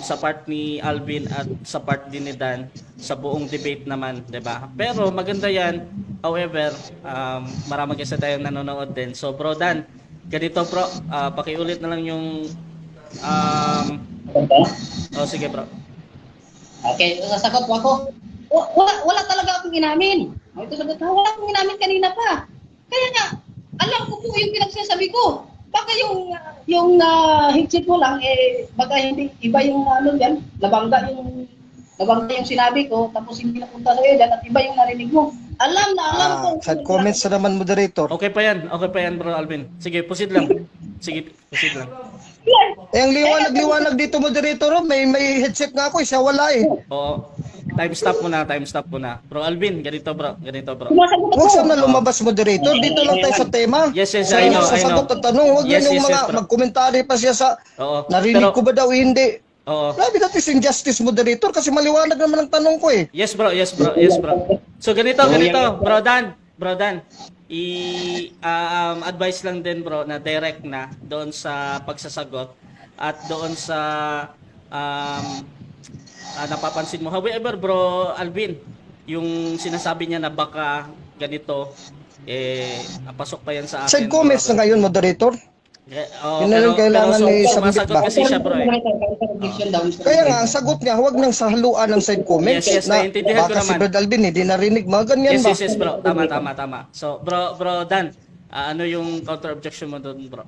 sa part ni Alvin at sa part din ni Dan sa buong debate naman, 'di ba? Pero maganda 'yan. However, marami kasi tayong nanonood din. So bro Dan, ganito, bro, pakiulit na lang yung oh, sige, bro. Okay, sasagot po ako. Wala, wala talaga akong inamin. Oh, ito sagot, wala akong inamin kanina pa. Kaya nga, alam ko po yung pinagsasabi ko. Baka yung headset mo lang, eh, baka hindi, iba yung ano yan, nabangga yung sinabi ko, tapos hindi napunta sa'yo dyan, at iba yung narinig mo. Alam na alam ko. Ah, sad comments na naman, moderator. Okay pa 'yan. Okay pa 'yan, bro Alvin. Sige, proceed lang. Sige, proceed lang. Eh, ang liwanag-liwanag dito, moderator, oh. May headset nga ako, eh. Siya wala eh. Oo. Time stop muna, time stop muna. Bro Alvin, ganito, bro, ganito, bro. Sumasagot ako. Huwag sana lumabas, moderator. Dito lang tayo sa tema. Yes, Sa I know, sa I know. sagot at tanong. Huwag na yung yes, mga bro. magkomentary pa siya sa Oo. narinig Pero, ko ba daw hindi. Oo. Grabe, that is injustice, moderator, kasi maliwanag naman ang tanong ko eh. Yes, bro, yes, bro, yes, bro. So ganito, ganito, bro Dan, bro Dan. I advice lang din, bro, na direct na doon sa pagsasagot at doon sa napapansin mo. However, bro Alvin, yung sinasabi niya na baka ganito eh pasok pa yan sa akin. Side comments bro. na ngayon, moderator. Eh, oo, Yun na lang pero, kailangan pero ni Sambit sumasagot ba? kasi siya, bro, eh. Kaya nga, ang sagot niya, huwag nang sahaluan ng side comments. Yes, na naiintindihan ko baka si naman. Brad Alvin hindi narinig, mga ganyan Yes, ba? yes, bro. Tama, tama, tama. So, bro, bro Dan, ano yung counter objection mo doon, bro?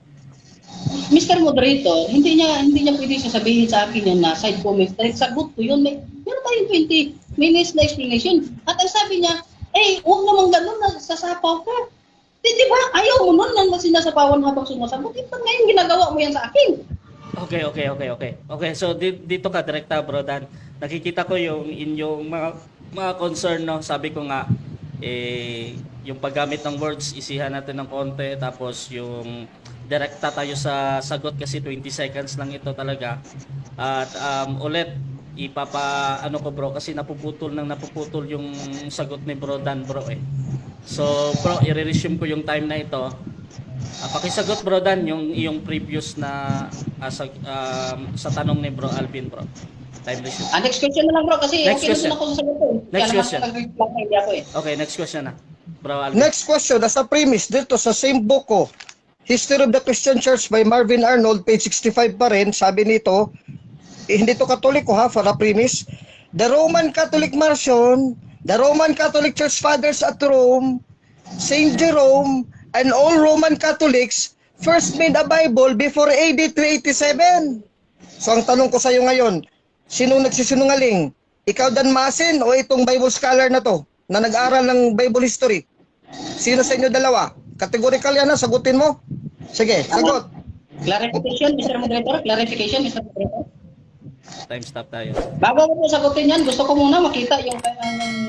Mr. Moderator, hindi niya pwede sasabihin sa akin yun na side comments dahil sagot ko yun. Meron tayong 20 minutes na explanation. At ang sabi niya, Eh, huwag naman ganun na sasapaw ka. Di ba? Ayaw mo nun na sinasapawan habang sumasagot. Eh, ba't ngayon ginagawa mo yan sa akin? Okay. Okay, so dito ka direkta, Bro Dan. Nakikita ko yung inyong mga concern, no. Sabi ko nga eh yung paggamit ng words, isihan natin ng konti, tapos yung direkta tayo sa sagot kasi 20 seconds lang ito talaga. At ulit ipapa ano ko, bro, kasi napuputol nang napuputol yung sagot ni Bro Dan, bro, eh. So bro, i-resume ko yung time na ito. Pakisagot, Bro Dan, yung iyong previous na sa tanong ni Bro Alvin, bro. Time resume. Ah, next question na lang, bro, kasi Next okay question. na din ako sa sagot ko eh. Next Kaya naman question. ako nag-reply na hindi ako eh. Okay, next question na. Bro Alvin. Next question, nasa premise dito sa same book ko. History of the Christian Church by Marvin Arnold, page 65 pa rin, sabi nito, eh, hindi to Katoliko ha, para premise. The Roman Catholic Marcion, the Roman Catholic Church Fathers at Rome, Saint Jerome, and all Roman Catholics first made a Bible before AD 387. So ang tanong ko sa iyo ngayon, sino nagsisinungaling? Ikaw, Dan Masin, o itong Bible scholar na to na nag-aral ng Bible history? Sino sa inyo dalawa? Categorical yan ha, sagutin mo. Sige, sagot. Clarification, Mr. Moderator. Clarification, Mr. Moderator. Time stop tayo. Bago ko po sagutin yan, gusto ko muna makita yung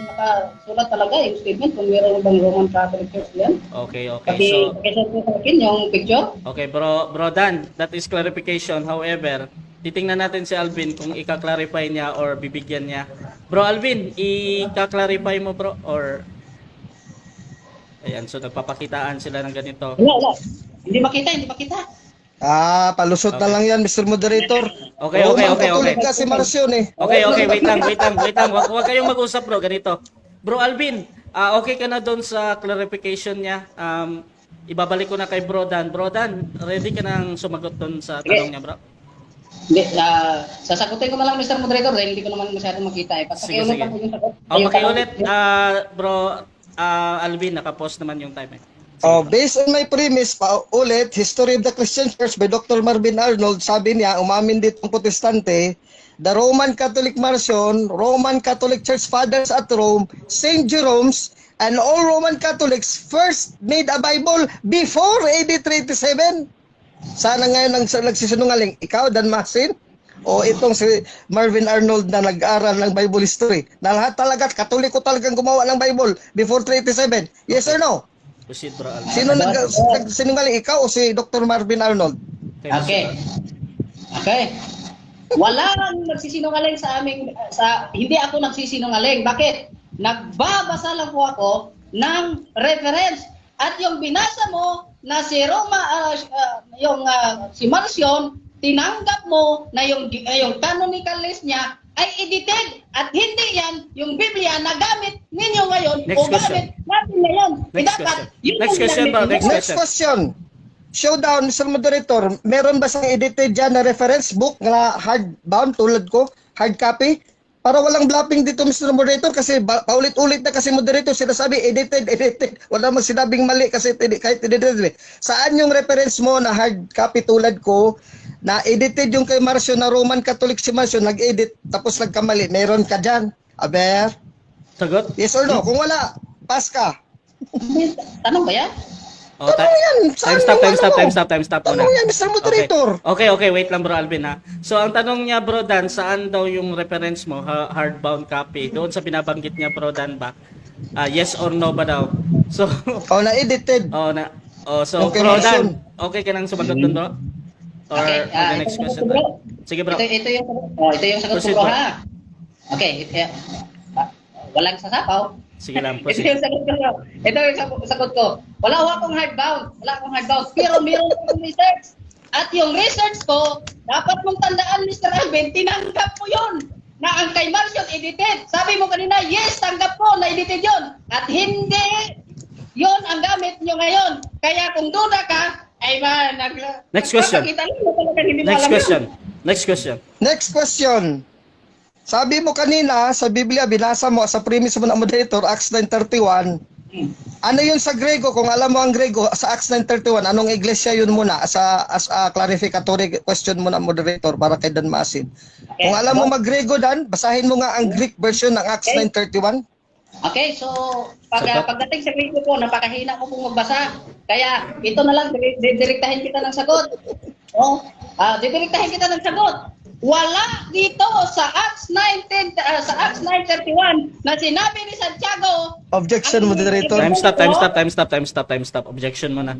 nakasulat talaga, yung statement, kung meron bang Roman Catholic Church yan. Okay. Paki, So, pakisend mo sa akin yung picture. Okay, bro, Bro Dan, that is clarification. However, titingnan natin si Alvin kung ika-clarify niya or bibigyan niya. Bro Alvin, ika-clarify mo, bro, or ayan, so nagpapakitaan sila ng ganito. Wala, wala. Hindi makita, hindi makita. Ah, palusot na lang yan, Mr. Moderator. Okay. Roman okay. Catholic kasi Marcion eh. Okay, wait lang, wait lang, wait lang. Wag kayong mag-usap, bro, ganito. Bro Alvin, okay ka na doon sa clarification niya? Ibabalik ko na kay Bro Dan. Bro Dan, ready ka nang sumagot doon sa tanong niya, bro? Hindi, sasagutin ko na lang, Mr. Moderator, dahil hindi ko naman masyadong makita eh. Sige, Pakiulit sige. lang po yung sagot. Oh, Yung pakiulit, tanong. Bro Alvin, nakapost naman yung time eh. Oh, based on my premise, pa ulit, History of the Christian Church by Dr. Marvin Arnold, sabi niya, umamin dito ang Protestante, the Roman Catholic Marcion, Roman Catholic Church Fathers at Rome, St. Jerome's, and all Roman Catholics first made a Bible before AD 387. Sana ngayon ang nagsisinungaling, ikaw, Dan Masin, o itong si Marvin Arnold na nag-aral ng Bible history, na lahat talaga, Katoliko talagang gumawa ng Bible before 387. Yes or no? Proceed, Bro Alvin. Sino nagsinungaling, ikaw o si Dr. Marvin Arnold? Okay. Okay. Wala ang nagsisinungaling sa aming sa hindi ako nagsisinungaling. Bakit? Nagbabasa lang po ako ng reference at yung binasa mo na si Roma yung si Marcion, tinanggap mo na yung canonical list niya ay edited at hindi yan yung Biblia na gamit ninyo ngayon Next o question. gamit natin ngayon. Eh, Next dapat question. yun Next ang question, gamit bro. ninyo. Next Next question. Showdown, Mr. Moderator, meron ba siyang edited dyan na reference book na hardbound tulad ko, hard copy? Para walang bluffing dito, Mr. Moderator, kasi paulit-ulit na kasi moderator, sinasabi edited, edited. Wala namang sinabing mali kasi kahit edited. Eh. Saan yung reference mo na hard copy tulad ko, na edited yung kay Marcio na Roman Catholic si Marcio, nag-edit tapos nagkamali? Meron ka dyan? Aber? Sagot? Yes or no? Kung wala, pass ka. Tanong ba yan? Oh, Tanong yan! Saan time stop, yung time ano stop, mo? time stop, time stop muna. Tanong yan, Mr. Moderator. Okay, wait lang, Bro Alvin, ha. So ang tanong niya, Bro Dan, saan daw yung reference mo, hardbound copy? Doon sa binabanggit niya, Bro Dan, ba? Ah, yes or no ba daw? So, Oh, na-edited. oh, na, oh, so Okay, Bro Dan, Marcion. okay ka nang sumagot doon, bro? Or Okay, the next ito question bro. tayo? Sige, bro. Ito yung sagot ko, Proceed, bro, bro. ha. Okay, ito, walang sasapaw. Sige lang, Ito proceed. yung sagot ko, bro. Ito yung sagot ko. Wala akong hardbound. Wala akong hardbound. Pero meron akong research. At yung research ko, dapat mong tandaan, Mr. Alvin, tinanggap mo yun na ang kay Marcion edited. Sabi mo kanina, yes, tanggap ko na edited yun. At hindi yun ang gamit nyo ngayon. Kaya kung duda ka, ay ba, Next question. nagpapakita lang na talagang hindi mo Next alam yun. question. Next question. Next question. Sabi mo kanina sa Biblia, binasa mo sa premise mo ng moderator, Acts 9:31. Ano yun sa Grego? Kung alam mo ang Grego, sa Acts 9:31, anong iglesia yun muna? As a clarificatory question muna, moderator, para kay Dan Masin. Okay. Kung alam mo mag-Grego, Dan, basahin mo nga ang Greek version ng Acts Okay. 9:31. Okay, so Sagot. Pagdating sa Grego po, napakahina ko pong magbasa. Kaya ito na lang, didirektahin kita ng sagot. Oh, didirektahin kita ng sagot. Wala dito sa Acts 19 sa Acts 9:31 na sinabi ni Santiago. Objection, moderator. Time stop, time stop, time stop, time stop, time stop. Objection mo na.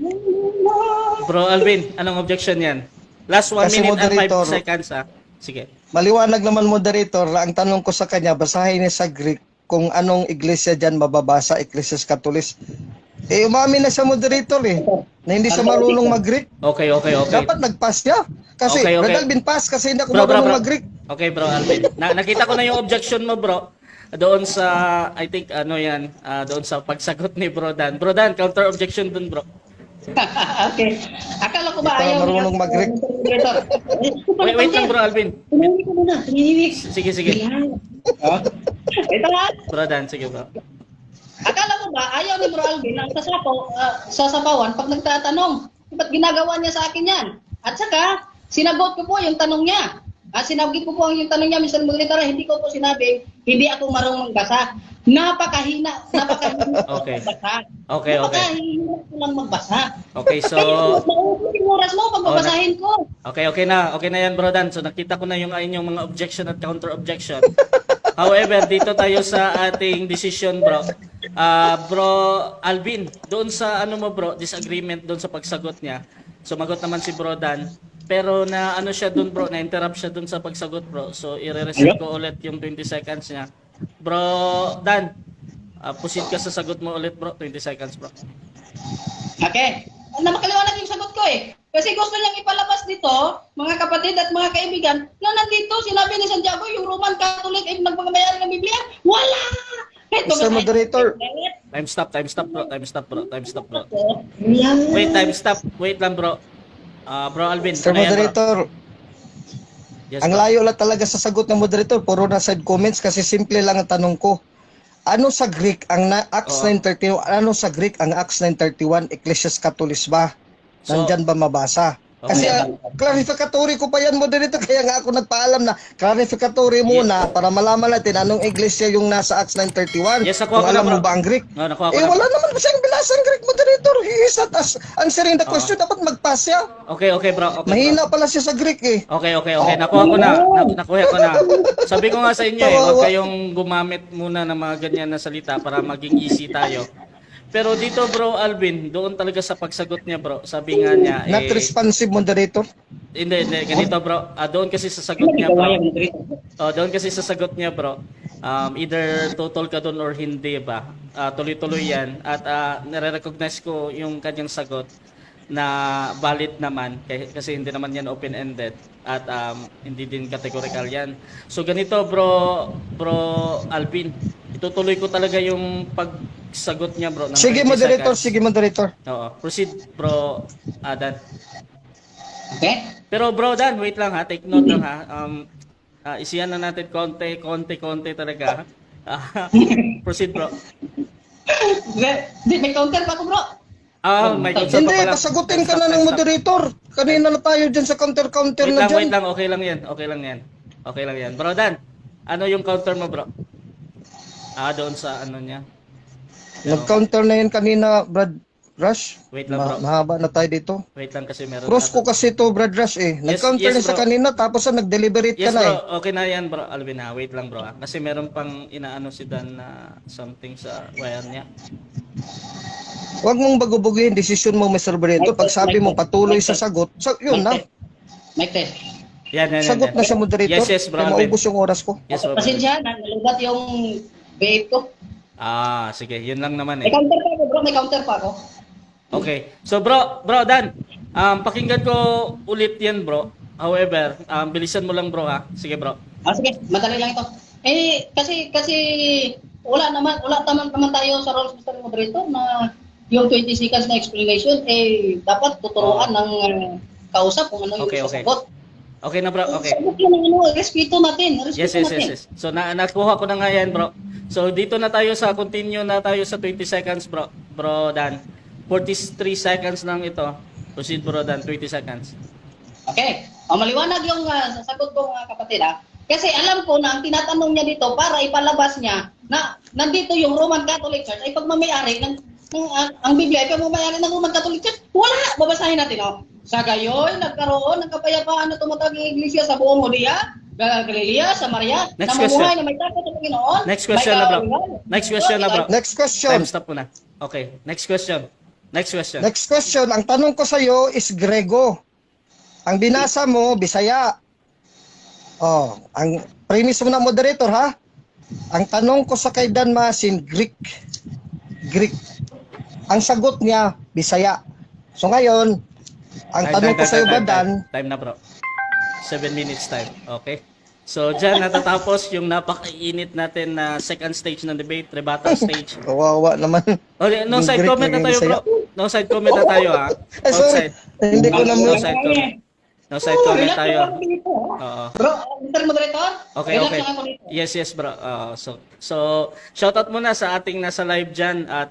Bro Alvin, anong objection yan? Last 1 Kasi minute and 5 moderator- seconds ah. Sige. Maliwanag naman, moderator, na ang tanong ko sa kanya, basahin niya sa Greek kung anong iglesia dyan mababasa, Ecclesias Catholic. Eh, umamin na siya, moderator, eh, na hindi siya marunong mag-Greek. Okay. Dapat nag-pass siya. Kasi, Okay. Brad Alvin, pass kasi hindi ako Bro, bro, marunong bro. mag-Greek. Okay, bro Alvin. Nakita ko na yung objection mo, bro. Doon sa, I think, ano yan, doon sa pagsagot ni Bro Dan. Bro Dan, counter objection doon, bro. Okay. Akala ko ba Hindi pa ayaw marunong mag-Greek. Moderator. Wait, wait lang, bro Alvin. Tumingin ka muna. Tumingin. Sige, sige. Oh. Ito nga. Bro Dan, sige, bro. Akala mo ba ayaw ni Bro Alvin ang sasapawan pag nagtatanong? Ba't ginagawa niya sa akin yan? At saka, sinagot ko po yung tanong niya. Sinagot ko po ang yung tanong niya, Mr. Moderator, hindi ko po sinabi, hindi ako marunong magbasa. Napakahina, napakahina magbasa. Okay. Napakahina ko lang magbasa. Okay, so Kaya maubos yung oras mo pag Oh, babasahin ko. Okay na yan, bro Dan. So nakita ko na yung inyong mga objection at counter objection. However, dito tayo sa ating decision, bro. Bro Alvin, doon sa ano mo, bro, disagreement doon sa pagsagot niya. Sumagot naman si bro Dan. Pero na ano siya doon, bro, na-interrupt siya doon sa pagsagot, bro. So i-reset ko ulit yung 20 seconds niya. Bro Dan, proceed ka sa sagot mo ulit, bro. 20 seconds, bro. Okay. Na makaliwanag yung sagot ko eh. Kasi gusto niyang ipalabas dito, mga kapatid at mga kaibigan, na nandito, sinabi ni Santiago, yung Roman Catholic ay nagmamamayari ng Biblia. Wala! Kahit Mr. babasahin- Moderator. Time stop, time stop, bro. Time stop, bro. Time stop, bro. Wala. Wait, time stop. Wait lang, bro. Bro Alvin, Mr. ano yan, bro? Moderator, Yes, ang bro. layo lang talaga sa sagot ng moderator, puro na side comments kasi simple lang ang tanong ko. Ano sa Greek ang Acts Oo. 9:31? Ano sa Greek ang Acts 9:31 Ecclesias Catholic ba? So- Nandyan ba mabasa? Kasi clarificatory ko pa yan, moderator, kaya nga ako nagpaalam na clarificatory muna para malaman natin anong iglesia yung nasa Acts 9:31. Yes, nakuha Kung ko na, alam mo bro. ba ang Greek? No, nakuha ko Eh na. wala naman ba siyang binasa ang Greek, moderator? He is not answering the question. Dapat mag-pass siya. Okay, bro. Okay, bro. Mahina pala siya sa Greek eh. Okay. Nakuha ko na. Nakuha ko na. Sabi ko nga sa inyo eh, huwag kayong gumamit muna ng mga ganyan na salita para maging easy tayo. Pero dito, bro Alvin, doon talaga sa pagsagot niya, bro. Sabi nga niya, Not eh, responsive, moderator. hindi, hindi, ganito, bro. Doon kasi sa sagot niya, bro. Oh, doon kasi sa sagot niya, bro. Either total ka doon or hindi ba? Tuloy-tuloy 'yan at nare-recognize ko yung kanyang sagot na valid naman kasi hindi naman yan open-ended at hindi din categorical yan. So ganito, bro, bro Alvin, itutuloy ko talaga yung pagsagot niya, bro, ng Sige, 20 moderator. seconds. Sige, moderator. Oo. Proceed, bro Adan. Okay? Pero bro Dan, wait lang ha, take note lang ha. Isiyan na natin konti, konti, konti talaga. Proceed, bro. Hindi, may counter pa ako, bro. May counter Hindi, pa pala. pasagutin ka Stop, na ng stop. moderator. Kanina na tayo dyan sa counter-counter Wait na lang, dyan. wait lang, okay lang yan, okay lang yan. Okay lang yan. Bro Dan, ano yung counter mo, bro? Doon sa ano niya. Nag-counter na yan kanina, Brad Rush. Wait lang, bro. Mahaba na tayo dito. Wait lang kasi meron Cross ata- ko kasi to, Brad Rush eh. Nag-counter yes, na sa bro. kanina, tapos na nag-deliberate Yes, ka na bro. eh. Okay na yan, bro. Alvin, ha. Wait lang, bro. Ha. Kasi meron pang inaano si Dan na something sa wire niya. Huwag mong bagubugin decision mo, Mr. Barreto. Pag sabi mo patuloy sa sagot, so, yun na. Mic test. Yan, yan, yan. Sagot yan. na siya, moderator. Yes, bro, Kaya Alvin. maubos yung oras ko. Yes, bro. Alvin. Pasensya na, nalubat yung vape ko. Sige. Yun lang naman May eh. counter pa ako, bro. May counter pa ako. Okay. So bro, bro Dan, pakinggan ko ulit 'yan, bro. However, bilisan mo lang, bro, ha. Sige, bro. Sige, madali lang ito. Eh, kasi, kasi, wala naman tayo sa roles, Mr. Moderator, na yung 20 seconds na explanation, eh, dapat tuturuan ng kausap kung ano yung sasagot. Okay na, bro. Okay. Sagot lang ng ano, respeto natin, respeto Yes, natin. yes. So na nakuha ko na nga 'yan, bro. So dito na tayo sa continue na tayo sa 20 seconds, bro. Bro Dan. 43 seconds lang ito. Proceed, bro Dan, 20 seconds. Okay. O, maliwanag yung sasagot ko, mga kapatid, ha. Kasi alam ko na ang tinatanong niya dito para ipalabas niya na nandito yung Roman Catholic Church ay pagmamayari ng ang Biblia ay pagmamayari ng Roman Catholic Church. Wala! Babasahin natin, oh. Sa gayon, nagkaroon ng kapayapaan na tumatag ang iglesia sa buong Judea, Galilea, Samaria, Next namumuhay question. na may takot sa Panginoon. Next question may na, bro. kaawaan. Next question na, bro. Next question. Time stop mo na. Okay, next question. Next question. Next question. Ang tanong ko sa iyo is Grego. Ang binasa mo, Bisaya. Oh, ang premise mo na, moderator, ha? Ang tanong ko sa kay Dan Masin, Greek. Greek. Ang sagot niya, Bisaya. So ngayon, ang Time, tanong time, ko sa iyo time, ba, time, Dan? time. Time na, bro. 7 minutes time. Okay. So, dyan natatapos yung napakainit natin na second stage ng debate, rebuttal stage. Kawawa naman. O, no Yung side Greek comment na naging tayo, bro. Bisaya. No side comment na tayo, ha. Ay, Both sorry. side. Hindi ko naman. No side comment. No side Oh, comment relax tayo. lang ako dito, ha? Oo. Bro, Mr. Moderator, Okay, relax okay. lang ako dito. Yes, bro. So, shoutout muna sa ating nasa live dyan at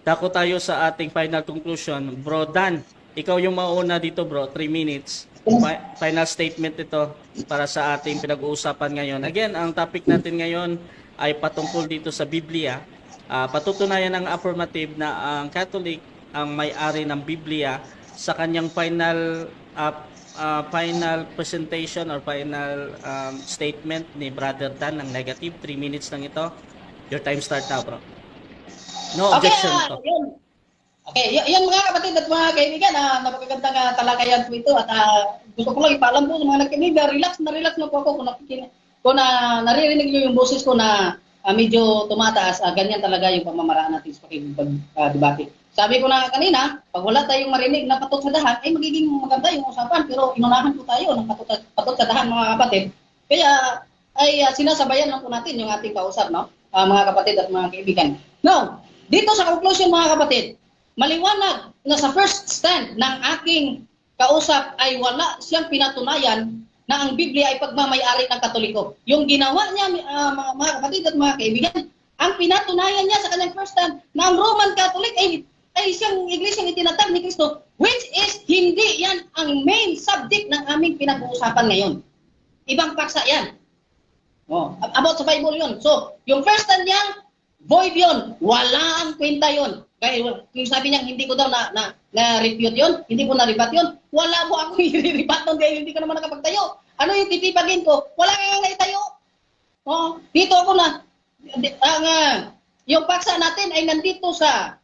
dako tayo sa ating final conclusion. Bro Dan, ikaw yung mauna dito, bro. 3 minutes. Final statement ito para sa ating pinag-uusapan ngayon. Again, ang topic natin ngayon ay patungkol dito sa Biblia. Patutunayan ng affirmative na ang Catholic ang may-ari ng Biblia sa kanyang final presentation or final statement ni Brother Dan ng negative. 3 minutes lang ito. Your time start now, bro. No objection Okay, to. yun. Okay, yun mga kapatid at mga kaibigan, napakagandang talakayan po ito at gusto ko lang ipaalam po sa mga nakikinig na relax na po ako kung naririnig niyo yung boses ko na medyo tumataas, ganyan talaga yung pamamaraan natin sa pakikipag-debate. Sabi ko na nga kanina, pag wala tayong marinig na patutsadahan, ay magiging maganda yung usapan, pero inunahan po tayo ng patutsadahan, mga kapatid. Kaya ay sinasabayan lang po natin yung ating kausap, no? Mga kapatid at mga kaibigan. Now, dito sa conclusion, mga kapatid, maliwanag na sa first stand ng aking kausap ay wala siyang pinatunayan na ang Biblia ay pagmamayari ng Katoliko. Yung ginawa niya, mga kapatid at mga kaibigan, ang pinatunayan niya sa kanyang first stand na ang Roman Catholic ay siyang iglesyang itinatag ni Kristo, which is hindi yan ang main subject ng aming pinag-uusapan ngayon. Ibang paksa yan. Oh, about sa Bible yun. So, yung first stand niya, void yun. Wala ang kwenta yun. Kaya yung sabi niya, hindi ko daw na refute yun, hindi ko na-rebut yun. Wala mo akong i-rebut nun dahil hindi ka naman nakapagtayo. Ano yung titipagin ko? Wala ka nga naitayo. Oh, dito ako na ang yung paksa natin ay nandito sa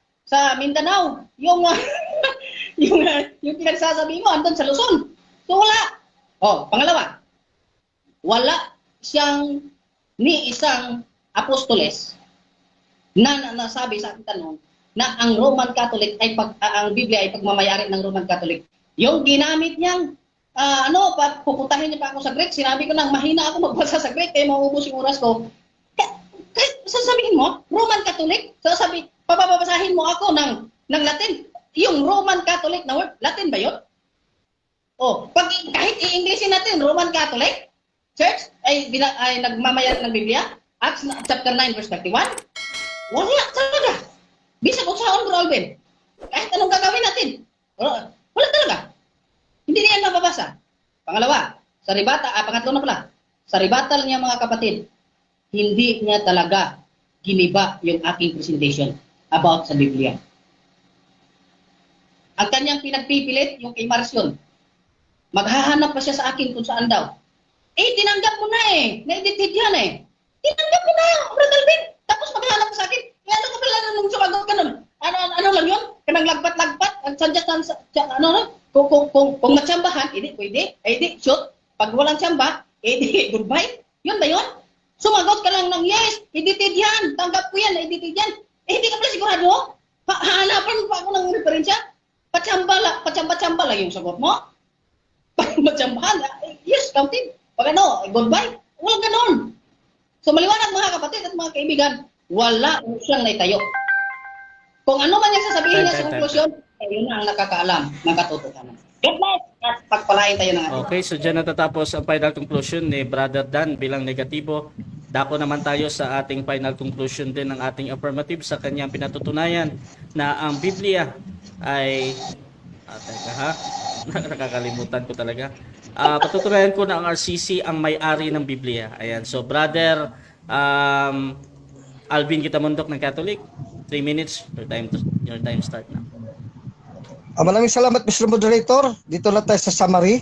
Mindanao. Yung pinagsasabi mo andun sa Luzon. So wala. Oh, pangalawa. Wala siyang ni isang apostoles na nasabi sa ating tanong na ang Roman Catholic ay ang Biblia ay pagmamayari ng Roman Catholic. Yung ginamit niyang ano, pupuntahin niya pa ako sa Greek, sinabi ko nang mahina ako magbasa sa Greek kaya mauubos yung oras ko. Sasabihin mo, Roman Catholic, papabasahin mo ako ng Latin. Yung Roman Catholic na word, Latin ba yun? Oh, pag kahit i-Englishin natin, Roman Catholic Church ay nagmamayari ng Biblia, Acts chapter 9 verse 31. Wala talaga. Bisag unsaon, Bro Alvin. Kahit anong gagawin natin. Wala, wala talaga. Hindi niya mababasa. Pangalawa, sa rebuttal, pangatlo na pala. Sa rebuttal niya, mga kapatid, hindi niya talaga giniba yung aking presentation about sa Biblia. Ang kanyang pinagpipilit, yung kay Marcion. Maghahanap pa siya sa akin kung saan daw. Eh, tinanggap mo na eh. Na-edited yan eh. Tinanggap mo na, Brother Alvin. Tapos maghahanap ka sa akin. Eh, ano ka pala nung sumagot ka nun? Ano lang yun? Kanang lagpat-lagpat? Ang sadya, ano, ano? Kung matsambahan, edi, pwede. Eh, di, shoot. Pag walang tsamba, edi, goodbye. Yun ba yun? Sumagot ka lang ng yes, edited yan. Tanggap ko yan, edited yan. Eh, hindi ka pala sigurado? Hahanapan pa ako ng referensya? Patsamba lang, patsamba-tsamba lang yung sagot mo? Pag matsambahan, yes, counted. Pag ano, goodbye. Walang ganon. So maliwanag, mga kapatid at mga kaibigan, wala siyang naitayo. Kung ano man yung sasabihin niya sa Time, time, time. konklusyon, eh, yun na ang nakakaalam ng katotohanan. God bless at pagpalain tayo ng ating Okay, so dyan natatapos ang final conclusion ni Brother Dan bilang negatibo. Dako naman tayo sa ating final conclusion din ng ating affirmative sa kanyang pinatutunayan na ang Biblia ay Teka ha. Nakakalimutan ko talaga. Patutunayan ko na ang RCC ang may-ari ng Biblia. Ayan. So, Brother Alvin Gitamundok ng Catholic, 3 minutes. Your time start now. Maraming salamat, Mr. Moderator. Dito na tayo sa summary.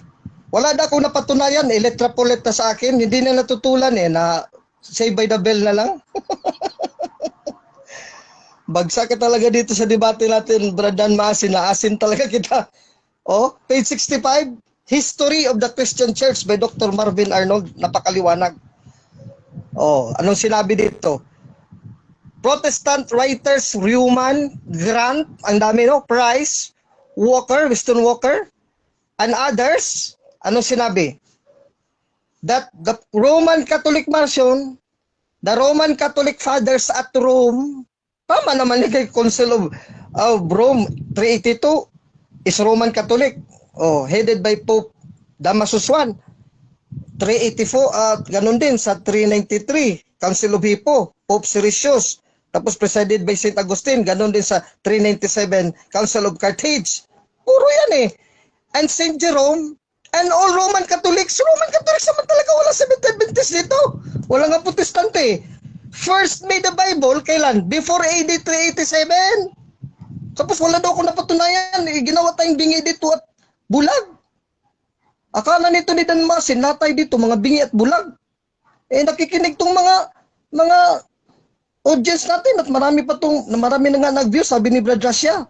Wala na akong napatunayan. Eh, letra po letra sa akin. Hindi na natutulan eh na save by the bell na lang. Bagsak ka talaga dito sa debate natin, Bradan Maasin. Naasin talaga kita. Oh, page 65, History of the Christian Church by Dr. Marvin Arnold. Napakaliwanag. Oh, anong sinabi dito? Protestant writers Newman, Grant, ang dami, no? Price, Walker, Winston Walker, and others, anong sinabi? That the Roman Catholic version, the Roman Catholic Fathers at Rome, tama naman yung kay Council of Rome 382 is Roman Catholic. Oh, headed by Pope Damasus I. 384 at ganun din sa 393, Council of Hippo, Pope Siricius. Tapos presided by St. Augustine, ganun din sa 397, Council of Carthage. Puro yan eh. And St. Jerome and all Roman Catholics. Roman Catholics naman talaga, wala Seventh Adventist dito. Wala nga Protestante eh. First made the Bible, kailan? Before AD 387. Tapos wala daw ako napatunayan. Eh, ginawa tayong bingi dito at bulag. Akala nito ni Dan Masin, lahat tayo dito, mga bingi at bulag. Eh, nakikinig tong mga audience natin at marami pa tong, marami na nga nag-view, sabi ni Brad Russia.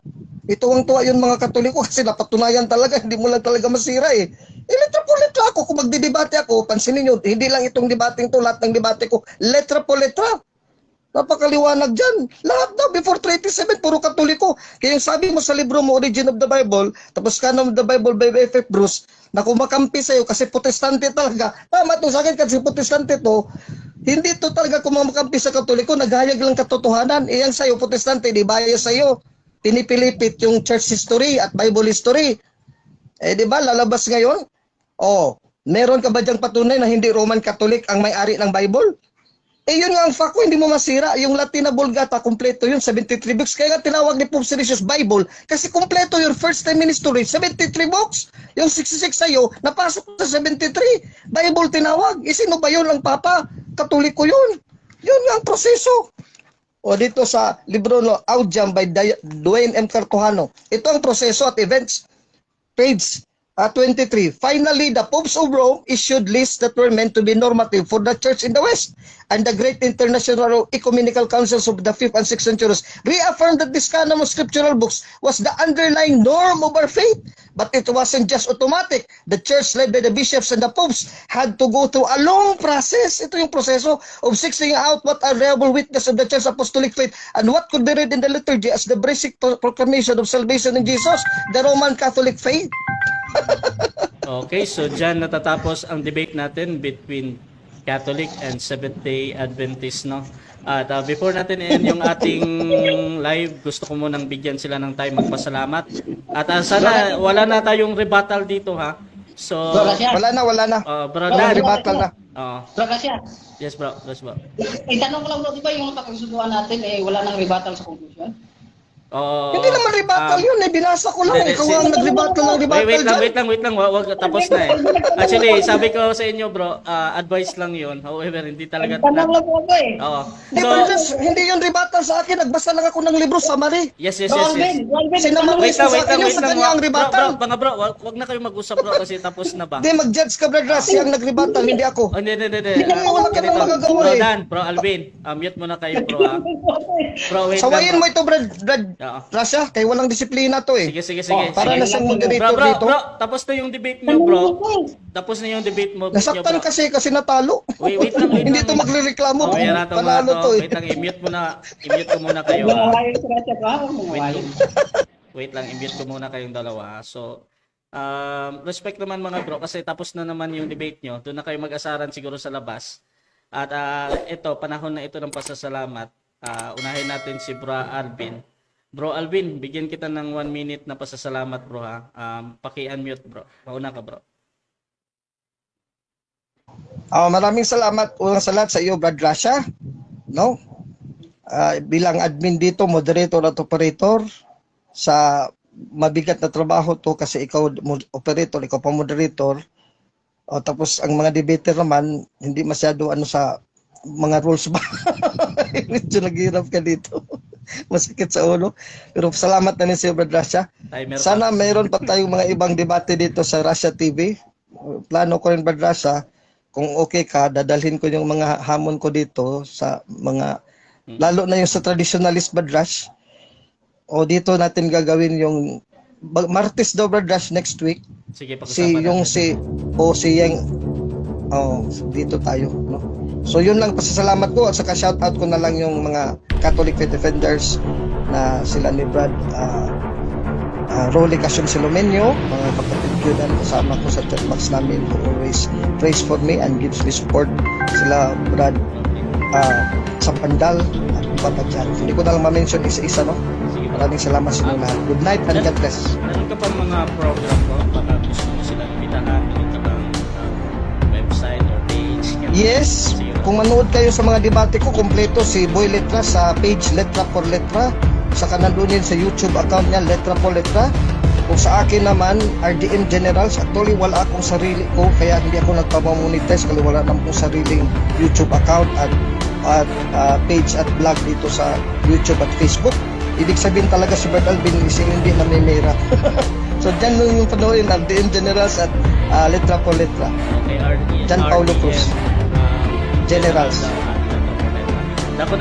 Ito ang tuwa yun mga Katoliko kasi napatunayan talaga, hindi mo lang talaga masira eh. Eh, letra po letra ako. Kung magdidebate ako, pansinin nyo, hindi lang itong debating to, lahat ng debate ko, letra po letra. Napakaliwanag dyan. Lahat daw, before 37, puro Katoliko. Kaya yung sabi mo sa libro mo, Origin of the Bible, tapos Canon of the Bible by F.F. Bruce, na kumakampi sa'yo kasi Protestante talaga. Tama to sa akin kasi Protestante to, hindi to talaga kumakampi sa Katoliko, naghayag lang katotohanan. Eh, yan sa'yo, Protestante, di bias sa'yo. Pinipilipit yung church history at Bible history. Eh, di ba, lalabas ngayon? Oh, meron ka ba diyang patunay na hindi Roman Catholic ang may-ari ng Bible? Eh, yun nga ang fact ko, hindi mo masira. Yung Latina Vulgata, kumpleto yun, 73 books. Kaya nga tinawag ni Pope Siricius Bible kasi kumpleto yung first 10 minutes to read, 73 books. Yung 66 sa'yo, napasok sa 73. Bible tinawag. Eh, sino ba yun ang Papa? Katoliko yun. Yun nga ang proseso. O dito sa libro no, Audiam by Dwayne M. Cartujano. Ito ang proseso at events. Page 23. Finally, the Popes of Rome issued lists that were meant to be normative for the Church in the West. And the great international ecumenical councils of the 5th and 6th centuries reaffirmed that this canon of scriptural books was the underlying norm of our faith. But it wasn't just automatic. The church led by the bishops and the popes had to go through a long process. Ito yung proseso of sifting out what are reliable witness of the church apostolic faith and what could be read in the liturgy as the basic proclamation of salvation in Jesus, the Roman Catholic faith. Okay, so dyan natatapos ang debate natin between Catholic and Seventh-day Adventist, no? At before natin end yung ating live, gusto ko munang bigyan sila ng time magpasalamat. At sana wala na tayong rebuttal dito, ha? So, Bro, Rasya. Wala na, wala na. Bro Walang Dan. rebuttal na. Bro, Rasya. Yes, bro. Yes, bro. Eh, tanong ko lang, bro, di ba yung napagkasunduan natin, eh, wala nang rebuttal sa conclusion? Hindi naman rebuttal yun eh. Binasa ko lang. Hindi, Ikaw ang nag-rebuttal ng Wait, rebuttal wait lang, dyan. Wait lang, wait lang. Wag, wag, tapos na eh. Actually, sabi ko sa inyo, bro, advice lang yun. However, hindi talaga. Tanong lang po ako eh. Oo. Hindi, So, Brother, hindi yun rebuttal sa akin. Nagbasa lang ako ng libro, summary. Yes, Bro yes. Alvin, Bro Alvin, Sinama tanong Wait lang, sa wait akin lang, yun, wait sa lang. kanya ang Bro, rebuttal. bro, mga bro, wag na kayo mag-usap, bro, kasi tapos na ba? Hindi, mag-judge ka, Brad Russ. Siyang nag-rebuttal, hindi ako. Oh, hindi, hindi, hindi. Hindi, wala ka nang Ganito. magagawa Bro eh. Dan, Bro Alvin, mute muna kayo, bro, ha? Bro, wait lang, Sawayin bro. mo ito, Brad, Brad Oo. Russia. Kay walang disiplina to eh. Sige, sige, sige. Oh, Para sige. na siyang Bro, moderator bro, dito. bro, tapos na yung debate mo, bro. Tapos na yung debate mo, nyo, Nasaktan bro. kasi natalo. Wait, wait lang, wait Hindi lang. to magrereklamo. Oh, yan na to, mga Panalo to. to eh. Wait lang, i-mute muna, i-mute ko muna kayo, Mga ha. wayo si Rasya, bro. Mga Wait wayo. lang. Wait lang, i-mute ko muna kayong dalawa, ha. So, respect naman, mga bro, kasi tapos na naman yung debate nyo. Doon na kayo mag-asaran siguro sa labas. At ito, panahon na ito ng pasasalamat. Unahin natin si Bro Alvin. Bro Alvin, bigyan kita ng 1 minute na pasasalamat, bro, ha. Paki-unmute, bro. Mauna ka, bro. Ah, maraming salamat unang sa lahat sa iyo, Brad Russia. No? Bilang admin dito, moderator at operator sa Mabigat na trabaho to kasi ikaw operator, ikaw pa moderator. O, tapos ang mga debater naman, hindi masyado ano sa mga rules ba. Medyo naghirap ka dito. Masakit sa ulo. Pero salamat na rin sa iyo, Brad Rasha. Timer pa. Sana mayroon pa tayong mga ibang debate dito sa Russia TV. Plano ko rin, Brad Rasha, kung okay ka, dadalhin ko yung mga hamon ko dito sa mga, lalo na yung sa traditionalist, Brad Rush. O dito natin gagawin yung Martes daw, Brad Rush, next week. Sige, Si pag-usapan yung natin. si o si Yang, oh, dito tayo, no? So yun lang, pasasalamat ko at saka shout out ko na lang yung mga Catholic Faith Defenders na sila ni Brad Rolly Casion Silomenio, mga kapatid ko yan, kasama ko sa chat box namin who always prays for me and gives me support, sila Brad sa Pandal at iba pa dyan. Hindi ko na lang ma-mention isa-isa, no? Sige po. Maraming salamat sa inyo lahat. Good night and God bless. Meron ka pang mga program ko? Baka gusto mo silang imbitahan? Meron ka bang website or page? Ganun. Yes, Sige. kung manood kayo sa mga debate ko, kompleto si Boy Letra sa page Letra por Letra. Saka nandun din sa YouTube account niya, Letra por Letra. Kung sa akin naman, RDM Generals, actually wala akong sarili ko, kaya hindi ako nagpapamonetize kasi wala naman akong sariling YouTube account at page at blog dito sa YouTube at Facebook. Ibig sabihin talaga si Bert Alvin is hindi namimira. So dyan lang yung panoorin, RDM Generals at Letra por Letra. Okay, RDM. John Paulo Cruz. Generals. Generals. Dapat